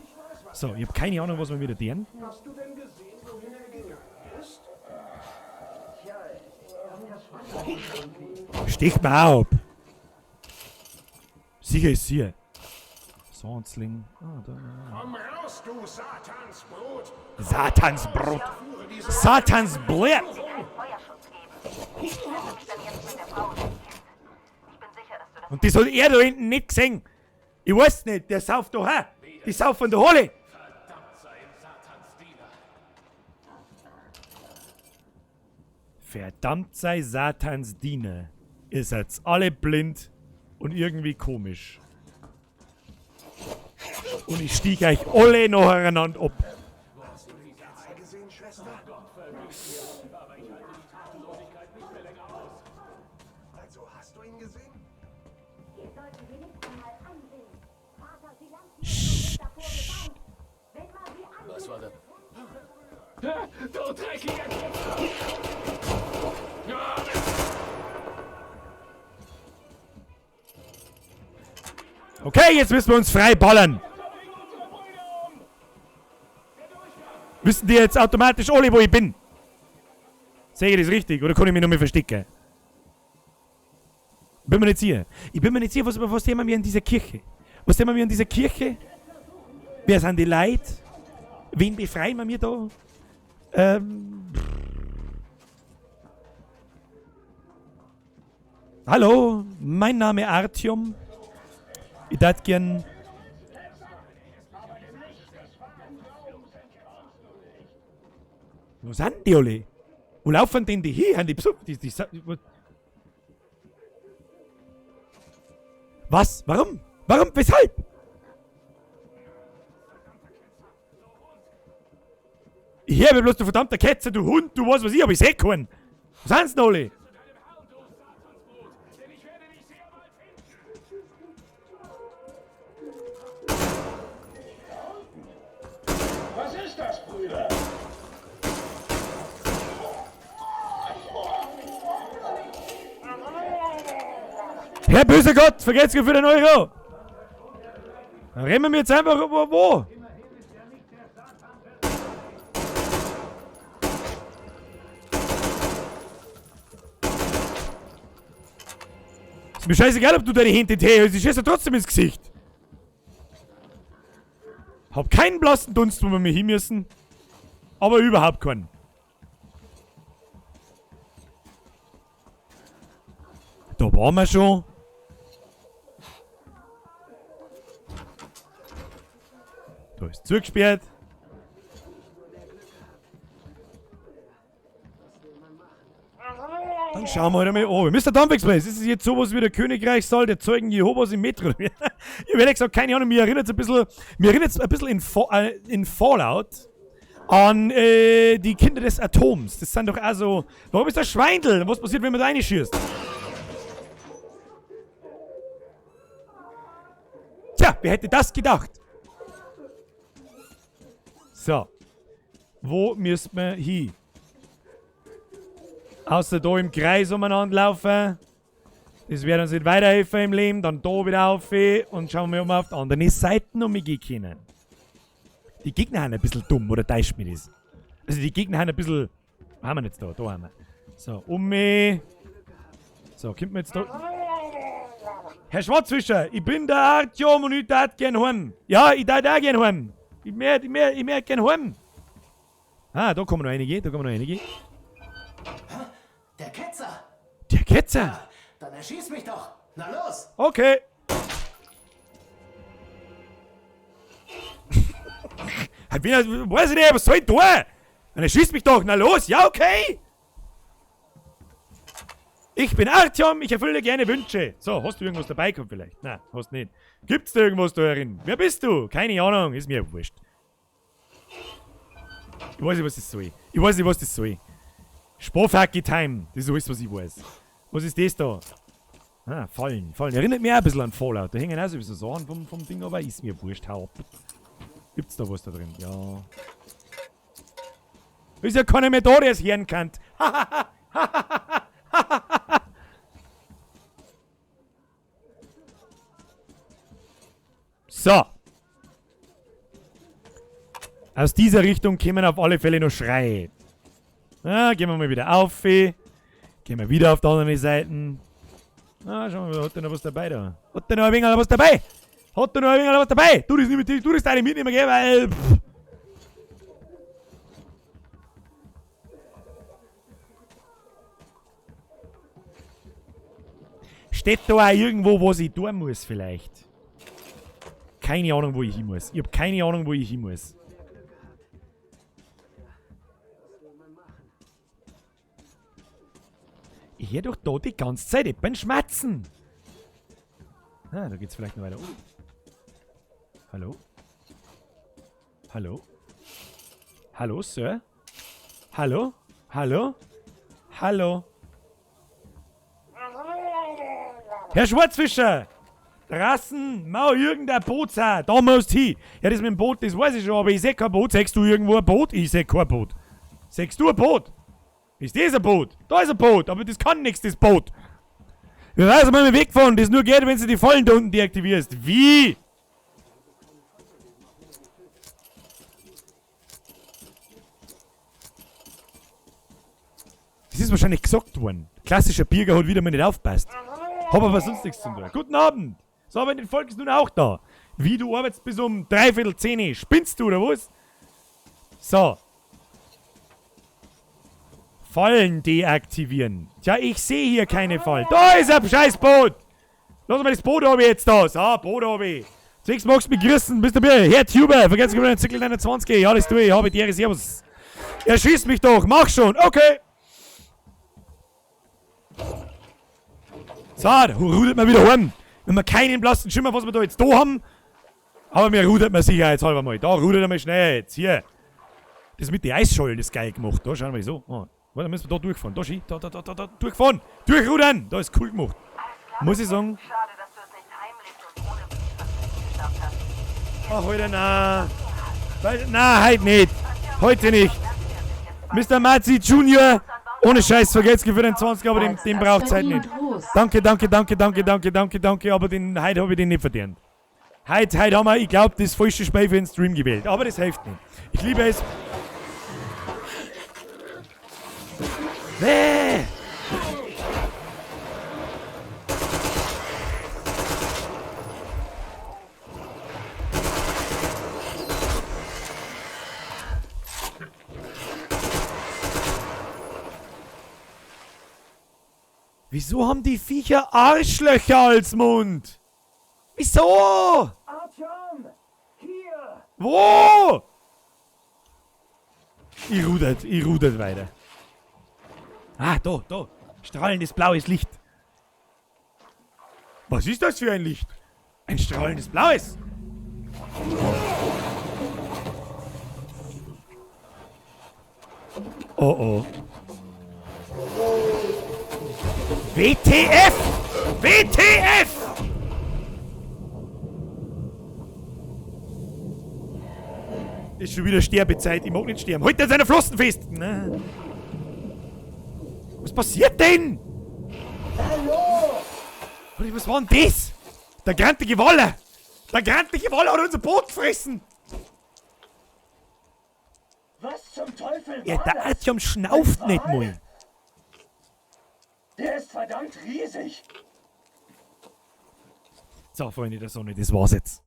So, ich hab keine Ahnung, was wir wieder tun. Hast du denn gesehen, wohin er gegangen ist? Stich mal ab. Sicher ist hier. Sansling. Ah, da. Komm raus, du Satansbrot! Satansbrot. Satansbrot. Und das hat er da hinten nicht gesehen. Ich weiß nicht, der sauft doch her. Die saufen doch alle. Verdammt sei Satans Diener. Ihr seid alle blind und irgendwie komisch. Und ich stieg euch alle nacheinander ab. Hast du den Ketzer gesehen, Schwester? Also, hast du ihn gesehen? Was war das? Du dreckiger Ketzer! Okay, jetzt müssen wir uns frei ballern. Wissen die jetzt automatisch alle, wo ich bin? Sehe ich das richtig oder kann ich mich noch mehr verstecken? Bin mir nicht sicher. Ich bin mir nicht sicher, was sehen wir in dieser Kirche? Was sehen wir in dieser Kirche? Wer sind die Leute? Wen befreien wir mir da? Hallo, mein Name Artyom. Ich darf gern. Wo sind die alle? Wo laufen denn die hin? Haben die Besuch? Die, was? Warum? Warum? Weshalb? Ich höre bloß, du verdammter Ketzer, du Hund, du was weiß ich, aber ich seh keinen. Was sind's denn alle? Was ist das, Brüder? Herr böser Gott, vergesst für den Euro! Dann rennen wir jetzt einfach wo? Ist mir scheißegal, ob du deine Hände hältst, ich schieße trotzdem ins Gesicht. Hab keinen blassen Dunst, wo wir mir hin müssen. Aber überhaupt keinen. Da waren wir schon. Da ist zugesperrt. Dann schauen wir halt einmal an. Mr. Dump Express, ist es jetzt sowas wie der Königreichssaal der Zeugen Jehovas im Metro? Ich hab ehrlich gesagt keine Ahnung, mir erinnert es ein bisschen, in Fallout an die Kinder des Atoms. Das sind doch also. Warum ist das Schweindel? Was passiert, wenn man da reinschießt? Tja, wer hätte das gedacht? So. Wo müssen wir hin? Außer da im Kreis umeinander laufen. Das wird uns nicht weiterhelfen im Leben. Dann da wieder auf und schauen wir mal auf die andere Seite um gehen können. Die Gegner sind ein bisschen dumm, oder täuscht mich das? Also die Gegner sind ein bisschen... Was haben wir jetzt da? Da haben wir. So, um mich. So, kommt man jetzt da... Herr Schwarzwischer, ich bin der Artjom und ich darf gern heim. Ja, ich darf auch gern heim. Ich möchte gern heim. Ah, da kommen noch einige, da kommen noch einige. Der Ketzer! Der Ketzer? Dann erschieß mich doch! Na los! Okay. Weiß ich nicht, was soll ich tun? Dann erschieß mich doch, na los, ja okay! Ich bin Artjom, ich erfülle gerne Wünsche. So, hast du irgendwas dabei gehabt vielleicht? Nein, hast nicht. Gibt's da irgendwas da herin? Wer bist du? Keine Ahnung, ist mir wurscht. Ich weiß nicht, was das soll. Ich weiß nicht, was das soll. Sparfacke Time, das ist alles, was ich weiß. Was ist das da? Ah, Fallen, Fallen. Erinnert mich auch ein bisschen an Fallout. Da hängen auch sowieso Sachen vom Ding, aber ist mir wurscht, hau ab. Gibt's da was da drin? Ja. Ist ja keiner mehr da, der es hören kann. So. Aus dieser Richtung kämen auf alle Fälle noch Schreie. Na, gehen wir mal wieder auf. Gehen wir wieder auf die andere Seite. Na, schauen wir mal, hat der noch was dabei da? Hat der noch ein wenig was dabei? Hat der noch ein wenig was dabei? Du das nicht mit, du das deine mitnehmen, gell, weil... Pff. Steht da auch irgendwo, was ich tun muss vielleicht? Keine Ahnung, wo ich hin muss. Ich hab keine Ahnung, wo ich hin muss. Ich hör doch da die ganze Zeit jemanden schmatzen. Ah, da geht's vielleicht noch weiter. Oh. Hallo? Hallo? Hallo, Sir? Hallo? Hallo? Hallo? Herr Schwarzfischer! Draußen, mau irgendein Boot sein. Da musst du hin. Ja, das mit dem Boot, das weiß ich schon, aber ich seh kein Boot. Sehst du irgendwo ein Boot? Ich seh kein Boot. Sehst du ein Boot? Ist das ein Boot? Da ist ein Boot, aber das kann nichts, das Boot. Wir weiß mal wegfahren, das nur geht, wenn du die Fallen da unten deaktivierst. Wie? Das ist wahrscheinlich gesagt worden. Klassischer Birger hat wieder mal nicht aufpasst. Hab aber sonst nichts zu tun. Guten Abend! So, aber den Volk ist nun auch da. Wie, du arbeitest bis um 9:45. Spinnst du, oder was? So. Fallen deaktivieren. Tja, ich sehe hier keine Fallen. Da ist ein Scheißboot! Lass mal das Boot oben jetzt da. So, Boot oben. Zunächst magst du mich grüßen. Bist du mir? Herr Tuber, vergiss nicht, Zickel 29. Ja, das tue ich. Habe die Ehre. Servus. Erschieß mich doch. Mach schon. Okay. So, da rudert man wieder heim. Wenn wir keinen blassen Schimmer, was wir da jetzt da haben. Aber mir rudert man sicherheitshalber mal. Da rudert er mal schnell jetzt. Hier. Das mit den Eisschollen ist geil gemacht. Da schauen wir so. Oh. Warte, müssen wir da durchfahren. Da, schie. Da, da, da, da, da. Durchfahren. Durchrudern. Da ist cool gemacht. Muss ich sagen. Ach, heute na. Na, heute nicht. Heute nicht. Mr. Marzi Junior. Ohne Scheiß, vergelt's für den 20, aber den braucht's heute nicht. Danke, danke, danke, danke, danke, danke, danke, aber den, heute habe ich den nicht verdient. Heute haben wir, ich glaube, das falsche Spiel für den Stream gewählt. Aber das hilft nicht. Ich liebe es. Bäh! Wieso haben die Viecher Arschlöcher als Mund? Wieso? Artyom! Hier! Wo? Ich rudert weiter. Ah, da, da. Strahlendes blaues Licht. Was ist das für ein Licht? Ein strahlendes blaues. Oh oh. WTF! WTF! Ist schon wieder Sterbezeit. Ich mag nicht sterben. Halt an seiner Flossen fest! Na. Was passiert denn? Hallo! Was war denn das? Der grantige Waller! Der grantige Waller hat unser Boot gefressen! Was zum Teufel war Ja, der das? Artyom schnauft nicht mal. Der ist verdammt riesig! So, Freunde der Sonne, das war's jetzt.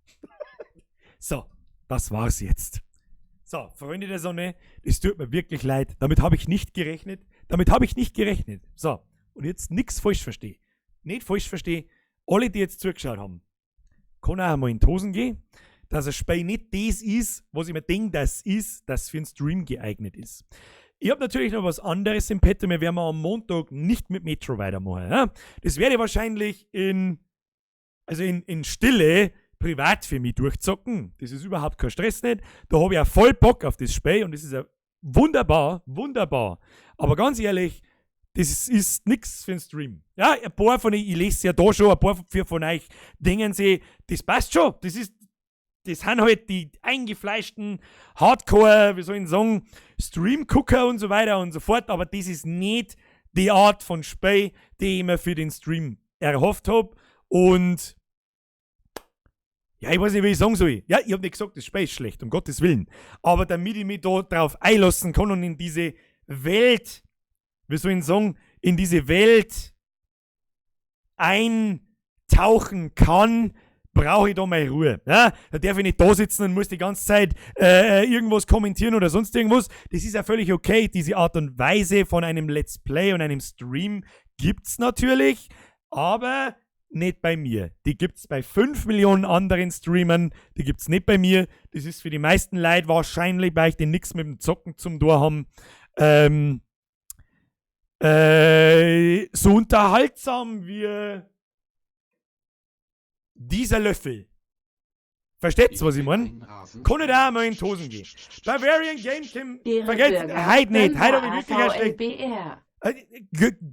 So, das war's jetzt. So, Freunde der Sonne, es tut mir wirklich leid. Damit habe ich nicht gerechnet. Damit habe ich nicht gerechnet. So, und jetzt nix falsch verstehe. Nicht falsch verstehe. Alle, die jetzt zugeschaut haben, kann auch einmal in die Hosen gehen, dass ein Spiel nicht das ist, was ich mir denke, das ist, das für einen Stream geeignet ist. Ich hab natürlich noch was anderes im Petto. Wir werden am Montag nicht mit Metro weitermachen. Ja? Das werde ich wahrscheinlich in Stille privat für mich durchzocken. Das ist überhaupt kein Stress nicht. Da hab ich auch voll Bock auf das Spiel und das ist ja wunderbar, wunderbar. Aber ganz ehrlich, das ist nix für den Stream. Ja, ein paar von euch, ich lese ja da schon, ein paar von euch denken sich, das passt schon. Das sind halt die eingefleischten Hardcore, wie soll ich sagen, Stream-Gucker und so weiter und so fort. Aber das ist nicht die Art von Spiel, die ich mir für den Stream erhofft hab. Und ja, ich weiß nicht, wie ich sagen soll. Ja, ich hab nicht gesagt, das Spiel ist schlecht, um Gottes Willen. Aber damit ich mich da drauf einlassen kann und in diese Welt, wie soll ich sagen, in diese Welt eintauchen kann, brauche ich da meine Ruhe. Ja, da darf ich nicht da sitzen und muss die ganze Zeit irgendwas kommentieren oder sonst irgendwas. Das ist ja völlig okay. Diese Art und Weise von einem Let's Play und einem Stream gibt's natürlich, aber nicht bei mir. Die gibt's bei 5 Millionen anderen Streamern, die gibt's nicht bei mir. Das ist für die meisten Leute wahrscheinlich, weil ich den nix mit dem Zocken zum Tor haben, so unterhaltsam wie dieser Löffel. Versteht's, was ich mein? Kann ich da mal in die Hosen gehen? Bavarian Game Team, vergesst, heute nicht, heute hab ich wirklich ein schlecht. BR.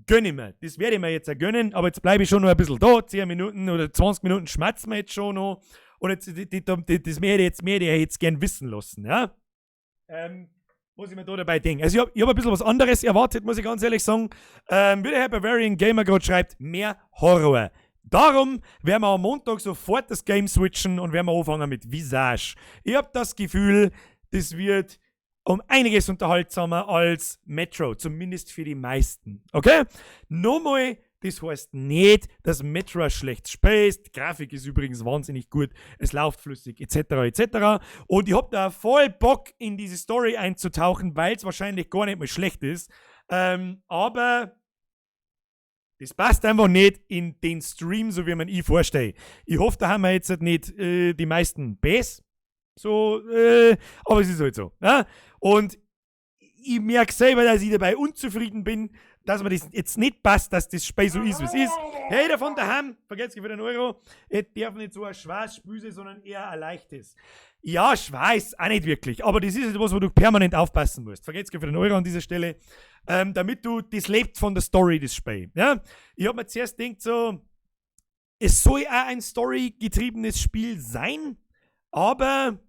Gönn ich mir. Das werde ich mir jetzt auch gönnen, aber jetzt bleibe ich schon noch ein bisschen da. 10 Minuten oder 20 Minuten schmerzen wir jetzt schon noch. Und jetzt, das möchte ich jetzt, möchte ich jetzt gern wissen lassen, ja? Muss ich mir da dabei denken. Also ich hab ein bisschen was anderes erwartet, muss ich ganz ehrlich sagen. Wie der Herr Bavarian Gamer gerade schreibt, mehr Horror. Darum werden wir am Montag sofort das Game switchen und werden wir anfangen mit Visage. Ich hab das Gefühl, das wird um einiges unterhaltsamer als Metro, zumindest für die meisten. Okay? Nochmal, das heißt nicht, dass Metro ein schlechtes Spiel ist. Die Grafik ist übrigens wahnsinnig gut, es läuft flüssig, et cetera, et cetera. Und ich hab da voll Bock, in diese Story einzutauchen, weil's wahrscheinlich gar nicht mal schlecht ist. Aber das passt einfach nicht in den Stream, so wie man ihn vorstellt. Ich hoffe, da haben wir jetzt nicht die meisten Bs. So, aber es ist halt so. Ne? Und ich merke selber, dass ich dabei unzufrieden bin, dass mir das jetzt nicht passt, dass das Spiel so ist, wie es ist. Hey, da von daheim, vergesst für den Euro, es darf nicht so ein schweres Spiel sein, sondern eher ein leichtes. Ja, Schweiß, auch nicht wirklich, aber das ist etwas, wo du permanent aufpassen musst. Vergesst für den Euro an dieser Stelle, damit du, das lebt von der Story, das Spiel. Ja? Ich hab mir zuerst gedacht, so, es soll auch ein storygetriebenes Spiel sein, aber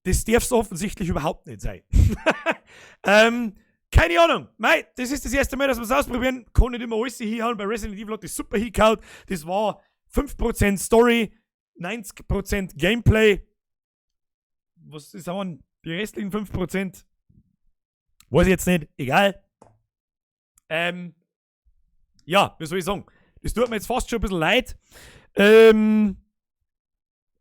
das darf es offensichtlich überhaupt nicht sein. Keine Ahnung. Mei, das ist das erste Mal, dass wir es ausprobieren. Kann nicht immer alles hinhauen. Bei Resident Evil hat das super hingehauen. Das war 5% Story, 90% Gameplay. Was ist aber die restlichen 5%? Weiß ich jetzt nicht. Egal. Ja, wie soll ich sagen? Das tut mir jetzt fast schon ein bisschen leid.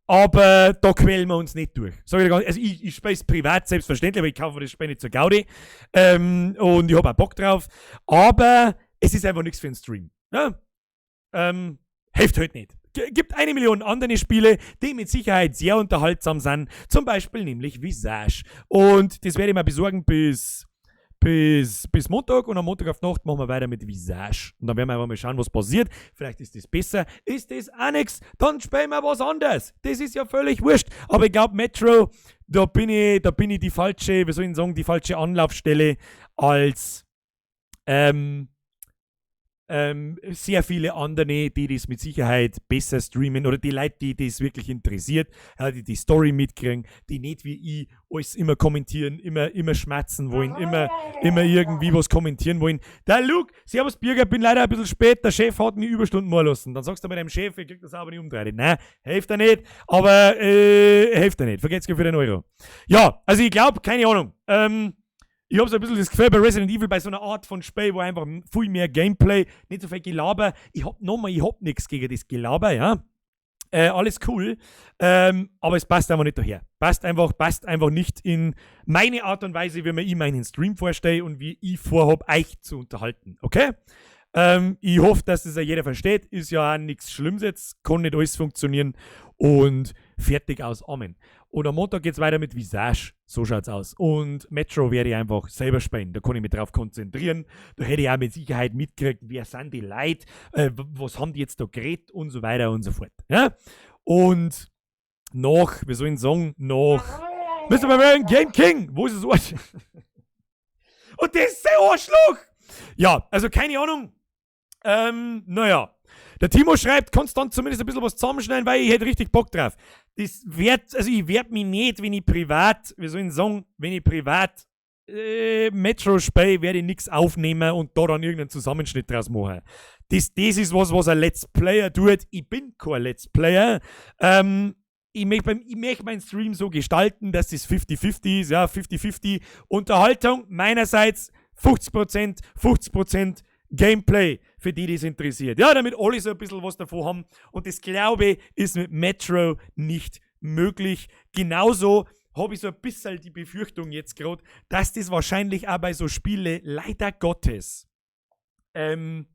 Aber da quälen wir uns nicht durch. Sag ich dir ganz, also ich spiele es privat, selbstverständlich, aber ich kaufe das Spiel nicht zur Gaudi. Und ich habe auch Bock drauf. Aber es ist einfach nichts für einen Stream. Ja? Hilft halt nicht. Gibt 1 Million andere Spiele, die mit Sicherheit sehr unterhaltsam sind. Zum Beispiel nämlich Visage. Und das werde ich mir besorgen bis Montag. Und am Montag auf Nacht machen wir weiter mit Visage. Und dann werden wir einfach mal schauen, was passiert. Vielleicht ist das besser. Ist das auch nix? Dann spielen wir was anderes. Das ist ja völlig wurscht. Aber ich glaub, Metro, da bin ich die falsche, wie soll ich denn sagen, die falsche Anlaufstelle als sehr viele andere, die das mit Sicherheit besser streamen oder die Leute, die das wirklich interessiert, ja, die die Story mitkriegen, die nicht wie ich alles immer kommentieren, immer schmatzen wollen, immer irgendwie was kommentieren wollen. Der Luke, servus Birger, bin leider ein bisschen spät, der Chef hat mich Überstunden machen lassen. Dann sagst du bei deinem Chef, ich krieg das aber nicht umdreht. Nein, hilft er nicht, aber hilft er nicht. Vergesst für den Euro. Ja, also ich glaub, keine Ahnung. Ich hab so ein bisschen das Gefühl bei Resident Evil, bei so einer Art von Spiel, wo einfach viel mehr Gameplay, nicht so viel Gelaber. Ich hab nochmal, ich hab nix gegen das Gelaber, ja. Alles cool. Aber es passt einfach nicht daher. Passt einfach nicht in meine Art und Weise, wie mir ich meinen Stream vorstelle und wie ich vorhab, euch zu unterhalten. Okay? Ich hoffe, dass das ja jeder versteht. Ist ja auch nix Schlimmes jetzt. Kann nicht alles funktionieren. Und fertig aus. Amen. Und am Montag geht's weiter mit Visage. So schaut's aus. Und Metro werde ich einfach selber spielen. Da kann ich mich drauf konzentrieren. Da hätte ich auch mit Sicherheit mitgekriegt, wer sind die Leute, was haben die jetzt da geredet und so weiter und so fort. Ja? Und nach, wie soll ich denn sagen, nach Mister Barbarian Game King! Wo ist das Arsch? Und das ist der Arschloch! Ja, also keine Ahnung. Naja. Der Timo schreibt, kannst dann zumindest ein bisschen was zusammenschneiden, weil ich hätte richtig Bock drauf. Das wird, also ich werd mich nicht, wenn ich privat, wie soll ich denn sagen, wenn ich privat Metro spiele, werde ich nix aufnehmen und da dann irgendeinen Zusammenschnitt draus machen. Das ist was, was ein Let's Player tut. Ich bin kein Let's Player. Ich möchte meinen Stream so gestalten, dass das 50-50 ist, ja, 50-50 Unterhaltung meinerseits, 50%, 50% Gameplay, für die, die es interessiert. Ja, damit alle so ein bisschen was davon haben. Und das, glaube ich, ist mit Metro nicht möglich. Genauso habe ich so ein bisschen die Befürchtung jetzt grad, dass das wahrscheinlich auch bei so Spiele leider Gottes, zum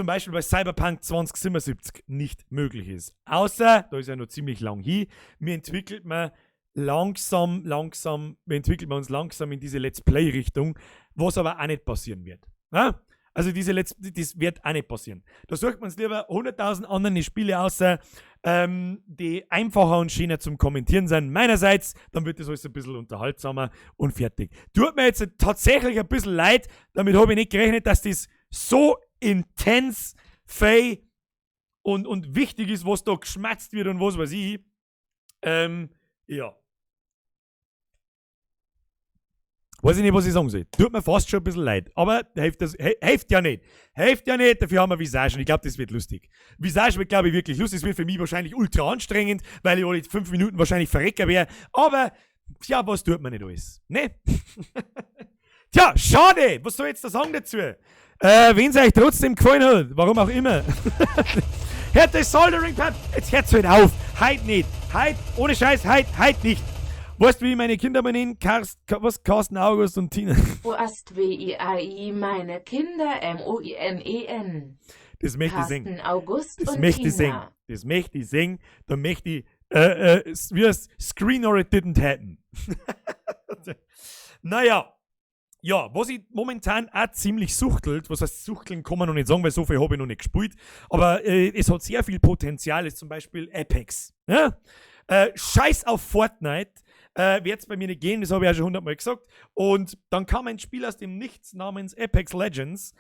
Beispiel bei Cyberpunk 2077 nicht möglich ist. Außer, da ist ja noch ziemlich lang hin, mir entwickelt man langsam, langsam, wir entwickeln uns langsam in diese Let's Play-Richtung, was aber auch nicht passieren wird. Ja? Also diese Let's, das wird auch nicht passieren. Da sucht man's lieber 100.000 andere Spiele außer, die einfacher und schöner zum Kommentieren sind. Meinerseits, dann wird das alles ein bisschen unterhaltsamer und fertig. Tut mir jetzt tatsächlich ein bisschen leid, damit habe ich nicht gerechnet, dass das so intens, fei und wichtig ist, was da geschmatzt wird und was weiß ich. Ja. Weiß ich nicht, was ich sagen soll. Tut mir fast schon ein bisschen leid. Aber hilft das, hilft ja nicht. Hilft ja nicht, dafür haben wir Visage. Und ich glaub, das wird lustig. Visage wird, glaub ich, wirklich lustig. Es wird für mich wahrscheinlich ultra anstrengend, weil ich alle 5 Minuten wahrscheinlich verrecken wär. Aber, tja, was tut man nicht alles? Ne? Tja, schade! Was soll ich jetzt da sagen dazu? Wenn's euch trotzdem gefallen hat, warum auch immer. Hört das Soldering Pad! Jetzt hört's halt auf! Heut nicht! Heut, ohne Scheiß, heut, heut nicht! Weißt du, wie ich meine Kinder mal nennen? Karst, was? Carsten, August und Tina. Oast W I A I, meine Kinder M O I N E N. Das möchte ich singen. Carsten, August Das und möchte ich Tina. singen. Das möchte ich singen. Da möchte ich, wie heißt, Screen or it didn't happen. Naja. Ja, was ich momentan auch ziemlich suchtelt, was heißt suchteln, kann man noch nicht sagen, weil so viel habe ich noch nicht gespielt, aber es hat sehr viel Potenzial, ist zum Beispiel Apex. Ja? Scheiß auf Fortnite, wird es bei mir nicht gehen, das habe ich ja schon hundertmal gesagt. Und dann kam ein Spiel aus dem Nichts namens Apex Legends,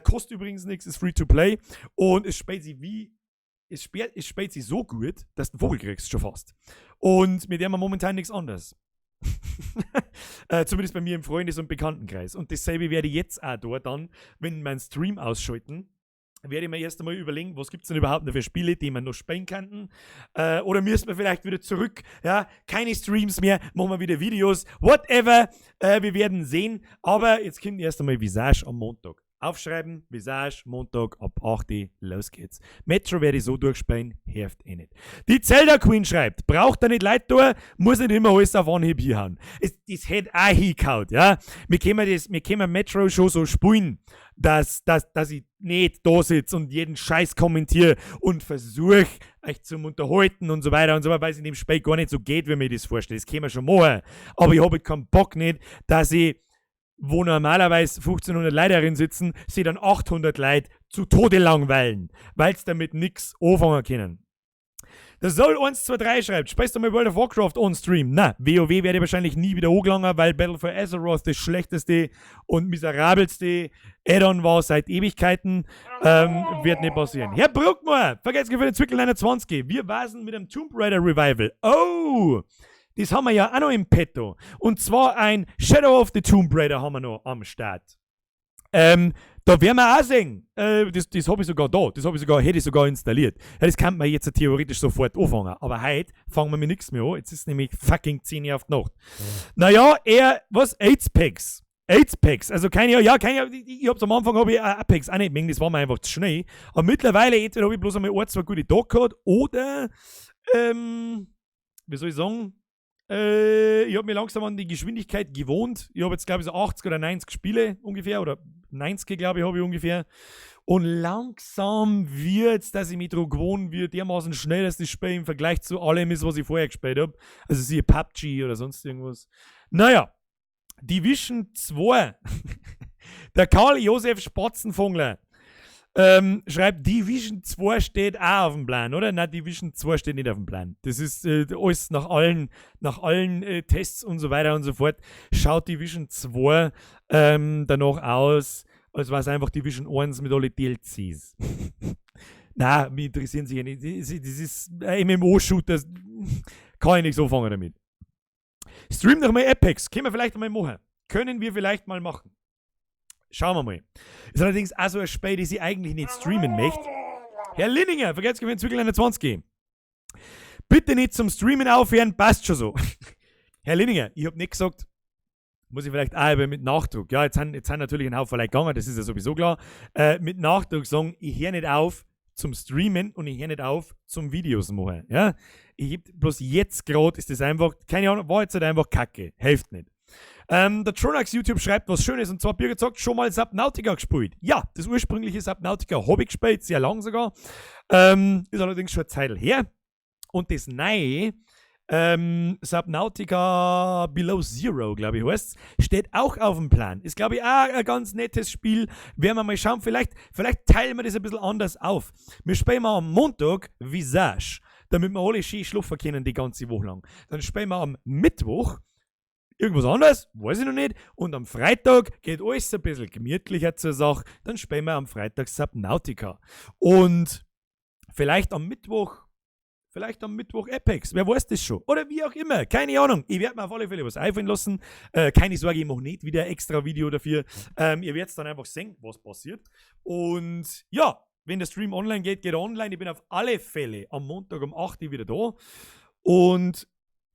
kostet übrigens nichts, ist free to play und es spielt sich so gut, dass du einen Vogel kriegst, schon fast. Und mit dem haben wir momentan nichts anderes. Zumindest bei mir im Freundes- und Bekanntenkreis. Und dasselbe werde ich jetzt auch dort dann, wenn mein Stream ausschalten, werde ich mir erst einmal überlegen, was gibt es denn überhaupt noch für Spiele, die man noch spielen könnten. Oder müssen wir vielleicht wieder zurück, ja, keine Streams mehr, machen wir wieder Videos, whatever. Wir werden sehen. Aber jetzt kommt erst einmal Visage am Montag. Aufschreiben, Visage, Montag ab 8 Uhr, los geht's. Metro werde ich so durchspielen, hilft eh nicht. Die Zelda Queen schreibt, braucht er nicht Leute da, muss nicht immer alles auf Anhieb hinhauen. Das hätte auch hingehauen, ja. Wir können Metro schon so spielen, dass ich nicht da sitze und jeden Scheiß kommentiere und versuche, euch zum Unterhalten und so weiter und so weiter, weil es in dem Spiel gar nicht so geht, wie mir das vorstelle. Das können wir schon machen. Aber ich habe halt keinen Bock nicht, dass ich, wo normalerweise 1500 Leute darin sitzen, sie dann 800 Leute zu Tode langweilen, weil sie damit nix anfangen können. Der Soul 123 schreibt, spielst du mal World of Warcraft on Stream? Na, WoW werde ich wahrscheinlich nie wieder angelangen, weil Battle for Azeroth das schlechteste und miserabelste Add-on war seit Ewigkeiten. Wird nicht passieren. Herr Bruckmeier, vergesst für den Zwickel 29. Wir wasen mit dem Tomb Raider Revival. Oh! Das haben wir ja auch noch im Petto. Und zwar ein Shadow of the Tomb Raider haben wir noch am Start. Da werden wir auch sehen. Das habe ich sogar da. Das habe ich sogar, hätte ich sogar installiert. Ja, das kann man jetzt theoretisch sofort anfangen. Aber heute fangen wir mit nichts mehr an. Jetzt ist nämlich fucking 10 Uhr auf die Nacht. Naja, er, was? AIDS-Packs. AIDS-Packs. Also keine, ja, keine, ich hab's am Anfang habe ich Apex auch nicht mögen, das war mir einfach zu schnell. Aber mittlerweile, entweder habe ich bloß einmal ein, zwei gute Tage gehabt, oder, wie soll ich sagen, ich habe mir langsam an die Geschwindigkeit gewohnt. Ich habe jetzt, glaube ich, so 80 oder 90 Spiele ungefähr, oder 90, glaube ich, habe ich ungefähr. Und langsam wird's, dass ich mich daran gewohnt wird, dermaßen schnell, dass das Spiel im Vergleich zu allem ist, was ich vorher gespielt habe. Also siehe PUBG oder sonst irgendwas. Naja, Division 2. Der Karl Josef Spatzenvogler schreibt, Division 2 steht auch auf dem Plan, oder? Nein, Division 2 steht nicht auf dem Plan. Das ist alles nach allen Tests und so weiter und so fort. Schaut Division 2 danach aus, als war es einfach Division 1 mit alle DLCs. Na, mich interessieren sich ja nicht. Das ist ein MMO-Shooter, kann ich nichts anfangen damit. Stream doch mal Apex. Können wir vielleicht mal machen. Können wir vielleicht mal machen. Schauen wir mal. Ist allerdings auch so ein Spiel, das ich eigentlich nicht streamen möchte. Herr Linninger, vergesst für den Zwickel 21. Bitte nicht zum Streamen aufhören, passt schon so. Herr Linninger, ich habe nicht gesagt, muss ich vielleicht auch mit Nachdruck, ja, jetzt sind natürlich ein Haufen Leute gegangen, das ist ja sowieso klar, mit Nachdruck sagen, ich höre nicht auf zum Streamen und ich höre nicht auf zum Videos machen. Ja? Ich, bloß jetzt gerade ist das einfach, keine Ahnung, war jetzt halt einfach Kacke. Hilft nicht. Der Tronax YouTube schreibt was Schönes, und zwar Birgit sagt, schon mal Subnautica gespielt. Ja, das ursprüngliche Subnautica habe ich gespielt, sehr lang sogar. Ist allerdings schon eine Zeit her. Und das neue, Subnautica Below Zero, glaube ich, heißt, steht auch auf dem Plan. Ist, glaube ich, auch ein ganz nettes Spiel. Werden wir mal schauen. Vielleicht teilen wir das ein bisschen anders auf. Wir spielen mal am Montag Visage, damit wir alle schön schlafen können die ganze Woche lang. Dann spielen wir am Mittwoch irgendwas anderes, weiß ich noch nicht. Und am Freitag geht alles ein bisschen gemütlicher zur Sache. Dann spielen wir am Freitag Subnautica. Und vielleicht am Mittwoch Apex, wer weiß das schon. Oder wie auch immer, keine Ahnung. Ich werde mir auf alle Fälle was einfallen lassen. Keine Sorge, ich mache nicht wieder ein extra Video dafür. Ihr werdet dann einfach sehen, was passiert. Und ja, wenn der Stream online geht, geht er online. Ich bin auf alle Fälle am Montag um 8 Uhr wieder da. Und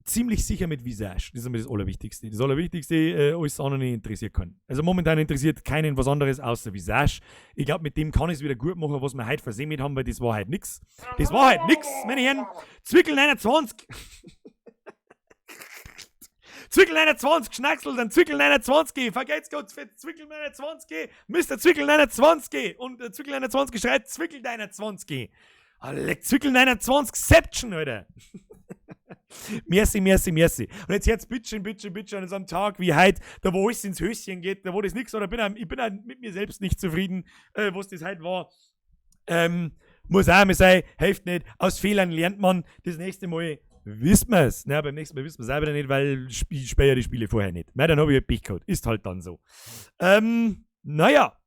ziemlich sicher mit Visage. Das ist immer das Allerwichtigste. Das Allerwichtigste, alles andere interessiert keinen. Also momentan interessiert keinen was anderes außer Visage. Ich glaube, mit dem kann ich es wieder gut machen, was wir heute versemmelt haben, weil das war halt nix. Das war halt nix, meine Herren. Zwickel 29. Zwickel 29, Schnacksel, dann Zwickel 29, vergelt's Gott für Zwickel 29, Mr. Zwickel 29 und Zwickel 29 schreit Zwickel 29. Alec, Zwickel 29, Seption, Alter. Merci, merci, merci. Und jetzt jetzt bitteschön, bitteschön, bitteschön an so einem Tag wie heute, da wo alles ins Höschen geht, da wo das nix, oder bin ich bin auch mit mir selbst nicht zufrieden, was das heute war. Muss auch mal sein, hilft nicht. Aus Fehlern lernt man. Das nächste Mal wissen wir es. Na, beim nächsten Mal wissen wir es selber nicht, weil ich spiele ja die Spiele vorher nicht. Na, dann habe ich halt Pech gehabt. Ist halt dann so. Naja.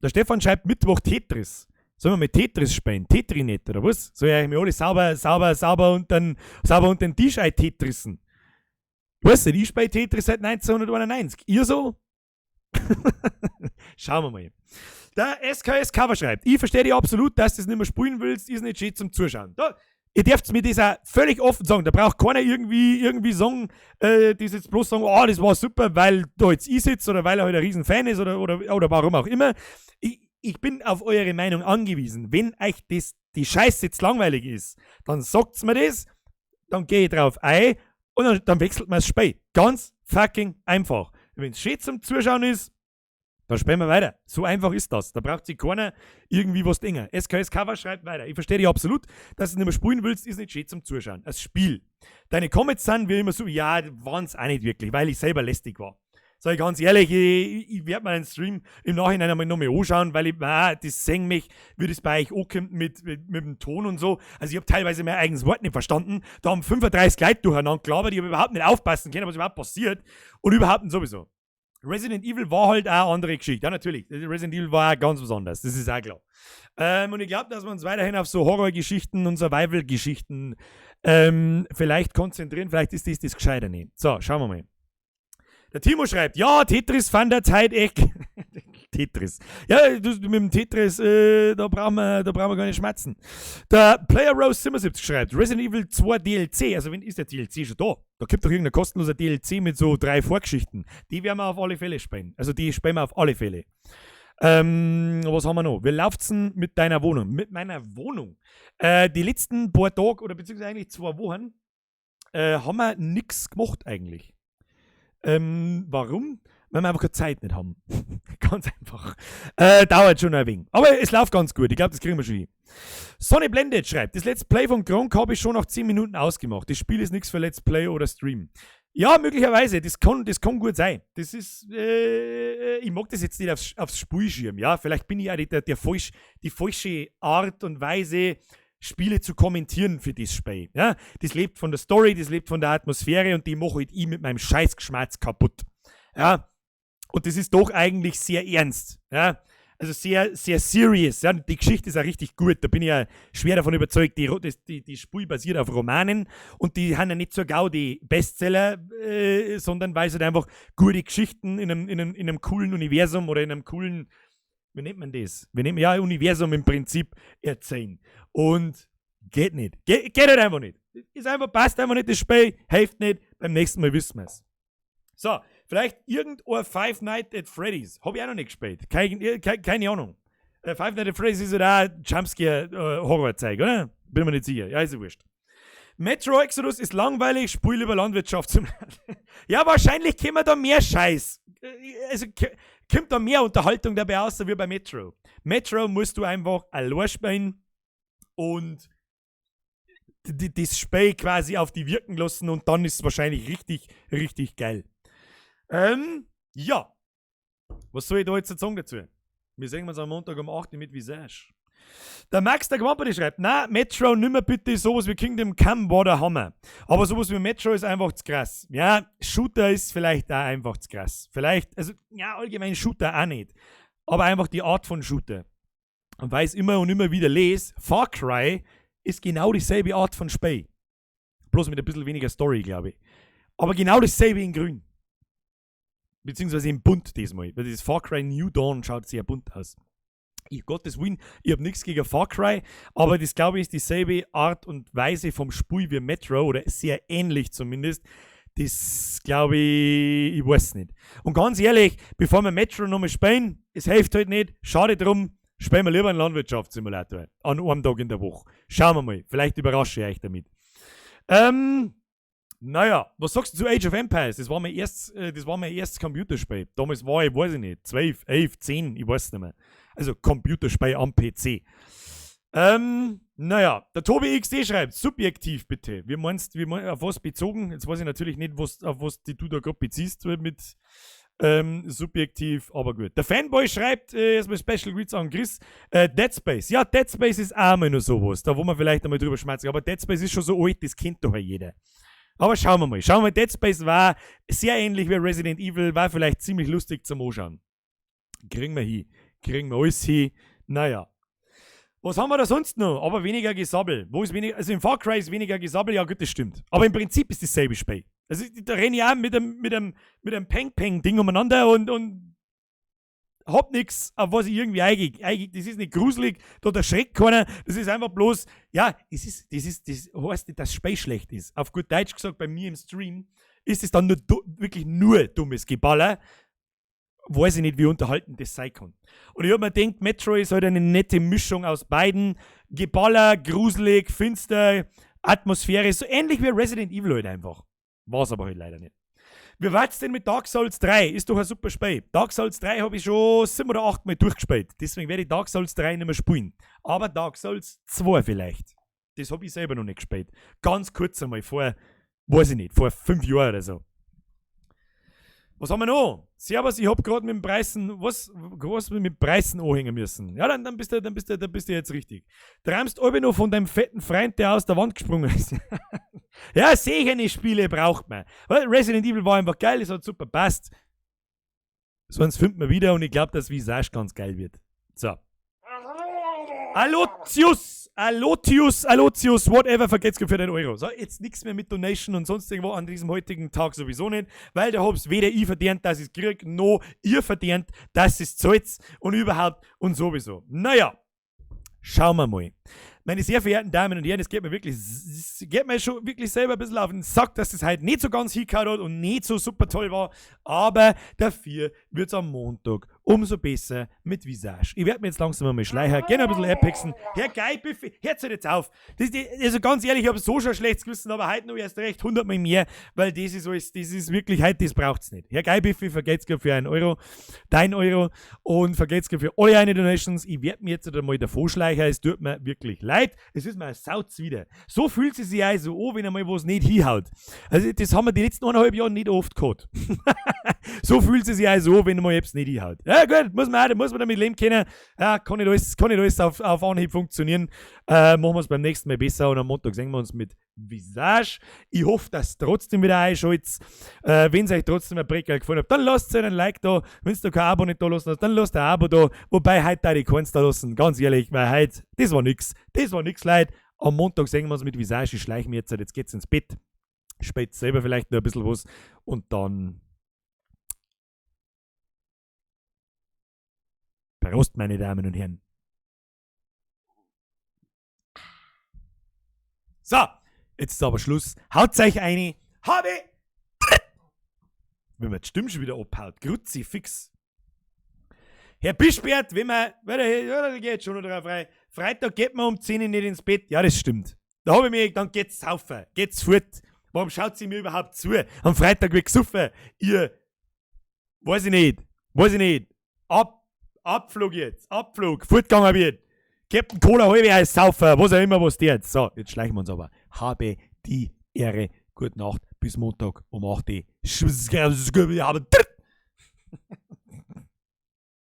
Der Stefan schreibt Mittwoch Tetris. Sollen wir mit Tetris spielen? Tetrinet oder was? Soll ich eigentlich mir alle sauber, sauber, sauber und dann sauber unter den Tisch ein Tetrissen? Weißt du, ich spiele Tetris seit 1991. Ihr so? Schauen wir mal. Der SKS Cover schreibt, ich verstehe dich absolut, dass du das nicht mehr spielen willst, ist nicht schön zum Zuschauen. Da, ihr dürft mir das auch völlig offen sagen. Da braucht keiner irgendwie sagen, das jetzt bloß sagen, oh, das war super, weil da jetzt ich sitze oder weil er halt ein Riesenfan ist oder warum auch immer. Ich bin auf eure Meinung angewiesen. Wenn euch das, die Scheiße jetzt langweilig ist, dann sagt's mir das, dann gehe ich drauf ein und dann wechselt man das Spiel. Ganz fucking einfach. Wenn's schön zum Zuschauen ist, dann spielen wir weiter. So einfach ist das. Da braucht sich keiner irgendwie was denken. SKS Cover schreibt weiter. Ich verstehe dich absolut, dass du nicht mehr spielen willst, ist nicht schön zum Zuschauen. Das Spiel. Deine Comments sind wie immer so, ja, waren's auch nicht wirklich, weil ich selber lästig war. Sag ich ganz ehrlich, ich werd mir den Stream im Nachhinein einmal nochmal anschauen, weil ich, das sehen mich, wie das bei euch ankommt mit dem Ton und so. Also ich hab teilweise mein eigenes Wort nicht verstanden. Da haben 35 Leute durcheinander gelabert, ich hab überhaupt nicht aufpassen können, was überhaupt passiert. Und überhaupt nicht sowieso. Resident Evil war halt auch eine andere Geschichte. Ja, natürlich. Resident Evil war auch ganz besonders. Das ist auch klar. Und ich glaub, dass wir uns weiterhin auf so Horrorgeschichten und Survival-Geschichten vielleicht konzentrieren. Vielleicht ist das das Gescheiter nicht. So, schauen wir mal. Der Timo schreibt, ja, Tetris fand der Zeit echt. Tetris. Ja, du, mit dem Tetris, da brauchen wir gar nicht schmatzen. Der Player Rose 77 schreibt, Resident Evil 2 DLC, also wenn ist der DLC schon da? Da gibt doch irgendein kostenloser DLC mit so 3 Vorgeschichten. Die werden wir auf alle Fälle spielen. Also die spielen wir auf alle Fälle. Was haben wir noch? Wie läuft's denn mit deiner Wohnung? Mit meiner Wohnung? Die letzten paar Tage oder beziehungsweise eigentlich 2 Wochen haben wir nix gemacht eigentlich. Warum? Weil wir einfach keine Zeit nicht haben. Ganz einfach. Dauert schon ein wenig. Aber es läuft ganz gut. Ich glaub, das kriegen wir schon hin. Sonny Blended schreibt, das Let's Play von Gronkh habe ich schon nach 10 Minuten ausgemacht. Das Spiel ist nichts für Let's Play oder Stream. Ja, möglicherweise. Das kann gut sein. Das ist, ich mag das jetzt nicht aufs Spielschirm. Ja, vielleicht bin ich auch die falsche Art und Weise, Spiele zu kommentieren für das Spiel. Ja, das lebt von der Story, das lebt von der Atmosphäre und die mache halt ich mit meinem Scheißgeschmatz kaputt. Ja, und das ist doch eigentlich sehr ernst. Ja, also sehr, sehr serious. Ja, die Geschichte ist auch richtig gut. Da bin ich ja schwer davon überzeugt. Die Spiel basiert auf Romanen und die haben ja nicht so Gaudi Bestseller, sondern weil es halt einfach gute Geschichten in einem coolen Universum oder in einem coolen, wie nennt man das? Wir nehmen ja Universum im Prinzip erzählen. Und geht nicht. Geht halt einfach nicht. Ist einfach, passt einfach nicht das Spiel, hilft nicht. Beim nächsten Mal wissen wir's. So, vielleicht irgendein Five Nights at Freddy's. Hab ich auch noch nicht gespielt. Keine Ahnung. Five Nights at Freddy's ist ja auch Jumpscare Horrorzeug, oder? Bin mir nicht sicher. Ja, ist ja wurscht. Metro Exodus ist langweilig, spiel über Landwirtschaft zum Ja, wahrscheinlich kommen da mehr Scheiß. Also kommt da mehr Unterhaltung dabei aus, wie bei Metro. Metro musst du einfach allein spielen und das Spiel quasi auf die wirken lassen und dann ist es wahrscheinlich richtig, richtig geil. Ja. Was soll ich da jetzt sagen dazu? Wir sehen uns am Montag um 8 Uhr mit Visage. Der Max der Quamperi schreibt, na, Metro nimmer bitte, sowas wie Kingdom Come war der Hammer. Aber sowas wie Metro ist einfach zu krass. Ja, Shooter ist vielleicht auch einfach zu krass. Vielleicht, also, ja, allgemein Shooter auch nicht. Aber einfach die Art von Shooter. Und weil ich es immer und immer wieder lese, Far Cry ist genau dieselbe Art von Spiel. Bloß mit ein bisschen weniger Story, glaube ich. Aber genau dasselbe in grün. Beziehungsweise in bunt diesmal. Weil dieses Far Cry New Dawn schaut sehr bunt aus. Ich, Gottes Willen, ich hab nix gegen Far Cry, aber das, glaube ich, ist dieselbe Art und Weise vom Spiel wie Metro, oder sehr ähnlich zumindest. Das, glaube ich, ich weiß nicht. Und ganz ehrlich, bevor wir Metro nochmal spielen, es hilft halt nicht, schade drum, spielen wir lieber einen Landwirtschaftssimulator an einem Tag in der Woche. Schauen wir mal, vielleicht überrasche ich euch damit. Naja, was sagst du zu Age of Empires? Das war mein erstes Computerspiel. Damals war ich, weiß ich nicht, 12, 11, 10, ich weiß nicht mehr. Also Computerspiel am PC. Naja, der Tobi XD schreibt, subjektiv bitte. Wie meinst wie mein, auf was bezogen? Jetzt weiß ich natürlich nicht, was, auf was die du da gerade beziehst mit subjektiv, aber gut. Der Fanboy schreibt erstmal Special Greets an Chris. Dead Space. Ja, Dead Space ist auch mal nur sowas, da wo man vielleicht einmal drüber schmerzen. Aber Dead Space ist schon so alt, das kennt doch jeder. Aber schauen wir mal. Schauen wir mal, Dead Space war sehr ähnlich wie Resident Evil, war vielleicht ziemlich lustig zum Anschauen. Kriegen wir hin. Kriegen wir alles hin. Naja. Was haben wir da sonst noch? Aber weniger Gesabbel. Wo ist weniger? Also in Far Cry ist weniger Gesabbel, ja gut, das stimmt. Aber im Prinzip ist dasselbe Spiel. Also da renne ich auch mit einem Peng-Peng-Ding umeinander und hab nix, auf was ich irgendwie eingehe. Das ist nicht gruselig, da erschreckt keiner. Das ist einfach bloß, ja, es ist, das ist, das heißt nicht, dass das Spiel schlecht ist. Auf gut Deutsch gesagt, bei mir im Stream ist es dann nur, wirklich nur dummes Geballer. Weiß ich nicht, wie unterhaltend das sein kann. Und ich hab mir gedacht, Metro ist halt eine nette Mischung aus beiden. Geballer, gruselig, finster, Atmosphäre, so ähnlich wie Resident Evil halt einfach. War's aber halt leider nicht. Wie war's denn mit Dark Souls 3? Ist doch ein super Spiel. Dark Souls 3 habe ich schon sieben oder acht Mal durchgespielt. Deswegen werde ich Dark Souls 3 nicht mehr spielen. Aber Dark Souls 2 vielleicht. Das habe ich selber noch nicht gespielt. Ganz kurz einmal vor, weiß ich nicht, vor 5 Jahren oder so. Was haben wir noch? Servus, ich hab gerade mit dem Preisen, was mit Preisen anhängen müssen. Ja, dann bist du jetzt richtig. Träumst alle noch von deinem fetten Freund, der aus der Wand gesprungen ist. Ja, solche Spiele braucht man. Weil Resident Evil war einfach geil, es hat super passt. Sonst findet man wieder und ich glaube, dass Visage ganz geil wird. So. Alotius, Alotius, Alotius, whatever, vergelt's für den Euro. So, jetzt nichts mehr mit Donation und sonst irgendwo an diesem heutigen Tag sowieso nicht, weil da hab's weder ich verdient, dass ich's krieg, noch ihr verdient, dass ich's zahlt und überhaupt und sowieso. Naja, schauen wir mal. Meine sehr verehrten Damen und Herren, es geht mir wirklich, es geht mir schon wirklich selber ein bisschen auf den Sack, dass es halt nicht so ganz hingehauen hat und nicht so super toll war. Aber dafür wird es am Montag umso besser mit Visage. Ich werde mir jetzt langsam einmal schleichen, gerne ein bisschen Apexen. Herr Geil, hört jetzt auf. Das, also ganz ehrlich, ich habe so schon schlechtes Gewissen, aber heute noch erst recht 100 Mal mehr, weil das ist alles, das ist wirklich, heute, das braucht's nicht. Herr Geilbiffi, vergelt's für 1 Euro, dein Euro und vergelt's für alle eine Donations. Ich werde mir jetzt einmal davor schleichen, es tut mir wirklich leid. Es ist mir ein Sau zuwider. So fühlt es sich also an, wenn einmal was nicht hinhaut. Also das haben wir die letzten 1,5 Jahre nicht oft gehabt. So fühlt es sich also an, wenn einmal etwas nicht hinhaut. Ja gut, muss man damit leben können. Ja, kann nicht alles auf Anhieb funktionieren. Machen wir es beim nächsten Mal besser und am Montag sehen wir uns mit Visage. Ich hoffe, dass trotzdem wieder einschaltet. Wenn es euch trotzdem ein Break gefallen hat, dann lasst einen Like da. Wenn du kein Abo nicht da lassen hast, dann lasst ein Abo da. Wobei heute da die keins da lassen. Ganz ehrlich, weil heute, das war nix. Das war nix, Leute. Am Montag sehen wir uns mit Visage. Ich schleiche mir jetzt, jetzt geht's ins Bett. Spielt selber vielleicht noch ein bisschen was und dann Prost, meine Damen und Herren. So, jetzt ist aber Schluss. Haut euch eine. Habe! Wenn man die Stimme schon wieder abhaut. Kruzifix. Herr Bischbert, wenn man, weil der geht schon noch drauf rein. Freitag geht man um 10 Uhr nicht ins Bett. Ja, das stimmt. Da habe ich mir gedacht, geht's saufen, geht's fort. Warum schaut sie mir überhaupt zu? Am Freitag wird gesoffen. Ihr, weiß ich nicht, weiß ich nicht. Abflug jetzt, Abflug, fortgegangen wird. Captain Cola halbe Eis saufen, was auch immer, was der jetzt. So, jetzt schleichen wir uns aber. Habe die Ehre. Gute Nacht, bis Montag um 8 Uhr.